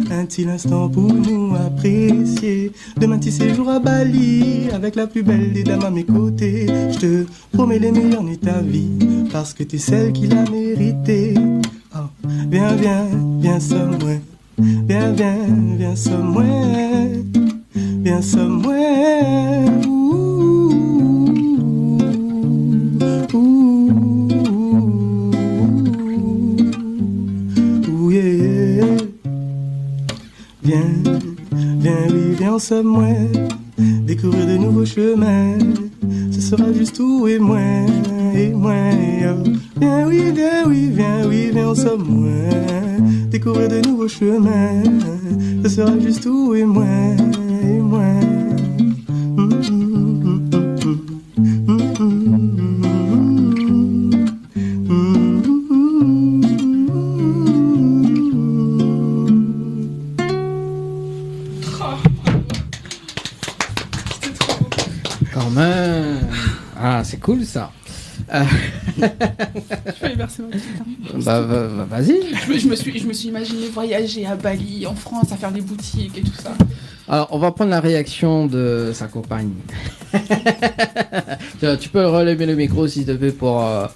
un ti instan pou nou aprésié. Demain, ti séjour à Bali, avec la plus belle des dames à mes côtés. Je te promets les meilleures nuits de ta vie, parce que t'es celle qui l'a mérité. Oh, viens, viens, viens, ensemble, moi. Viens, viens, viens, ensemble, moi. Viens, ensemble, moi. Ouh, ouh, ouh, yeah. Viens, viens, oui, viens, ensemble, moi, découvrir de nouveaux chemins. Ce sera juste ou é moin, é moin, oh. Viens, oui, viens, oui, viens, oui, viens, ensemble, moi, découvrir de nouveaux chemins. Ce sera juste ou é moin, é moin. Mm, mm, mm, mm, mm. Quand même. Ah, c'est cool, ça. Euh. Je peux aller verser ma petite larme. Bah, va-, va-, vas-y. Je me, je me suis, je me suis imaginé voyager à Bali, en France, à faire les boutiques et tout ça. Alors, on va prendre la réaction de sa compagne. Tu, tu peux rallumer le micro, s'il te plaît, pour, euh,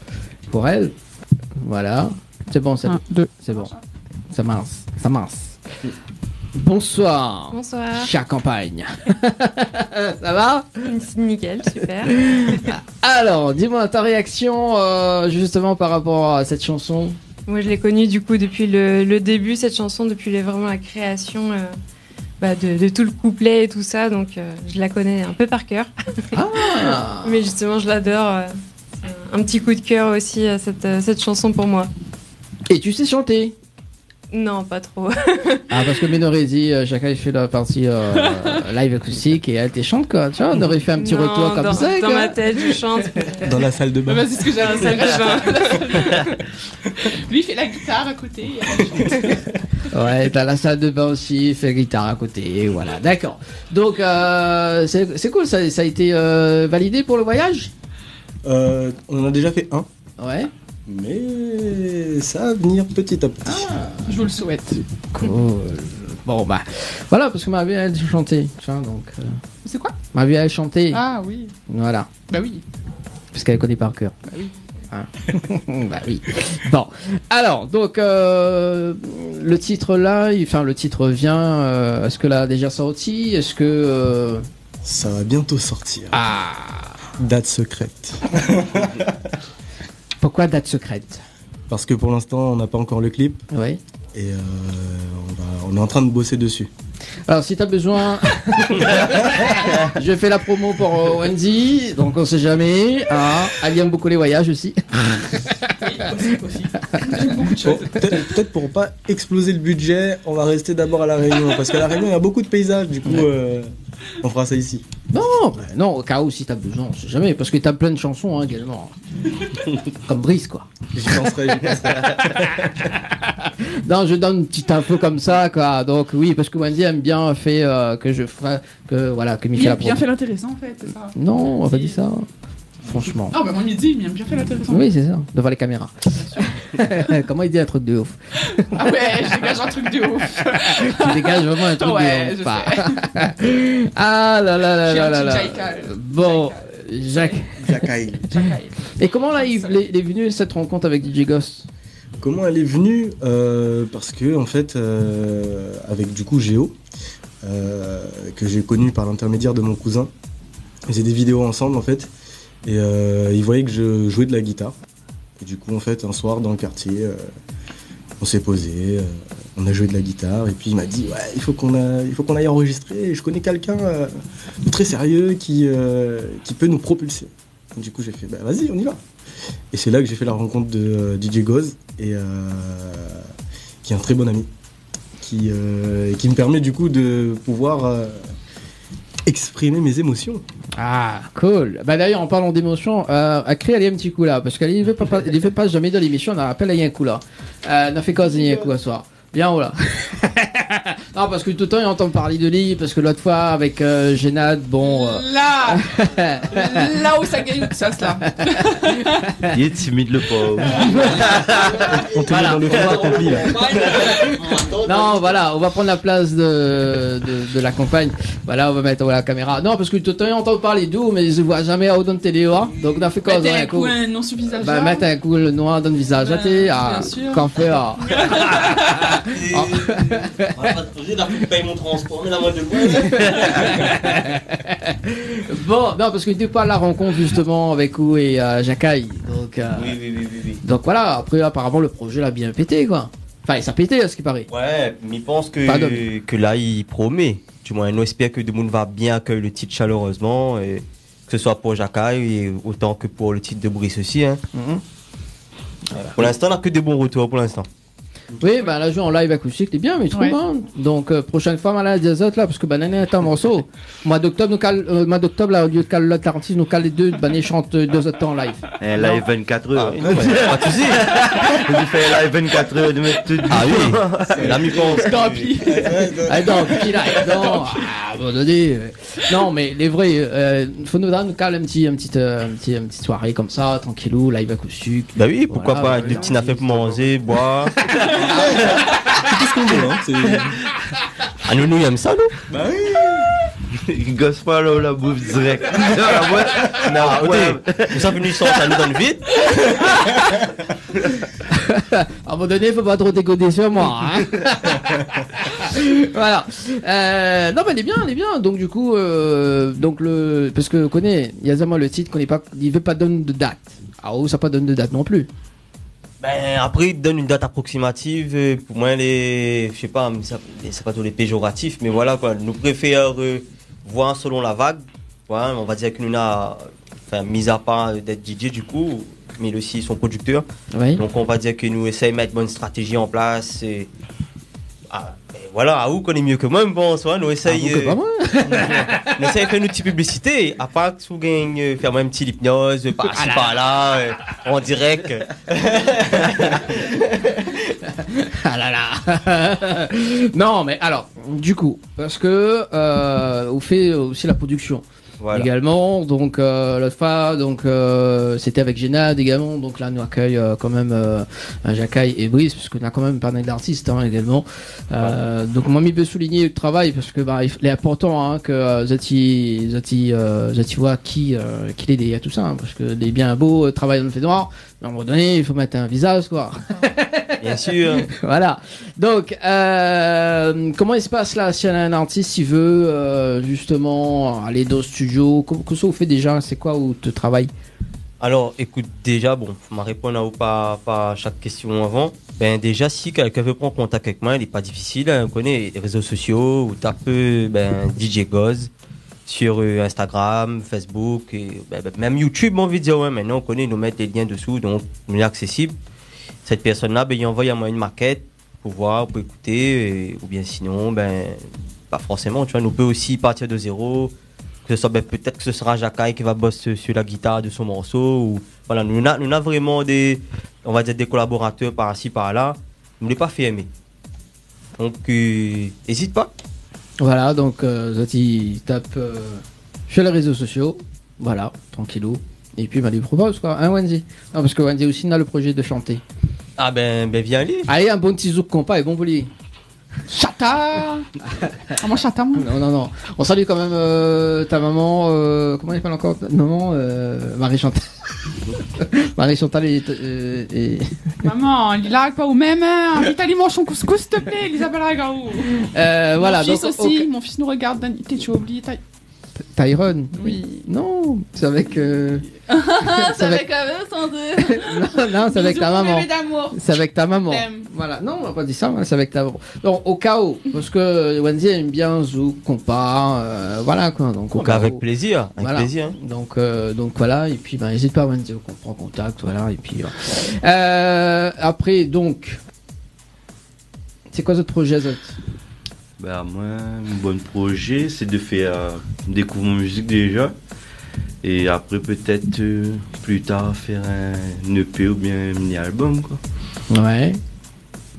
pour elle. Voilà. C'est bon, c'est bon. Un, deux. C'est bon. Ça marche, ça marche. Bonsoir. Bonsoir. Chère campagne. Ça va ? Nickel, super. Alors, dis-moi ta réaction, euh, justement par rapport à cette chanson. Moi, je l'ai connue du coup depuis le, le début, cette chanson, depuis les, vraiment la création, euh, bah, de, de tout le couplet et tout ça, donc, euh, je la connais un peu par cœur. Ah. Mais justement, je l'adore, euh, c'est un, un petit coup de cœur aussi, euh, cette, euh, cette chanson pour moi. Et tu sais chanter ? Non, pas trop. Ah, parce que Ménoré dit, euh, chacun il fait la partie, euh, live acoustique et elle te chante, quoi. Tu vois, on aurait fait un petit retour comme ça, quoi. Non, dans, dans ma tête, je chante, mais... Dans la salle de bain. Bah, c'est ce que j'allais dire. Dans la salle de bain. Lui, il fait la guitare à côté. Ouais, t'as la salle de bain aussi, il fait guitare à côté, et voilà, d'accord. Donc, euh, c'est, c'est cool, ça, ça a été, euh, validé pour le voyage ? Euh, on en a déjà fait un. Ouais. Mais ça va venir petit à petit. Ah. Je vous le souhaite. Cool. Bon, bah, voilà, parce que ma vie, elle chantait, tu vois, donc, euh, C'est quoi ? Ma vie, elle chantait. Ah oui. Voilà. Bah oui. Parce qu'elle connaît par cœur. Bah oui. Hein. Bah oui. Bon. Alors, donc, euh, le titre là, il, enfin, le titre vient, euh, est-ce que l'a déjà sorti ? Est-ce que, euh, Ça va bientôt sortir. Ah. Date secrète. Pourquoi date secrète ? Parce que pour l'instant, on n'a pas encore le clip. Oui. Et, euh, on va, on est en train de bosser dessus. Alors, si t'as besoin, je fais la promo pour, euh, Wendy, donc on sait jamais, hein. Elle aime beaucoup les voyages aussi. Oui, aussi, aussi. J'aime beaucoup de choses. Bon, peut-être, peut-être pour pas exploser le budget, on va rester d'abord à La Réunion, parce qu'à La Réunion, il y a beaucoup de paysages, du coup, euh, on fera ça ici. Non, ben non, au cas où, si t'as besoin, on sait jamais, parce que t'as plein de chansons, hein, également. Comme Brice, quoi. J'y penserai, j'y penserai. Non, je donne une petite info comme ça, quoi. Donc, oui, parce que Wendy aime bien fait, euh, que je fa-, que, voilà, que Michel a promis. Il aime bien fait l'intéressant, en fait, c'est ça. Non, on va pas dire ça. Franchement. Ah, ben, on lui dit, il aime bien fait l'intéressant. Oui, c'est ça, devant les caméras. Comment il dit un truc de ouf ? Ah ouais, je dégage un truc de ouf. Tu dégages vraiment un truc de ouf. Ouais, je sais. Ah là là là là là. Je suis un petit jackal. Bon, Jacques. Jackal. Et comment là, il est, il est venu cette rencontre avec D J Ghost ? Comment elle est venue ? Euh, parce que, en fait, euh, avec du coup Géo, euh, que j'ai connu par l'intermédiaire de mon cousin, on faisait des vidéos ensemble, en fait, et, euh, il voyait que je jouais de la guitare. Et du coup, en fait, un soir, dans le quartier, euh, on s'est posé, euh, on a joué de la guitare, et puis il m'a dit, « Ouais, il faut qu'on a-, il faut qu'on aille enregistrer. Je connais quelqu'un, euh, de très sérieux qui, euh, qui peut nous propulser. » Du coup, j'ai fait, « Bah, vas-y, on y va. » Et c'est là que j'ai fait la rencontre de, euh, D J Goz, et, euh, qui est un très bon ami, qui, euh, et qui me permet du coup de pouvoir, euh, exprimer mes émotions. Ah, cool. Bah, d'ailleurs, en parlant d'émotions, euh, Akri, alé in ti kou la, parce qu'alé i fé pa, pa, i fé pa zamé dan lémisyon, nou apèl ali in kou la. Euh, nou fé koz in kou aswar. Bien, voilà. Non, parce que tout le temps, i antann parl de li, parce que l'autre fois, avec, euh, Génad, bon, euh, là, là où ça gagne tout ça, cela. Il est timide, le pauvre. On te met dans le fait accompli, là. Non, voilà, on va prendre la place de, de, de la campagne. Voilà, on va mettre, voilà, la caméra. Non, parce que tout le temps, i antann parl d'ou, mé i voi zamé aou dan télé, hein. Donc, nou fé koz in kou. Mèt in kou, in non sou vizaz, mèt in kou le noir dan vizaz, ah, bien sûr. Kan fé, ah. Ou va pa te poze, la, fo ke mi pèy mon transpor, mé la, moin, de loin. Bon, non, parce que té pa la rencontre, justement, avec ou et, euh, Jacky. Donc, euh, oui, oui, oui, oui, oui. Donc voilà, après, apparemment, le projet la bien pété, quoi. Enfin, sa pété, à ce qui paraît. Ouais, mi pans ke, pardon, ke la, i promé. Du moins, nou espèr ke demoun va bien akèy le tit chaleureusement, é ke se soi pou Jacky é otan ke pou le tit de Brice osi, hein. Mhm. Voilà. Pou l'instan, na ke de bon retour pou l'instan. Oui, ben, la zoué an live akoustik, lé bien, mi trouv, hein. Ouais. Donc, euh, prochaine fois, ma la di azot la, parce que, ben, néna in ta morso. Moi d'octobre, nou kal, euh, moi d'octobre, la, au lieu de kal l'autre artiste, nou kal les deux, ben, i shant, euh, deux heures de temps en live. In live vingt-quatre heures. Ah, non, mé pa de sousi. Ou fé in live vingt-quatre heures de mèt tout. Ah oui. La, mi pans. Tant pis. Ah, donc, pis la, non. Ah, à un moment donné, euh, non, mé lé vré, euh, fo nou, nou kal in ti, in ti, euh, in ti, in ti soiré konmsa, trankilou, live akoustik. Bah oui, pourquoi pas, avec des petits nafèr pou manzé, boir. C'est tout ce qu'on veut, hein, c'est... Ah, nou, nou èm sa, nou. Bah oui. Gospel, la, la bouf dirèk. Ah, ouais. Sa fini sort sa, nou dan le vid. À un moment donné, faut pas trop déconner sur moi, hein. Voilà. Euh, non, mais elle est bien, elle est bien. Donc, du coup, euh, donc le, parce que, ou koné, i na zamé le titre, koné pa, i vé pa donn de date. Ah, ou sa pa donn de date non plus. Ben, apré, i donn in dat aproksimativ, euh, pou moin, lé, mi sé pa, mé sa, mé sé pa tout lé péjoratif, mé voilà, koi. Nou préfèr, euh, voir selon la vag. Ouais, on va dir ke nou na, enfin, mis à part d'être D J, du coup, mé li osi lé prodiktèr. Oui. Donk, on va dir ke nou éséy mèt in bone stratéji an plas, é, ah, é voilà, aou i koné myé ke moin, mi pans, hein, nou éséy, ah, bon, ke euh, pa moin. Nou éséy fé nout ti piblisité, apar si ou gingn, euh, fé in ti lipnoz, euh, par-ci, ah là par-là, euh, en direct. Ah là là. Non, mais alors, du coup, parce que, euh, ou fé aussi la production. Voilà. Également, donc, euh, l'autre fois, donc, euh, c'était avec Génad également, donc là, nou akèy, euh, kan mèm, euh, Jakay é Brice, parce que nou na kan mèm pa mal d'artistes, hein, également. Euh, ouais. Donc, moin, mi vé souligner le travail, parce que, bah, il f-, il est important, hein, ke, euh, zot i, zot i, euh, zot i voi ki, euh, ki lé dèrièr tout sa, hein, parce que lé bien bo, euh, travay dan le fénoir, mais à un moment donné, il faut mettre un visage, quoi. Bien sûr. Voilà. Donc, euh, comment il se passe là, si un artiste, il veut, euh, justement aller dans le studio, co-, kosa ou fé déjà, c'est quoi ou te travay ? Alors, écoute, déjà, bon, ma réponn aou par, par chaque question avant. Ben, déjà, si quelqu'un veut prendre contact avec moi, il est pas difficile, hein, on connaît les réseaux sociaux, ou tape, euh, ben, D J Goz. Sur, euh, Instagram, Facebook, é, ben, ben, mèm YouTube, mon anvi dir, ouais, mintnan, ou koné, nou mèt lé lien dessous, donk, lé aksésib. Sèt pèrsone-la, ben, i anvoy amoin in makèt pou voir, pou ékouté, é, oubien sinon, ben, pa forséman, tu vois, nou pé osi partir de zéro, ke se soi, ben, pétèt ke se sera Jakay ki va boss sur, sur la gitar de son morso, ou, voilà, nou na, nou na vréman dé, on va dir, dé kolaboratèr par-ci, par-là, nou lé pa fèrmé. Donk, euh, ézit pa. Voilà, donk, euh, zot i tap, euh, sur les réseaux sociaux. Voilà, tranquillou. Épi, ben, li propoz, koi. Hein, Wendy ? Non, parce que Wendy aussi, na le projet de chanter. Ah ben, ben, vien ali. Alé, in bon ti zouk konpa, lé bon pou li. Chata. Ah, moin, chata, moin. Non, non, non. On salue quand même, euh, ta maman, euh, comment elle s'appelle encore ? Maman, euh, Marie-Chantal. Marie-Chantal et, euh, et Maman, li la pa ou mèm, hein. Invit ali manz son couscous, s'il te plaît, Elisabeth Ragarou. Euh, voilà, mon fils donc, aussi, ok. Mon fils nous regarde, Dani, t'es, tu as oublié ta... Tyron. Oui. Non, c'est avec, euh, c'est avec, euh, Sandrine. Non, non, c'est avec ta maman. Bisous, bébé d'amour. C'est avec ta maman. T'aime. Voilà. Non, on va pas dire ça, hein, c'est avec ta maman. Donc, au cas où, parce que Wendy aime bien zouk, konpa, euh, voilà, quoi. Donc, au cas où. Avec plaisir, avec plaisir, hein. Voilà. Donc, euh, donc voilà, et puis, ben, n'hésite pas, Wendy, on prend contact, voilà, et puis, euh, euh, après, donc, c'est quoi votre projet, zot ? Ben, moin, mon bon projet, c'est de faire, euh, découvrir mon musique déjà. Et après, peut-être, euh, plus tard, faire un E P ou bien un mini-album, quoi. Ouais.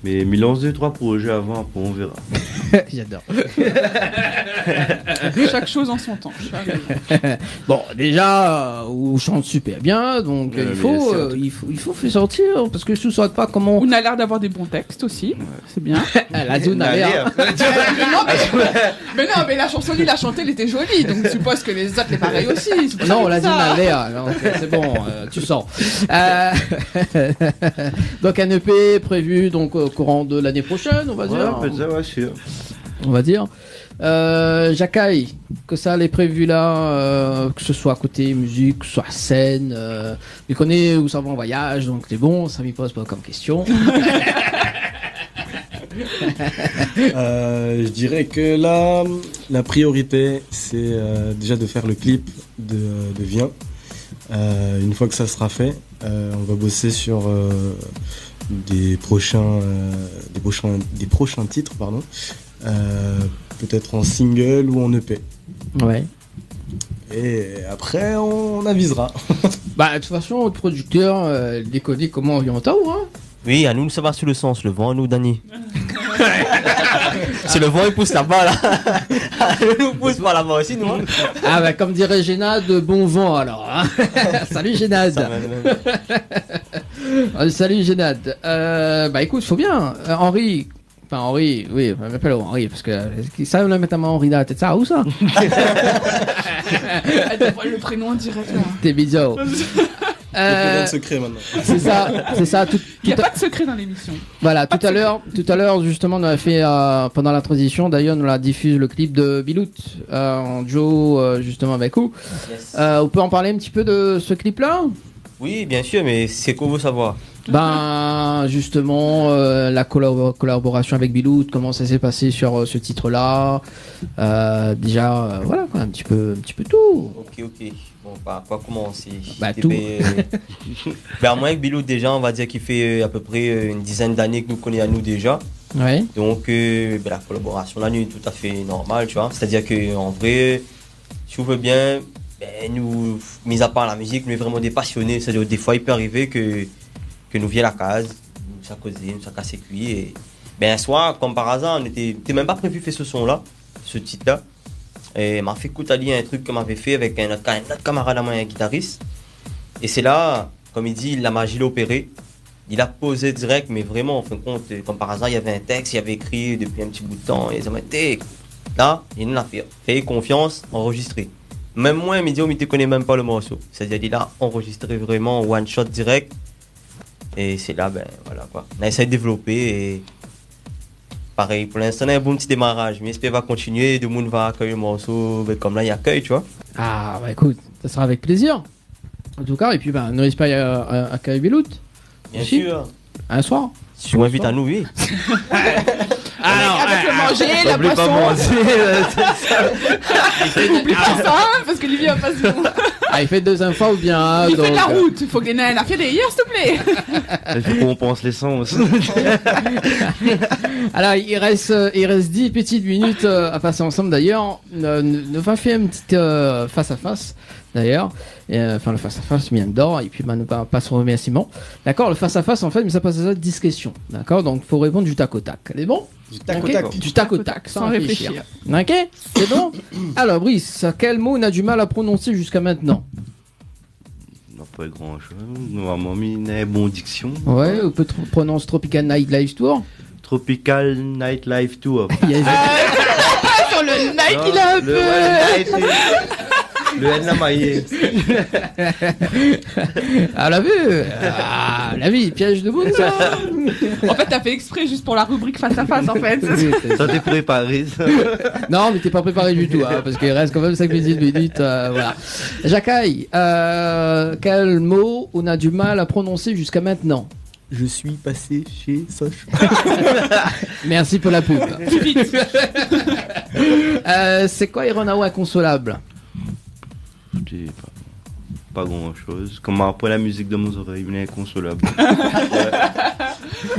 Mais mi lance deux, trois projets avant, après on verra. J'adore. Chaque chose en son temps. Bon, déjà, euh, ou chante super bien, donc, euh, il faut, euh, il faut, il faut faire sortir, parce que si ou sort pa, comment... Ou na l'air d'avoir des bons textes aussi, c'est bien. La zone a l'air. Mais non, mais, mais non, mais la chanson li la chanté, elle était jolie, donc je suppose que les autres, c'est pareil aussi. Non, la zone a l'air, donc, euh, c'est bon, euh, tu sors. Euh, donc un E P prévu donc au courant de l'année prochaine, on va dire. Ouais, peut-être, ouais, sûr. On va dire. Euh, Jakay, kosa lé prévu la, euh, ke se soi koté mizik, ke se soi sèn, euh, mi koné ou sava an voyaz, donk sé bon, sa mi poz pa kom késtion. Euh, je dirais que là, la priorité, c'est, euh, déjà de faire le clip de, de Viens. Euh, une fois que ça sera fait, euh, on va bosser sur, euh, des prochains, euh, des prochains, des prochains titres, pardon. Euh, peut-être en single ou en E P. Ouais. Et après, on avisera. Bah, de toute façon, le producteur, euh, li koné koman orienté, hein. Oui, anou, nou sava su le sans, le van, nou, Dani. Si le van i pous laba la, nou pous pa laba osi, nou, hein. Ah, bah, comme dirait Génad, bon vent, alors, hein. Salut, Génad. Sa mèm, mèm. Euh, salut, Génad. Euh, bah, écoute, faut bien. Euh, Henri, enfin, Henri, oui, on appelle Henri, parce que, euh, ki sa, nou la mèt amoin Henri dan la tèt, sa, ou sa ? Elle dévoile le prénom en direct, là. T'es bizarre. Euh, rien de secret maintenant. C'est ça, c'est ça. Tout, tout à, il n'y a pas de secret dans l'émission. Voilà, tout à l'heure, tout à l'heure, justement, on a fait, euh, pendant la transition, d'ailleurs, on a diffusé le clip de Bilout, euh, en duo, euh, justement, avec vous. Yes. Euh, on peut en parler un petit peu de ce clip-là ? Oui, bien sûr, mais c'est quoi vous savoir ? Ben, justement, euh, la collabo-, collaboration avec Bilout, comment ça s'est passé sur, euh, ce titre-là ? Euh, déjà, euh, voilà, quoi, un petit peu, un petit peu tout. Ok, ok. Bon, par quoi commencer ? Bah, tout. Ben, ben, moi, avec Bilout, déjà, on va dire qu'il fait, euh, à peu près, euh, une dizaine d'années que nous connaissons à nous déjà. Ouais. Donc, euh, ben, la collaboration, là, elle est tout à fait normale, tu vois. C'est-à-dire que, en vrai, si vous voulez bien, ben, nous, mis à part la musique, nous sommes vraiment des passionnés. C'est-à-dire, des fois, il peut arriver que, que nous vient la case, nous sa causé, nous sa cassé kui, et, ben, un soir, comme par hasard, on était, c'était même pas prévu de faire ce son-là, ce titre-là. É ma fé ékout ali in trik ke mavé fé avèk in ot, in ot kamarad amoin, in gitaris. É sé la, konm i di, la maji la opéré. Li la pozé dirèk, mé vréman, an fin d'kont, konm par azar, navé in tèks li lavé ékri dopi in ti bout d'tan, é li la di, té, la, é nou la fé, fé konfians, anrozistré. Mèm moin, mi di, mi té koné mèm pa lo morso. Sétadir, li la anrozistré vréman, one shot dirèk. É sé la, ben, voilà, koi. Nou la éséy dévlopé é parèy, pou linstan, nou néna in bon ti démaraz. Mi éspèr va kontinié, demoun va akèy lo morso, ben, konm la, i akèy, tu vois. Ah, bah, écoute, ça sera avec plaisir. En tout cas, et puis, ben, nou éspèr, euh, euh, akèy Bilout. Bien sûr. Un soir. Si ou invit anou, oui. Alors, avèk lo manzé, la boison. Oubli pa manzé, euh, sé sa. Oubli pa sa, hein, parske li vien pa souvan. Ah, li fé dé zinfan oubien, hein, donk, euh, li fé la rout. Fo ke néna in nafèr dèrièr, s'il te plaît. I fo konpans lésans. Alors, il reste, euh, il reste dix petites minutes, euh, à passer ensemble. D'ailleurs, euh, nou, nou va fé in ti, euh, face à face. D'ailleurs, euh, enfin, le face-à-face, bien dedans, et puis, ben, nou va pas au remerciement. D'accord, le face-à-face, en fait, mi sa pas sa dix questions. D'accord, donc, faut répondre du tac au tac. C'est bon ? Du tac au tac. Ok. Du tac au tac, sans réfléchir. Sans réfléchir. Ok ? C'est bon ? Alors, Brice, quel mot on a du mal à prononcer jusqu'à maintenant ? Non, pas grand-chose. Normalman, mi néna in bon diksion. Ouais, ou pé tr-, prononcer Tropical Nightlife Tour. Tropical Nightlife Tour. Yes. Sur le night, il a un peu. Non, le, ouais, le night, c'est, le N la mayé. Ah, la vi. Ah, la vi, piège de bout, ça. En fait, t'as fait exprès juste pour la rubrique face à face, en fait. Oui, c'est ça. Sa té préparé, sa. Non, mé té pa préparé du tout, hein, parske i rès kan mèm cinq petites minutes, euh, voilà. Jacques, euh, quel mot on a du mal à prononcer jusqu'à maintenant ? Je suis passé chez Sosh. Merci pour la pub. Euh, sé koi i rann aou inkonsolab ? Sé pa, pa gran shoz. Konm apré la mizik dan mon zorèy, mi lé inkonsolab. Ouais.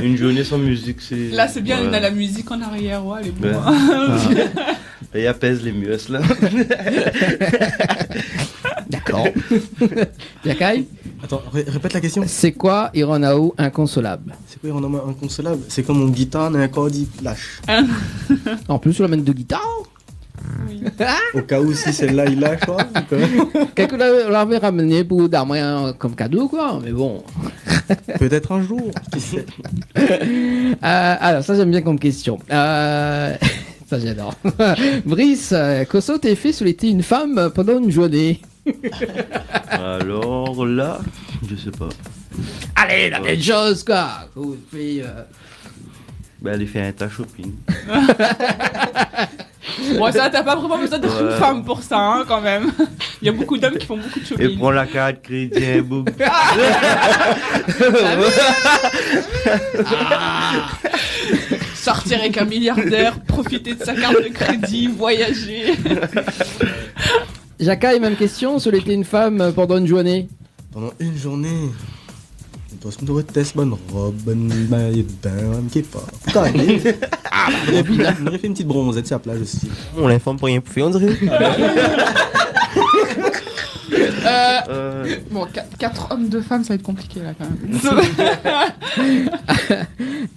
Une journée sans musique, c'est, voilà. Là, c'est bien, on a la musique en arrière, ouais, elle est bon. Ouais. Ah. Lé apèz lé mios, la. D'accord. Jacques ? Attends, ré-, répète la question. Sé koi i rann aou inkonsolab ? Sé koi i rann amoin inkonsolab ? Sé kan mon gitar néna in kord i lash. An plis, ou la amenn dé gitar. Oui. Au cas où, si celle-là, il lâche, quoi, ou quoi ? Kèk ou la, ou lavé ramené pou done amoin, hein, konm kado, koi, mé bon. Peut-être un jour, qui sait. Euh, alors, ça, j'aime bien comme question. Euh, ça, j'adore. Brice, euh, kosa ou té fé si ou lété in fanm pandan in zourné ? Alors là, je sais pas. Allez, la même chose, quoi. Ou fé, euh, ben, alé fé in ta shopping. Bon, ça, t'as pas vraiment besoin d'être une femme pour ça, hein, quand même. Il y a beaucoup d'hommes qui font beaucoup de shopping. Ouais. É pran la kart krédi in boug. Ah oui. Ah. Sortir avec un milliardaire, profiter de sa carte de crédit, voyager. Jacques, même question, si ou lété in fanm pandan in zourné. Pandan in zourné, mi doi, mi doi tès bann rob, bann mayé de bin, mi ké pa. Pourquoi aller ? Ah, bah, mi noré fé in ti bronzèt si la plaz osi. Mon enfant, pou rien pou fé, on diré. Euh, bon, qua-, quatre hommes, deux femmes, ça va être compliqué, là, quand même.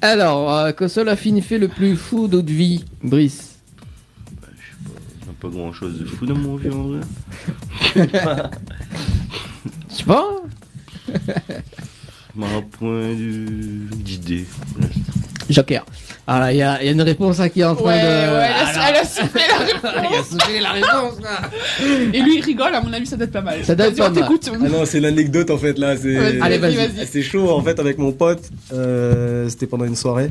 Alors, euh, kosa ou la fine fé le pli fou de out vi, Brice ? Bah, je sais pas, na pa gran shoz de fou dan mon vi, an vré. Je sais pas. Ma poin de, d'idé. Joker. Ah là, il y a, il y a une réponse là qui est en train de... Ouais, ouais, elle a, ah là, elle a soufflé la réponse. Il a soufflé la réponse, là. Et lui, il rigole, à mon avis, ça doit être pas mal. Ça doit être pas mal. Vas-y, on t'écoute. Ah non, c'est l'anecdote, en fait, là, c'est... Vas-y, vas-y, vas-y. Allez, vas-y. C'est chaud, en fait, avec mon pote, euh, c'était pendant une soirée.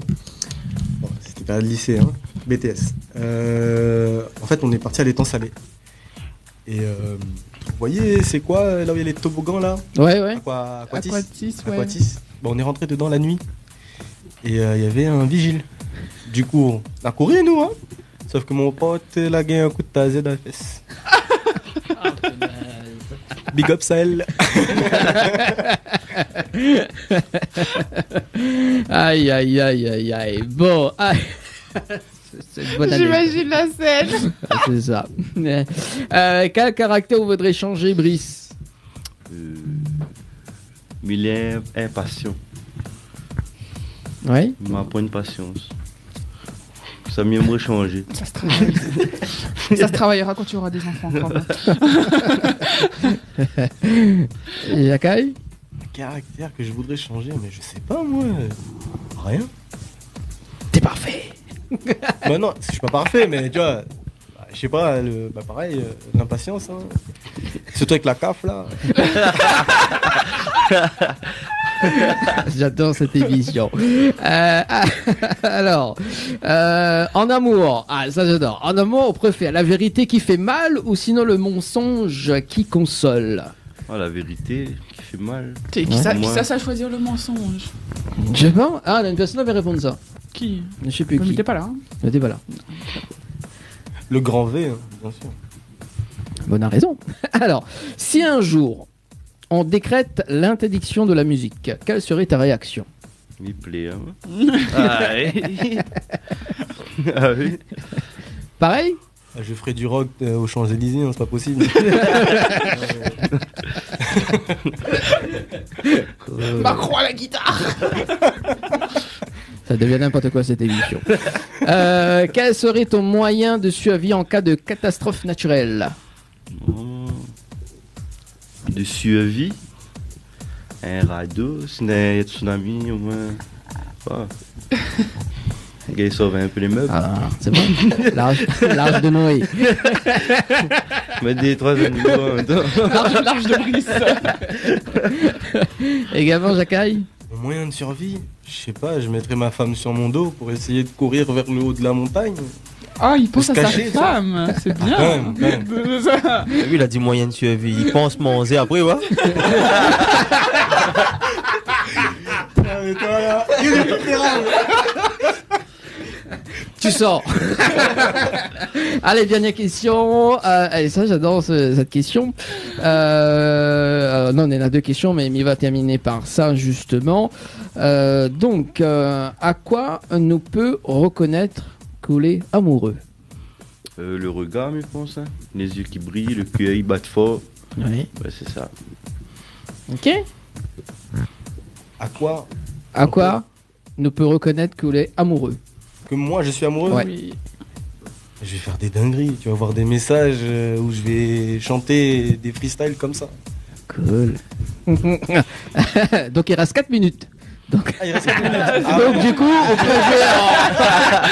Bon, c'était pas de lycée, hein, B T S. Euh, en fait, on est parti à l'étang Salé. Et, euh, vous voyez, c'est quoi, euh, là où il y a les toboggans, là ? Ouais, ouais. Aqua-, Aquatis. Aquatis, ouais. Aquatis. Bon, on est rentré dedans la nuit. Et, euh, il y avait un vigile. Du coup, on a couru, nous, hein. Sauf que mon pote, la gingn in kou de tazé dan la fès. Big up, Sahel. Aïe, aïe, aïe, aïe, aïe. Bon, ah. C'est, c'est une bonne anecdote. J'imagine la scène. C'est ça. Euh, quel caractère vous voudrez changer, Brice ? Euh, mi lé inpasian. Ouais. Ma poin pasians. Sa mi èmré shanjé. Ça se travaille. Ça se travaillera quand tu auras des enfants, quand même. Et Jacky ? Un caractère que je voudrais changer, mais je sais pas, moi. Rien. T'es parfait. Bah non, je suis pas parfait, mais tu vois, je sais pas, le, bah pareil, euh, l'impatience, hein. Surtout avec la caf, là. J'adore cette émission. Euh, alors, euh, en amour, ah, ça j'adore. En amour, on préfère la vérité qui fait mal ou sinon le mensonge qui console ? Ah, la vérité qui fait mal. T'es, qui ça, qui ça, ça choisit le mensonge ? Je sais pas. Ah, une personne avait répondu ça. Qui ? Je sais plus qui. Mais t'es pas là, hein. Mais t'es pas là. Le grand V, hein, bien sûr. Bon, on a raison. Alors, si un jour on décrète l'interdiction de la musique, quelle serait ta réaction ? Mi plèr, hein. Ah oui. Ah oui. Pareil ? Ah, je ferai du rock, euh, aux Champs-Élysées, hein, c'est pas possible. Macron à la guitare. Ça devient n'importe quoi, cette émission. Euh, quel serait ton moyen de survie en cas de catastrophe naturelle ? Oh. De survie. Un radeau, si néna tsunami, au moins. Ah. Gingn sov in pé lé mèb. Ah, c'est bon. L'arche, l'arche de Noé. Mèt dé, troi zanimo an mémèr tan. L'arche, l'arche de Brice. Également, Jacky ? Mon moyen de survie, je sais pas, je mettrais ma femme sur mon dos pour essayer de courir vers le haut de la montagne. Ah, il pense à sa femme, c'est bien. Pour se cacher, tu vois. Ah, quand même, quand même. T'as vu, il a dit moyen de survie. Il pense manger après, ouais. Ah, mais toi, là, il est préférable. Tu sors. Allez, dernière question. Euh, allez, ça, j'adore ce, cette question. Euh, euh, non, néna deux questions, mais mi va terminer par ça, justement. Euh, donc, euh, à quoi nou peut reconnaître k'ou lé amoureux ? Euh, le regard, mi pans, hein. Les yeux qui brillent, le cœur, il bat fort. Oui. Ouais, c'est ça. Ok. À quoi ? À quoi ? Nou peut reconnaître k'ou lé amoureux. Que moi, je suis amoureux ? Ouais. Oui. Je vais faire des dingueries. Tu vas voir des messages, euh, où je vais chanter des freestyles comme ça. Cool. Donc, il reste quatre minutes. Donc, ah, il reste quatre minutes. Ah, donc, ouais. Du coup, on peut faire,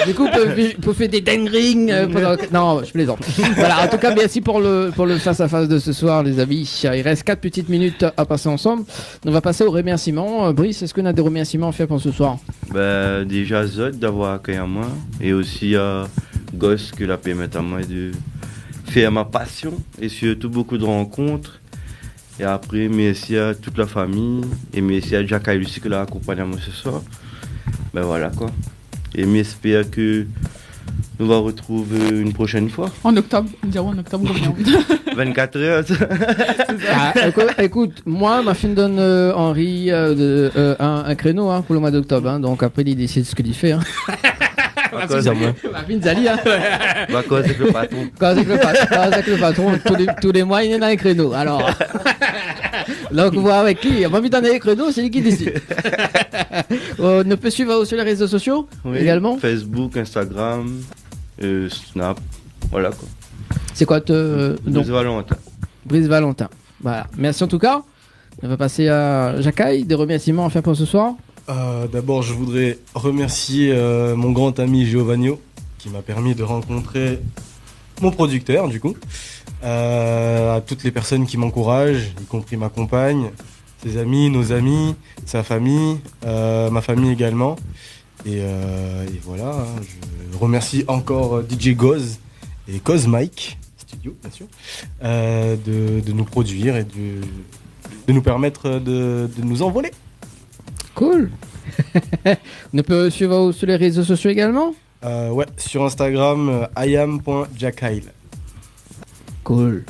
du coup, on peut, on peut faire des dingueries, euh, pendant que, non, je plaisante. Voilà, en tout cas, merci pour le, pour le face-à-face de ce soir, les amis. Il reste quatre petites minutes à passer ensemble. On va passer aux remerciements. Euh, Brice, èske ou néna dé remersiman a fèr pou ce soir ? Bin, déja, zot d'avoir akèy amoin, é osi a Goss ke la pèrmèt amoin de fèr ma pasion, é sirtou bonpé de rankont. É apré, mèrsi a tout la fami, é mèrsi a Jacky osi ke la akonpagn amoin ce soir. Bin voilà, koi. É mi èspèr ke nou va retrouv, euh, une prochaine fois. En octobre, nou diré en octobre, nou revien. Vingt-quatre heures. C'est ça. Ah, écou-, écoute, moin, ma fine donn, euh, Henri, euh, de, euh, un, un créneau, hein, pour le mois d'octobre, hein. Donc après, li désid sak li fé, hein. Akoz amoin. Ma fine, Zali, hein. Bah, akoz avèk le patron. Akoz avèk le pat-, akoz avèk le patron, tous les, tous les mois, néna un créneau. Alors, donc, voir avec qui. Ma fine donn un créneau, c'est lui qui décide. Euh, nou peut suiv aou sur les réseaux sociaux ? Oui, également. Facebook, Instagram, euh, Snap, voilà, koi. C'est quoi te, euh, Brice Valentin. Brice Valentin. Voilà. Merci en tout cas. On va passer à Jacky. Des remerciements à faire pour ce soir ? Euh, d'abord, je voudrais remercier, euh, mon grand ami Giovanni, qui m'a permis de rencontrer mon producteur, du coup. Euh, à toutes les personnes qui m'encouragent, y compris ma compagne, ses amis, nos amis, sa famille, euh, ma famille également. Et, euh, et voilà, hein, je remercie encore, euh, D J Goz et Cosmike Studio, bien sûr, euh, de, de nous produire et de, de nous permettre de, de nous envoler. Cool. Nou pé suiv aou sur les réseaux sociaux également ? Euh, ouais, sur Instagram, euh, i am point jackile. Cool.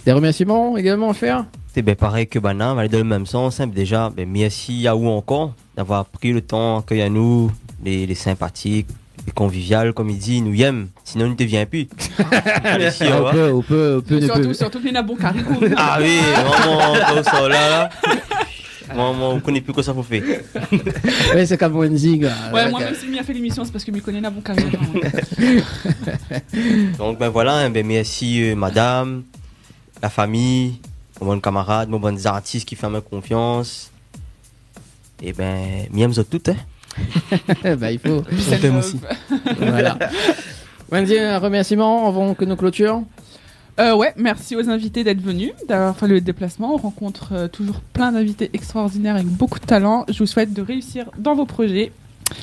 Des remerciements également à faire ? Sé bien parèy ke banna, va alé dan le mèm sans, hein. Déja, ben, mèrsi aou ankor d'avoir pri le tan akèy anou, lé, lé sinpatik, lé konvivial, konm i di, nou yèm. Sinon, nou té vien pi. Alé, si, Ah, ou orevoir. Pé, ou pé, ou pé, nou Surtout, pé. Surtout, li na bon kari pou nou. Ah oui, vréman, konmsa, la, la. Vréman, ou koné pi kosa fo fé. Oui, sé konm Wendy, koi. Ouais, moin, mèm si mi la fé lémisyon, sé parske mi koné na bon kari, hein. Donc, ben voilà, hein, ben, mèrsi, euh, madame, la fami, mon bann kamarad, mon bann zartis ki fé amoin konfians. É ben, mi yèm zot tout, hein. Bah, il faut. Puis On t'aime aussi. Voilà. Wendy, un remerciement avant que nous clôturions ? Euh, ouais, merci aux invités d'être venus, d'avoir fait le déplacement. On rencontre, euh, toujours plein d'invités extraordinaires avec beaucoup de talent. Je vous souhaite de réussir dans vos projets,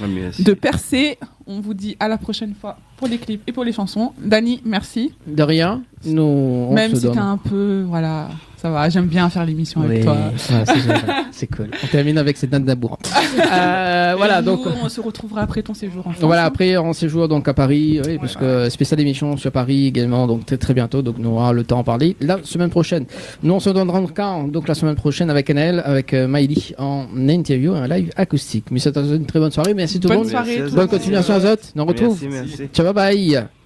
Ah, merci. de percer. On vous dit à la prochaine fois pour les clips et pour les chansons. Dany, merci. De rien. Nous, on Même se si donne. T'es un peu, voilà, ça va, j'aime bien faire l'émission avec Oui. toi. Ah, c'est génial. C'est cool. On termine avec cette note d'amour. Euh, voilà, Et donc nous, on se retrouvera après ton séjour en France, Voilà, hein. Après, en séjour, donc, à Paris, oui, Ouais, parce ouais. que spéciale émission sur Paris également, donc très, très bientôt, donc nous aurons le temps d'en parler la semaine prochaine. Nous, on se donne rendez-vous, donc, la semaine prochaine avec Anaël, avec, euh, Maïli en interview, un live acoustique. Mais c'est une très bonne soirée. Merci tout le monde. Bonne soirée, Merci à tout le monde. Bonne continuation à zot. On retrouve. Merci, merci. Ciao, bye bye.